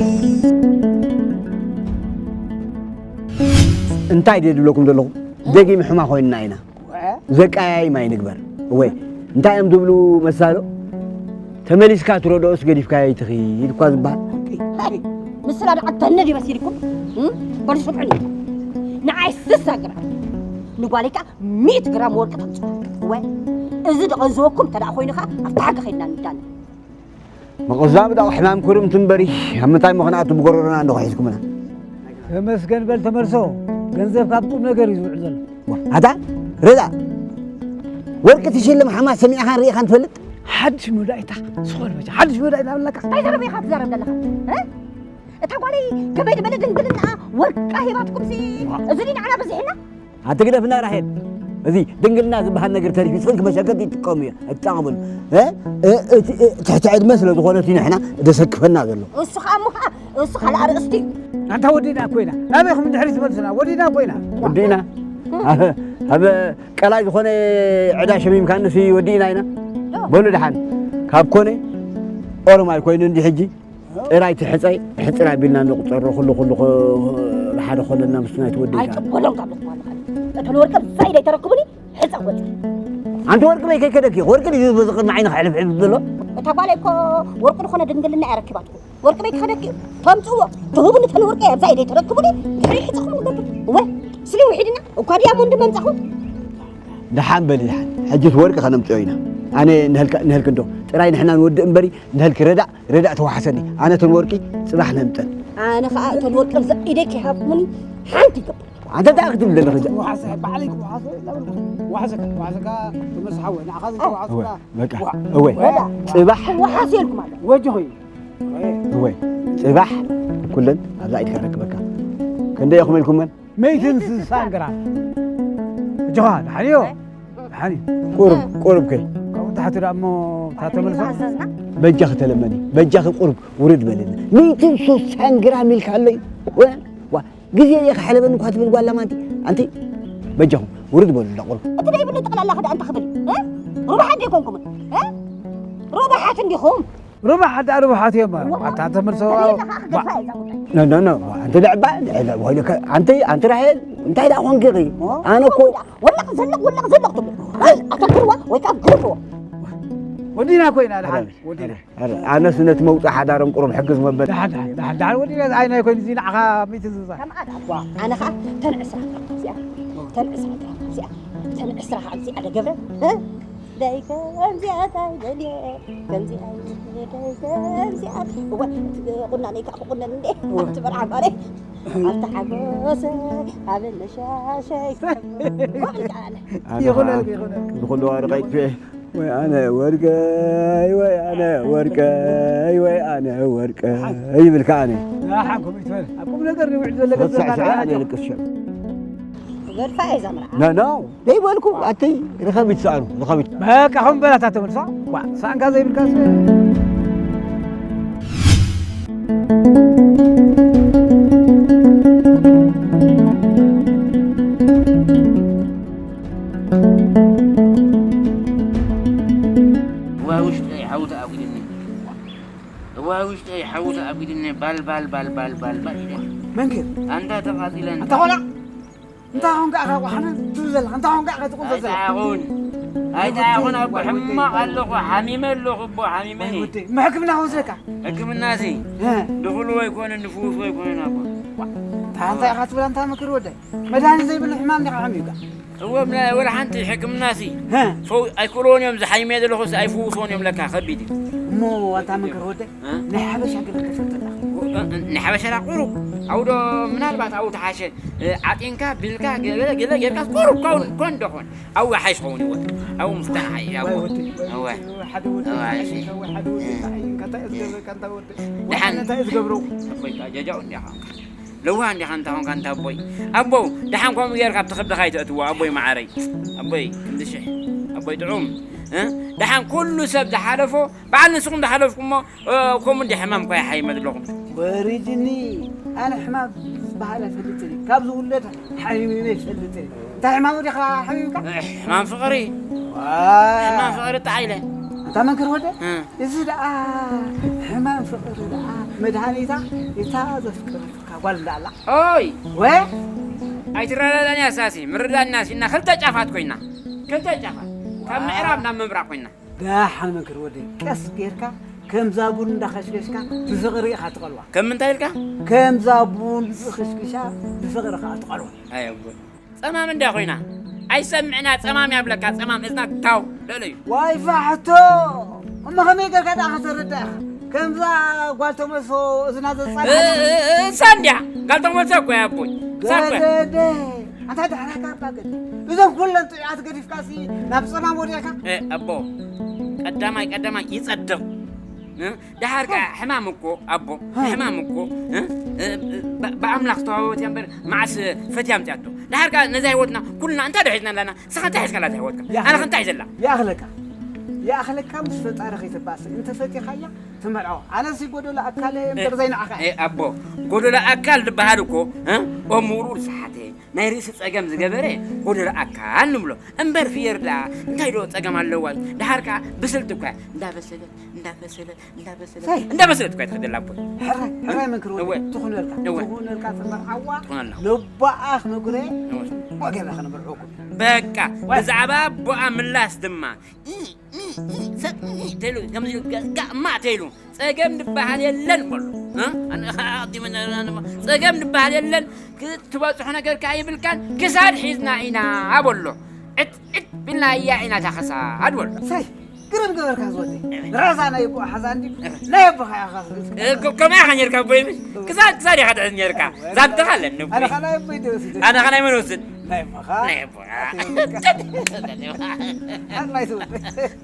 እንታይ ድየ ዝብለኩም ዘለኹ? ደጊም ሕማ ኮይንና ኢና። ዘቀያይም ኣይንግበር። ወይ። እንታይ እዮም ዝብሉ መሳሎ? ተመሊስካ ትረድኦስ ገዲፍካ ኣይትኺድ እኳ ዝበሃል። ምስላ ደኣ ተነድ ይመሲልኩም? እም? በሉ ስምዑኒ። ንዓይ ስሳ ግራም፣ ንጓለይ ከኣ ሚእቲ ግራም ወርቂ ተምጽኡ። ወይ፣ እዚ ደቐዝወኩም እንተ ደኣ ኮይኑ ከኣ ኣብቲ ሓቂ ከይድና ንዳነ። ምቕዛም ደኣ ሕማም ኩርምቲ እምበሪ፣ ኣብ ምንታይ ምኽንያቱ ብጎረሮና እንዶ ሒዝኩምና? ተመስገን በል ተመልሶ፣ ገንዘብ ካብ ቁም ነገር እዩ ዝውዕል ዘሎ። ዋ፣ ኣታ ረዳ፣ ወርቂ ትሽልም ሓማት ሰሚዕኻን ርኢኻን ትፈልጥ? ሓድሽ መወዳእታ ዝኾነ መቸ ሓድሽ መወዳእታ ኣለካ። እንታይ ዘረባ ኢኻ ትዛረብ ዘለኻ? እ? እታ ጓለይ ከመይ ዝበለ ድንግልናኣ ወርቃ ሂባትኩምሲ፣ ዋ። እዚ ድዩ ንዓና በዚሕና? ኣቲ ግደፍና ራሄል፣ እዚ ድንግልና ዝበሃል ነገር ተሪፉ፣ ስኽንኪ መሸከቲ ትጥቀሙ እየ፣ ኣይትጠቐምሉ። እ? እ፣ እቲ፣ እ፣ ትሕቲ ዕድመ ስለ ዝኾነ እቲ ንሕና ደሰክፈና ዘሎ። እሱ ኸኣ እሞ ኸኣ፣ እሱ ካልእ ኣርእስቲ እዩ። ኣንታ ወዲእና እኮ ኢና። ናበይኹም ድሕሪት ትመልሱና? ወዲእና እኮ ኢና። ወዲእና? ኣብ፣ ኣብ ቀላይ ዝኾነ ዕዳ ሸሚምካንሲ ወዲእና ኢና። ዶ? በሉ ደሓን። ካብ ኮነ ኦሮማይ ኮይኑ እንዲ ሕጂ ጥራይ ትሕጸ፣ ሕጽር ኣቢልና ንቁጸሮ፣ ኩሉ፣ ኩሉ ኸ-፣ ሓደ ኾለና ምስቲ ናይቲ ወዲ ኢኻ። ኣይቅበሎን ካብ ዝኾነ ኻል። እተን ወርቂ ብዛይዳ ኣይተረክቡኒ፣ ሕጸ ወርቂ። ኣንቲ ወርቂ በይ ከይከደኪ፣ ወርቂ ድዩ በዚ ቅድሚ ዓይንኻ ሕልፍሕፍ ዘሎ? እታ ጓለይ እኮ ወርቂ ዝኾነ ድንግልና እያ ረኪባትኩም። ወርቂ ቤት ከደኪ ተምጽዎ ትህቡኒ፣ ተን ወርቂ ኣብዛ ኢደይ ተረክቡኒ። ድሕሪ ሕጽኹም ንገብር። እወ፣ ስሊ ውሒድና እኳ ዲያሞንድ መምጻኹ። ደሓን በሊ፣ ደሓን። ሕጅስ ወርቂ ከነምጽኦ ኢና። ኣነ ንህልካ፣ ንህልክ እንዶ ጥራይ ንሕና ንወድእ እምበሪ፣ ንህልክ ረዳእ፣ ረዳእ ተዋሓሰኒ። ኣነ ተን ወርቂ ጽባሕ ነምጸን። ኣነ ኸኣ ተን ወርቂ ኣብዛ ኢደይ ከይሃብኩምኒ ሓንቲ ይገብር። ኣንተ እንታይ ክትብል ዘለኻ? ዋሓሰ፣ ባዕለይ ክዋሓሶ የብለይ። ዋሓሰካ፣ ዋሓሰካ፣ ትመስሓወ፣ ንዓኻ እወ፣ ዘይተዋሓሱካ። በቃ፣ ዋ-፣ እወ። ወላ። ጽባሕ። ክዋሓስ የልኩም ኣለ። ወጆ ኾይ። እወ። ጽባሕ ኩለን ኣብዛ ኢድካ ረክበካ። ክንደይ ኢኹም ኢልኩመን? መይትን ስሳን ግራም። እጆኻ፣ ደሓን እዩ። ደሓን እዩ። ቁሩብ፣ ቁሩብ ከይ። ካብኡ ታሕቲ ደኣ እሞ እታ ተመልሶ። ኣዘዝና። በጃኺ ተለመኒ። በጃኺ ቁሩብ ውርድ በልኒ። መይትን ስሳን ግራም ኢልካ ኣለይ። ወ-፣ ዋ፣ ግዜ እየ ክሓለበኒ እኳ ትብል ጓል ለማንቲ። ኣንቲ፣ በጃኹም፣ ውርድ በሉ እንዳ ቁሩብ። እቲ ደይብሉ ጠቕላላ ክዳ እንታይ ክብል? እ? ሩባሓት ዲኹም? እ? ሩባሓት እንዲኹም? ሩባሓት ደኣ ሩባሓት እዮም። ሩባሓት። ኣታ ተመልሶ። ተደይብሉ ከዓ ክገድፋ እየ እዛ ጉዳይ። ኖ፣ ኖ፣ ኖ። ኣንቲ ደዕባ፣ ደዕባ፣ ወይለከ፣ ኣንቲ፣ ኣንቲ ራሄል፣ እንታይ ደኣ ኾንኪ ኢኺ? ኦ፣ ኣነ እኮ ወላቕ ዘለቕ፣ ወላቕ ዘለቕ ትብሉ። ኣይ፣ ኣታ ትብልዋ፣ ወይ ከዓ ግርፍዎ። ወዲና እኮ ኢና፣ ደሓን፣ ኣረ፣ ወዲና። ኣረ፣ ኣነስ ነቲ መውጽኢ ሓዳሮም ቁሩብ ሕግዝ መበል። ደሓን፣ ደሓን፣ ደሓን፣ ደሓን፣ ወዲና፣ ኣይ፣ ናይ ኮይኑ፣ እዚ ንዓኻ ምትዝዛር። ከም ኣታ፣ ዋ፣ ኣነ ኸኣ ተን ዕስራ፣ እዚኣ፣ ተን ዕስራ፣ እዚኣ፣ ተን ዕስራ ኸኣ፣ እዚኣ ደገብረ፣ እ? ደይ ከምዚኣ እንታይ ደልየ፣ ከምዚኣ ደይ ከምዚኣ። እወ፣ ቁናነይ ከዓ ክቁነን እንዴ? እወ። ኣብቲ መርዓ ጓለይ፣ ኣብቲ ሓጎሰይ፣ ኣብ ነሻሸይ። እወ፣ ኢልካ ኣለ። ኣነ ይኹነልኪ፣ ከዓ ይኹነልኪ። ብኹሉ ወርቂ ኣይትፍኤ። ወይ ኣነ ወርቀይ፣ ወይ ኣነ ወርቀይ፣ ወይ ኣነ ወርቀይ ይብል ከዓ ኣነ። ደሓን ከምኡ ይትበል። ኣብ ቁም ነገር ንውዕል ዘሎ ገንዘብ ተወሳዕ ሰዓት ናትካ። ኣነ ልቅስ ሸም። ገድፋ እየ እዛ መርዓ። ኖ፣ ኖ። ደይበልኩ ኣተይ ርኸብ ይትሰኣኑ፣ ርኸብ ይት- በቃ፣ ከም በላታ ተመልሳ። ዋ፣ ሳንካ ዘይብልካ ስ- እዋ ውሽጠይ ሓዊ ተኣጒድኒ። እዋ ውሽጠይ ሓዊ ተኣጒድኒ። ባል፣ ባል፣ ባል፣ ባል፣ ባል፣ ባል ኢለ። መንክር? ኣንታ ተቓጺለ ኣንታ። ኣንታ ቆልዓ? እንታይ ኾንካ ኢኻ ቋሕና ትብል ዘለኻ? እንታይ ኾንካ ኢኻ ትቕንዘ ዘለኻ? ኣይጠዓኹን። ኣይጠዓኹን ኣቦ፣ ሕማቕ ኣለኹ፣ ሓሚመ ኣለኹ ኣቦ፣ ሓሚመ። ወይ ወደይ፣ እሞ ሕክምና ክወስደካ? ሕክምናሲ እ። ድኹሉ ኣይኮነን፣ ንፍውሱ ኣይኮነን ኣቦ። ዋ፣ እንታይ ኢኻ ትብል ኣንታ መክር ወደይ? መድሃኒት ዘይብሉ ሕማም ዲኻ ሓሚምካ? እወ፣ ምና-፣ ወላ ሓንቲ ሕክምናሲ እ። ፈው-፣ ኣይክእልዎን እዮም፣ ዝሓይመ ዘለኹስ ኣይፍውስዎን እዮም ለካ፣ ከቢድ እዩ። እሞ ኣንታ መክር ወደይ፣ እ? ናይ ሓበሻ ገለ ተፈልጠና። እ፣ እ፣ ናይ ሓበሻ ዳ ቁሩብ፣ ኣብኡ ዶ ምናልባት ኣብኡ ተሓሸ። እ፣ ዓጢንካ፣ ቢልካ፣ ገለ፣ ገለ ጌርካ፣ ቁሩብ ኮን፣ ኮን ዶ ኾን። ኣው ሓይሽ ኸውን ይወ። ኣው ምፍታን ሓይ፣ ኣው። ወይ ወዲ፣ ወይ እወ። ወዲ፣ ሓደ ወዲ፣ እወ፣ ሓይሽ። ወይ ሓደ ወዲ፣ እ። እንታይ እዩ? ከንታ እዝገብረካ፣ እንታ ወዲ። ደሓን። እንታይ እዝገብረው? ኣቦይ፣ ጃጃው እንዲኻ። ለዋ እንዲኻ፣ እንታ ኾንካ፣ እንታ ኣቦይ። ኣቦ፣ ደሓን ከምኡ ጌርካ ኣብቲ ከብድኻ ኣይተእትዎ፣ ኣቦይ መዓረይ። ኣቦይ፣ ክንዲ ሽሕ። ኣቦይ ጥዑም። እ? ደሓን ኩሉ ሰብ ዝሓለፎ፣ በዓል ንስኹም ዝሓለፍኩሞ፣ እ፣ ከምኡ እንዲ ሕማም እኳ ይሓይመ ኣለኹም። ወሪድኒ፣ ኣነ ሕማም ዝበሃል ኣይፈልጥን እየ። ካብ ዝውለድ ሓሚመ ኣይፈልጥን እየ። እንታይ ሕማም ወዲኻ ሓሚምካ? እ፣ ሕማም ፍቕሪ። ዋ። ሕማም ፍቕሪ ጥዓይ ኢለ። ኣንታ መንክር ወደ? እ። እዚ ደኣ ሕማም ፍቕሪ ደኣ መድሃኒታ እታ ዘፍቅረትካ ጓል እንዳ ኣላ። ኦይ! ወ? ኣይትረዳዳእን እያ ሳሲ፣ ምርዳእና ሲና ክልተ ጫፋት ኮይና። ክልተ ጫፋት። ካብ ምዕራብ ናብ ምብራቕ ኮይና። ደሓን መንክር ወደይ፣ ቀስ ጌርካ ከምዛ ቡን እንዳኸሽከሽካ ብፍቕሪ ኢኻ ትቐልዋ። ከም ምንታይ ኢልካ? ከምዛ ቡን ዝኽሽክሻ ብፍቕሪ ኸኣ ትቐልዋ። ኣይ ኣቦይ። ጸማም እንድያ ኮይና። ኣይሰምዕና ጸማም ያብለካ፣ ጸማም እዝና ታው ልዕለዩ። ዋይ ፋሕቶ! እሞ ከመይ ጌርካ ደኣ ከተረዳ ኢኻ? ከምዛ ጓል ተመልሶ እዝና ዘጻንሓ እ-፣ እ-፣ እሳ እንድያ። ጋል ተመልሶ እኮ እያ ኣቦይ። እሳ እኮ እያ። ገደደ! ኣንታ ዳሕራካ እባ ገደ። እዞም ኩለን ጥዑያት ገዲፍካሲ ናብ ጸማም ወዲቕካ? እ፣ ኣቦ፣ ቀዳማይ፣ ቀዳማይ ይጸድቕ። እ፣ ደሓር ከኣ ሕማም እኮ፣ ኣቦ፣ እ። ሕማም እኮ፣ እ፣ እ፣ ብ-፣ ብኣምላኽ ዝተዋህበት እያ እምበር፣ መዓስ ፈትያ ኣምጺኣቶ? ደሓር ከኣ ነዛ ህይወትና ኩልና እንታይ ዶ ሒዝና ኣለና? ንስኻ እንታይ ሒዝካ ኣላ እዛ ህይወትካ? ይኣኽለካ። ኣነ ከ እንታይ እየ ዘላ? ይኣኽለካ። ይኣኽለካ ምስ ፈጣሪ ከይትባእስ። እንተፈቲኻያ ትምርዖ። ኣነሲ ጎደሎ ኣካል እየ እምበር እ፣ ዘይንዓኻ እየ። እ፣ ኣቦ፣ ጎደሎ ኣካል ዝበሃል እኮ፣ እ፣ ኦም ምውርውር ዝሰሓተ፣ ናይ ርእሲ ጸገም ዝገበረ ጎደሎ ኣካል ንብሎ። እምበር ፍየር ደኣ እንታይ ዶ ጸገም ኣለዋ እዩ? ደሓር ከኣ ብስልቲ እኳ እንዳበሰለት፣ እንዳበሰለት፣ እንዳበሰለት፣ ሳይ። እንዳበሰለት እኳ ትኸደላ ኣቦ። ሕራይ፣ ሕራይ መንክር ወዲ፣ እወ። ትኹነልካ፣ እወ። ትኹነልካ ትመርዓዋ፣ ትኹነላ። ልባኣ ክነግረ እወ። ወገና ክንምርዖ እኮ። በቃ፣ ዋይ። ብዛዕባ ኣቦኣ ምላስ ድማ፣ ኢ፣ ኢ፣ ሰብ ተይሉ ከምዚ ኢሉ ጋ- ጋማ ተይሉ ጸገም ዝበሃል የለን በሎ። እ? ኣነ ኸዓ ኣቕዲመ ነ- ነ- ነ- ጸገም ዝበሃል የለን። ክትበጽሖ ነገር ከኣ የብልካን። ክሳድ ሒዝና ኢና በሎ። ዕት ዕት ቢልና እያ ኢና ታኸሳድ በሎ። ሳይ ግርም ገበርካ ዝወደይ። ራዛ ናይ ኣቦ ሓዛ እንዲ ናይ ኣቦኻ ኢኻ። እ፣ ከ- ከምኣ ኢኻ ኔርካ ኣቦይ። ክሳድ ክሳድ ኢኻ ትሕዝ ኔርካ። ዛንተኻ ኣለኒ ኣነ ኣቦይ። ኸ ናይ ኣቦይ ዶ ወስደ? ኣነ ኸ ናይ መን ወስድ? ናይ ኣቦኻ። ናይ ኣቦኻ። ኣማይ ትወደይ።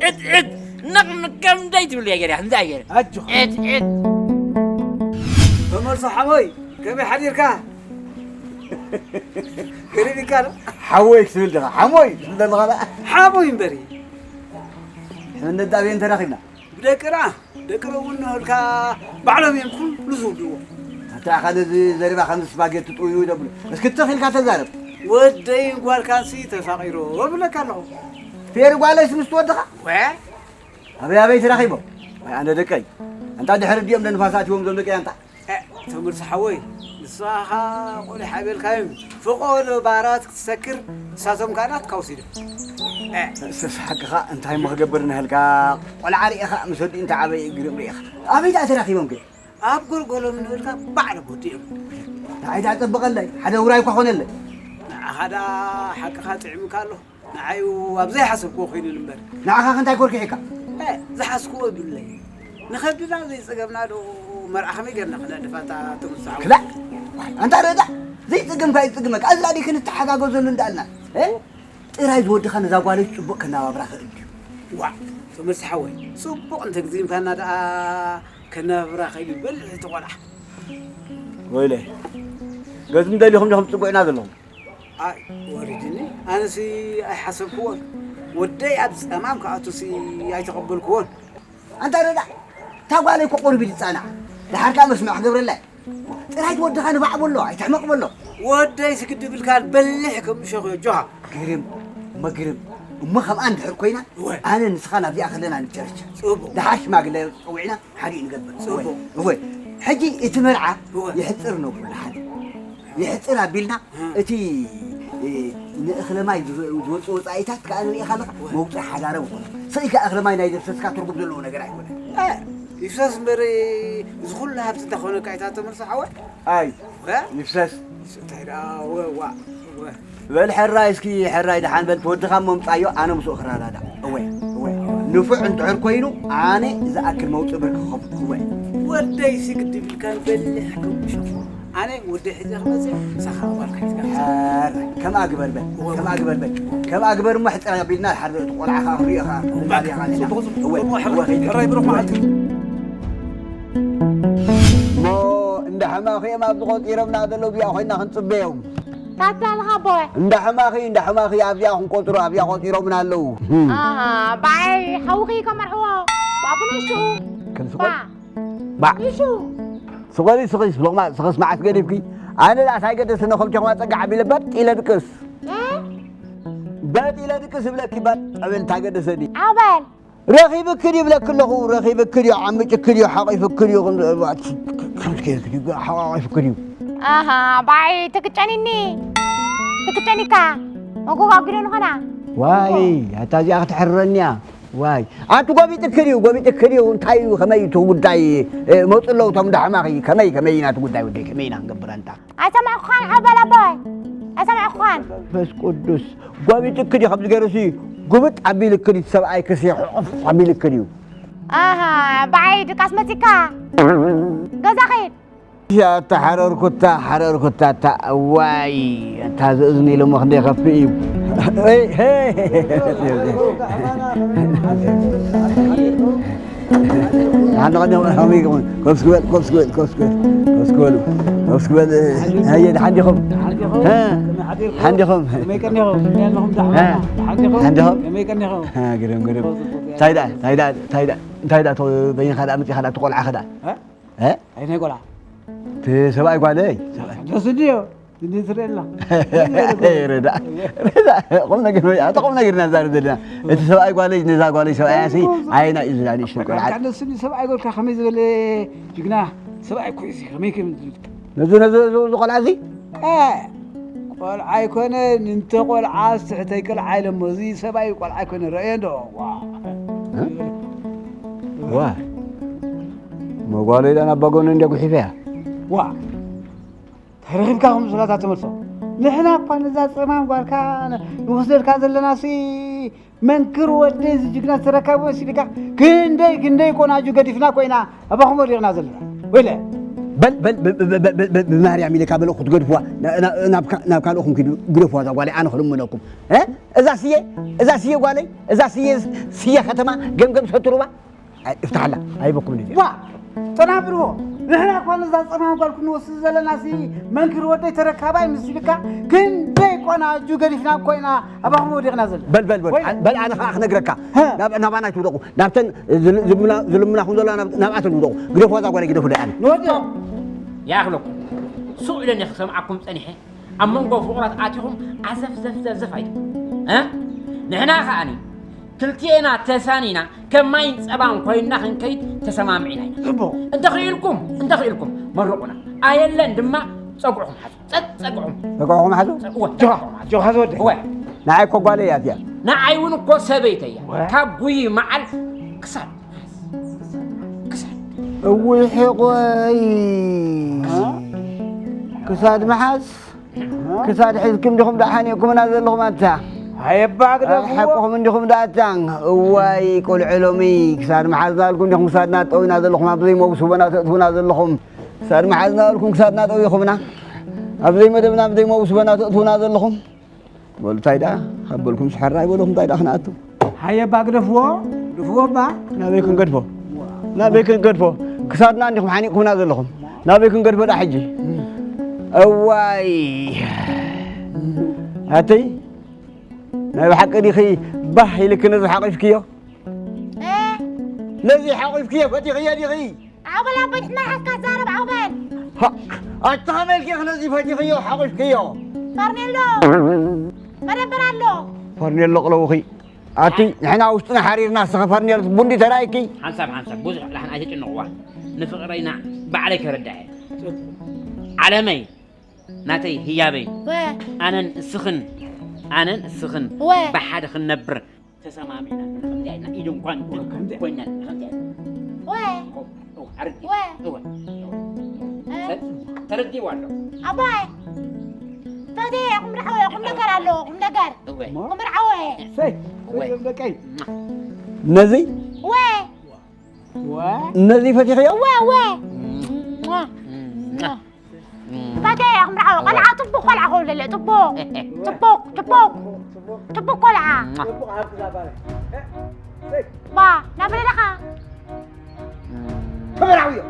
እት እት ነቕ ነቕ ከም ደይ ትብል እያ ገይራ፣ ከምዛ እያ ገይራ። ኣጆኻ። እት እት። ተመልሶ ሓሞይ፣ ከመይ ሓዲርካ? ገሪም ኢልካ ዶ? ሓወይ ክትብል ዲኻ? ሓሞይ ክትብል ዘለኻ ደኣ? ሓሞይ እምበሪ። ሕምነት ደኣ ኣበየን ተራኺብና? ብደቅና፣ ደቅና እውን ንህልካ ባዕሎም እዮም ኩሉ ዝውድዎ። ኣታ ኣኻ ነዚ ዘሪባ ከምዚ ስፓጌቲ ጥውዩ ይደብሉ። እስኪ ትኽ ኢልካ ተዛረብ። ወደይን ጓልካንሲ ተፋቒሮም እብለካ ኣለኹ። ፌሪ ጓለይስ ምስቲ ወድኻ? ወ? ኣበይ ኣበይ ተራኺቦም? ዋይ ኣነ ደቀይ። ኣንታ ድሕሪ ዲኦም ንንፋስ ኣትዮም ዞም ደቀይ ኣንታ። እ፣ ተምርሲ ሓወይ፣ ንስኻ ቆሊሕ ኣቤልካዮም። ፍቖዶ ባራት ክትሰክር፣ ንሳቶም ከኣ ናትካ ወሲዶም። እ። እሰስ ሓቅኻ እንታይ እሞ ክገብር ንህልካ? ቆልዓ ርኢኻ ምስ ወዲ እንተ ዓበየ ግርም ርኢኻ። ኣበይ ደኣ ተራኺቦም ከ? ኣብ ጎልጎሎም ንህልካ ባዕሎም ወዲኦም። ንዓይ ደኣ ጸበቐለይ፣ ሓደ ውራይ እኳ ኾነለይ። ንዓኻ ደኣ ሓቅኻ ጥዒሙካ ኣሎ። ንዓዩ ኣብ ዘይሓሰብክዎ ኮይኑን እምበር። ንዓኻ ከ እንታይ ኮርኪሒካ? እ፣ ዝሓዝክዎ ይብለይ። ንኸብድና ዘይጸገምና ዶ መርዓ ከመይ ጌርና ክነድፋ እታ ትምሳሕ? ክላእ! ኣንታ ርዳእ! ዘይጽግምካ ይጽግመካ። ኣዝላ ዲ ክንተሓጋገዘሉ እንዳልና። እ? ጥራይ ዝወድኻ ነዛ ጓለይ ጽቡቕ ከናባብራ ክእል ድዩ? ዋእ! ትምሳሕ ሓወይ፣ ጽቡቕ እንተግዚምካና ደኣ ከናባብራ ከይዱ በልሕ እቲ ቆልዓ። ወይለይ! ገዝም ደሊኹም ዲኹም ትጽጉዑና ዘለኹም? ኣይ፣ ወሪድኒ። ኣነሲ ኣይሓሰብክዎን። ወደይ ኣብ ጸማም ክኣቱሲ ኣይተቐበልክዎን። ኣንታ ረዳ፣ እታ ጓለይ እኮ ቁሩብ እዩ ዝጻናዕ። ደሓር ከኣ መስምዕ ክገብረላ እየ። ጥራይ እቲ ወድኻ ንባዕ በሎ፣ ኣይትሕመቕ በሎ። ወደይ ስግድ ብልካን በሊሕ ከም እሾኽ እዩ ኣጆኻ። ግርም፣ እሞ ግርም። እሞ ከምኣ እንድሕር ኮይና፣ እወ። ኣነ ንስኻ ናብዚኣ ከለና ንቸርቸር። ጽቡቕ። ደሓር ሽማግለ ጸዊዕና ሓዲኡ ንገብር። ጽቡቕ። እወ። ሕጂ እቲ መርዓ እወ። ይሕጽር ነብሎ ሓደ። ይሕጽር ኣቢልና እ። እቲ፣ እ፣ ንእኽለ ማይ ዝወ-፣ ዝወጽኡ ወጻኢታት ከኣ ንሪኢኻ ኣለኻ። እወ። መውጽኢ ሓዳሮም ይኹን። ስኢልካ እኽለ ማይ ናይ ዘፍሰስካ ትርጉም ዘለዎ ነገር ኣይኮነን። እ፣ ይፍሰስ እምበር፣ እዚ ኩሉ ሃብቲ እንተኾነካ ኣይታ ተመልሶ ሓወይ? ኣይ፣ እወ። ይፍሰስ። እንታይ ደኣ፣ እወ፣ ዋ፣ እወ። በል ሕራይ እስኪ፣ ሕራይ ደሓን በል፣ ትወድኻ እሞ ምጻዮ፣ ኣነ ምስኡ ክረዳዳእ። እወ፣ እወ። ንፉዕ እንድሕር ኮይኑ፣ ኣነ ዝኣክል መውጽኢ ብር ክኸፍል። እወ። ወደይ ስግድ ቢልካ በልሕ ከም ሸፎ። ኣነ ወደይ ሒዘ ክመጽእ፣ ንሳኻ ጓልካ ሒዝካ። ሕራይ፣ ከምኣ ግበር በል፣ እወ። ከምኣ ግበር በል። ከምኣ ግበር እሞ ሕጽር ኣቢልና፣ ሓር እቲ ቆልዓ ኸኣ ክሪኦ ኸኣ፣ እምባ፣ ንላዕሊ ኸኣ ንሕና። ጽቡቕ፣ ጽቡቕ። እወ፣ እወ፣ ሕራይ፣ እወ። ሕራይ ብሩኽ መዓልቲ። እሞ እንዳ ሕማኺ እዮም ኣብዚ ቆጺሮምና ዘለዉ፣ እዚኣ ኮይና ክንጽበዮም። ታይ ትብላለኻ ኣቦይ? እንዳ ሕማኺ፣ እንዳ ሕማኺ ኣብዚኣ ክንቆጽሮ፣ ኣብዚኣ ቆጺሮምና ኣለዉ። ኣሃ፣ በዓይ ሓውኺ ከመርሕዎ። ባቡ ንእሽትኡ። ከም ስቆል? ባ። ባዕ። ንእሽትኡ። ስቆሊ፣ ስኺ፣ ስሎቕማ፣ ስኽስ መዓስ ገዲፍኪ? ኣነ ደኣ እንታይ ገደሰኒ፣ ከምቲ ኹማ ጸጋ ዓቢለ በጥ ኢለ ድቅስ። እ? በጥ ኢለ ድቅስ እብለኪ፣ በጥ ዕብል እንታይ ገደሰኒ? ዓው በል። ረኺብክን ይብለኪ ኣለኹ፣ ረኺብክን እዩ፣ ዓምጭክን እዩ፣ ሓቒፍክን እዩ፣ ከም፣ ከም፣ ከም፣ ሓቋቒፍክን እዩ። ኣሃ፣ ባይ ትክጨኒኒ፣ ትክጨኒካ፣ መጎጋጉዶ ንኾና። ዋይ፣ ኣታ እዚኣ ክትሕርረኒ እያ። ዋይ፣ ኣቲ ጎቢጥክን እዩ፣ ጎቢጥክን እዩ፣ እንታይ እዩ፣ ከመይ እዩ እቲ ጉዳይ፣ እ፣ መፁ ኣለዉ እቶም ዳሕማኺ፣ ከመይ፣ ከመይ ኢና እቲ ጉዳይ ወደይ፣ ከመይ ኢና ክንገብር ኣንታ? ኣይሰማዕኩኻን፣ ሓው በል ኣቦይ። ኣይሰማዕኩኻን። መንፈስ ቅዱስ፣ ጓቢጥኪ ድዩ ከምዚ ገይሩሲ ጉብጥ ኣቢልኪ ድዩ ሰብኣይኪ ሲ ሕቑፍ ኣቢልኪ ድዩ? ኣሃ፣ ብዓይ ድቃስ መጺካ። ገዛ ኺድ። ኣታ ሓረርኩታ፣ ሓረርኩታ፣ ኣታ እዋይ፣ ኣታ ዝእዝኒ ኢሎሞ ክንደይ ከፍእ እዩ። ሄይ፣ ሄይ። ሓንቲ ቀደም ከመይ ይኸውን? ኮፍ እስኪ በል፣ ኮፍ እስኪ በል፣ ኮፍ እስኪ በል፣ ኮፍ እስኪ በል፣ ኮፍ እስኪ በል። ሃየ፣ ደሓን ዲኹም? ሃ? ደሓን ዲኹም? ከመይ ቀኒኹም? ከመይ ኣለኹም? ደሓን ዲኹም? ሃ? ደሓን ዲኹም? ደሓን ዲኹም? ከመይ ቀኒኹም? ሃ፣ ግርም፣ ግርም። እንታይ ደኣ፣ እንታይ ደኣ፣ እንታይ ደኣ፣ እንታይ ደኣ፣ ቶ-፣ በይንኻ ደኣ መፂኻ ደኣ፣ እቲ ቆልዓኻ ደኣ? ሃ? ሃ? ኣይ፣ ናይ ቆልዓ። እቲ ሰብኣይ ጓለይ? ሰብኣይ። ደስ እንድዮ። እንዴት ትርእየላ? ረዳ፣ ረዳ፣ ቁም ነገር ወይ፣ ኣታ ቁም ነገር ኢና ንዛረብ ዘለና። እቲ ሰብኣይ ጓለይ፣ ነዛ ጓለይ ሰብኣያ ሲ፣ ኣይና እዩ ዝላ ንእሽቶ ቆልዓ። ካልእ ስኒ ሰብኣይ ጎልካ ከመይ ዝበለ ጅግና ሰብኣይ እኮ እዩ እዚ፣ ከመይ ከም ነዚ፣ ነዚ፣ ነዚ፣ ነዚ ቆልዓ እዚ? እ፣ ቆልዓ ኣይኮነን፣ እንተ ቆልዓ ትሕተይ ቆልዓ ኢለሞ፣ እዚ ሰብኣይ ቆልዓ ኣይኮነን፣ ረእዮ እንዶ። ዋ። እ? ዋ፣ መጓሎ ኢላ ናብ ባጎኑ እንደ ጉሒፈያ። ዋ፣ ተረኺብካ ከም ዝብላታ ትመልሶ። ንሕና እኳ ነዛ ጸማም ጓልካ ንወስደልካ ዘለና ሲ መንክር ወደይ ዝጅግና ተረካቢ ወሲድካ ክንደይ ክንደይ ቆናጁ ገዲፍና ኮይና ኣባኹም ወዲቕና ዘለና። ወይለ። በል፣ በል፣ ብ-፣ ብ-፣ ብ-፣ ብ-፣ ብ-፣ ብማርያም ኢለካ በለ ክትገድፍዋ። ና-፣ ና-፣ ናብ ካ-፣ ናብ ካልኦኹም ኪዱ ግደፍዋ እዛ ጓለይ ኣነ ክልምነኩም። እ? እዛ ስየ፣ እዛ ስየ ጓለይ፣ እዛ ስየ፣ ስየ ከተማ ገምገም ሰትሩባ። ኣይ፣ እፍትሓላ፣ ኣይበኩም ልጅ። ዋ፣ ጠናብርዎ። ንሕና እኳ ነዛ ጸማም ጓል ክንወስድ ዘለና ሲ መንክር ወደይ ተረካባይ ምስ ኢልካ ክንደይ ቆናጁ ገዲፍና ኮይና ኣባኹም ወዲቕና ዘለና። በል፣ በል፣ በል። ወይ በል፣ ኣነ ኸዓ ክነግረካ። ሀ። ናብ-፣ ናባና ኣይትውደቑ። ናብተን ዝል-፣ ዝልምና-፣ ዝልምናኹም ዘለዋ ናብ-፣ ናብኣተን ውደቑ። ግደፍዋ እዛ ጓለይ ግደፉለይ ኣነ። ንወዲ። ይኣኽለኩም። ሱቕ ኢለኒ ክሰምዓኩም ጸኒሐ። ኣብ መንጎ ፍቑራት ኣቲኹም ዓዘፍ ዘፍ ዘፍ ዘፍ ኣይትበሉ። እ? ንሕና ከኣኒ ክልቲኤና ተሳኒና ከም ማይን ጸባን ኮይንና ክንከይድ ተሰማሚዕና ኢና። ጽቡቕ። እንተኽኢልኩም፣ እንተኽኢልኩም መርቑና። ኣየለን ድማ ጸጉዕኹም ሓዙ። ጸ-፣ ጸጉዕኹም። ጸጉዕኹም ሓዙ? ጸ-፣ እወ፣ ጆ፣ ጸጉዕኹም ሓዙ። ጆ፣ ሓዙ ወደ። እወ። ንዓይ እኮ ጓለይ እያ እዚኣ። ንዓይ እውን እኮ ሰበይተይ እያ። ወ- ካብ ጉይ መዓል ክሳድ፣ ክሳድ። እውይ ሕቖይ። እ? ክሳድ መሓዝ? ክሳድ ሒዝኩም ዲኹም ደኣ ሓኒቕኩምና ዘለኹም ኣታ? ሃየባ ግደፍዎ። ሓቁኹም እንዲኹም ደኣ ኣታ? እዋይ ቆልዑ ሎሚ ክሳድ መሓዝና በልኩም ዲኹም ክሳድና ጠዊና ዘለኹም፣ ኣብ ዘይመውስቦና ተእትዉና ዘለኹም። ክሳድ መሓዝና በልኩም ክሳድና ጠዊኹምና። ኣብ ዘይመደብና፣ ኣብ ዘይመውስቦና ተእትዉና ዘለኹም። በሉ፣ እንታይ ደኣ ካብ በልኩም፣ ስሐር ኣይበለኹም፣ እንታይ ደኣ ክንኣቱ? ሃየ፣ እባ ግደፍዎ፣ ግደፍዎ እባ። ናበይ ክንገድፎ? ናበይ ክንገድፎ? ክሳድና እንዲኹም ሓኒቕኩምና ዘለኹም። ናበይ ክንገድፎ ደኣ ሕጂ? እዋይ። ኣተይ፣ ናይ ብሓቂ ዲኺ ባህ ኢልኪ ነዚ ሓቒፍክዮ? እ? ነዚ ሓቒፍክዮ ፈቲኽዮ ዲኺ? ዓው በል ኣቦይ፣ ድሕና ሓዝካ ዛረብ፣ ዓው በል። ሃ፣ ኣታ ከመይ ኢልኪ ነዚ ፈቲኽዮ ሓቒፍክዮ? ፈርኔሎ። መደበር ኣሎ። ፈርኔሎ ቅለውኺ። ኣቲ ንሕና ውሽጥና ሓሪርና፣ ንስኺ ፈርኔሎ ቡንዲ ተራእይኪ? ሓንሳብ፣ ሓንሳብ፣ ብዙሕ ላሕን ኣይተጨንቕዋ። ንፍቕረይና ባዕለይ ከረድኣ እየ። ዓለመይ፣ ናተይ ህያበይ። ወ። ኣነን እስኽን፣ ኣነን እስኽን ወ። ብሓደ ክንነብር ተሰማሚዕና። ከምዚኣ ኢልና ኢድ እንኳን ከምዚኣ ኮይና፣ ከምዚኣ ኢልና። ወ። ኦ፣ ኦ፣ ኣረዲ። ወ። እወ። እ? ተረዲእዋ ኣሎ። ኣቦይ። ፈትየ፣ ቁም ዳዕወ፣ ቁም ነገር ኣሎ፣ ቁም ነገር። እወ። ቁም ዳዕወ። ሰይ፣ እወ። ደቀይ። ነዚ? ወ። ወ። ነዚ ፈቲኽዮ? ወ፣ ወ። እም። ፈትየ፣ ቁም ዳዕወ፣ ቆልዓ፣ ጽቡቕ ቆልዓ ክውለለ፣ ጽቡቕ። ጽቡቕ፣ ጽቡቕ። ጽቡቕ ቆልዓ። ጽቡቕ ሃብቲ ዛባለ። ባ፣ ናበይ ኣለኻ? ተበራውዮ።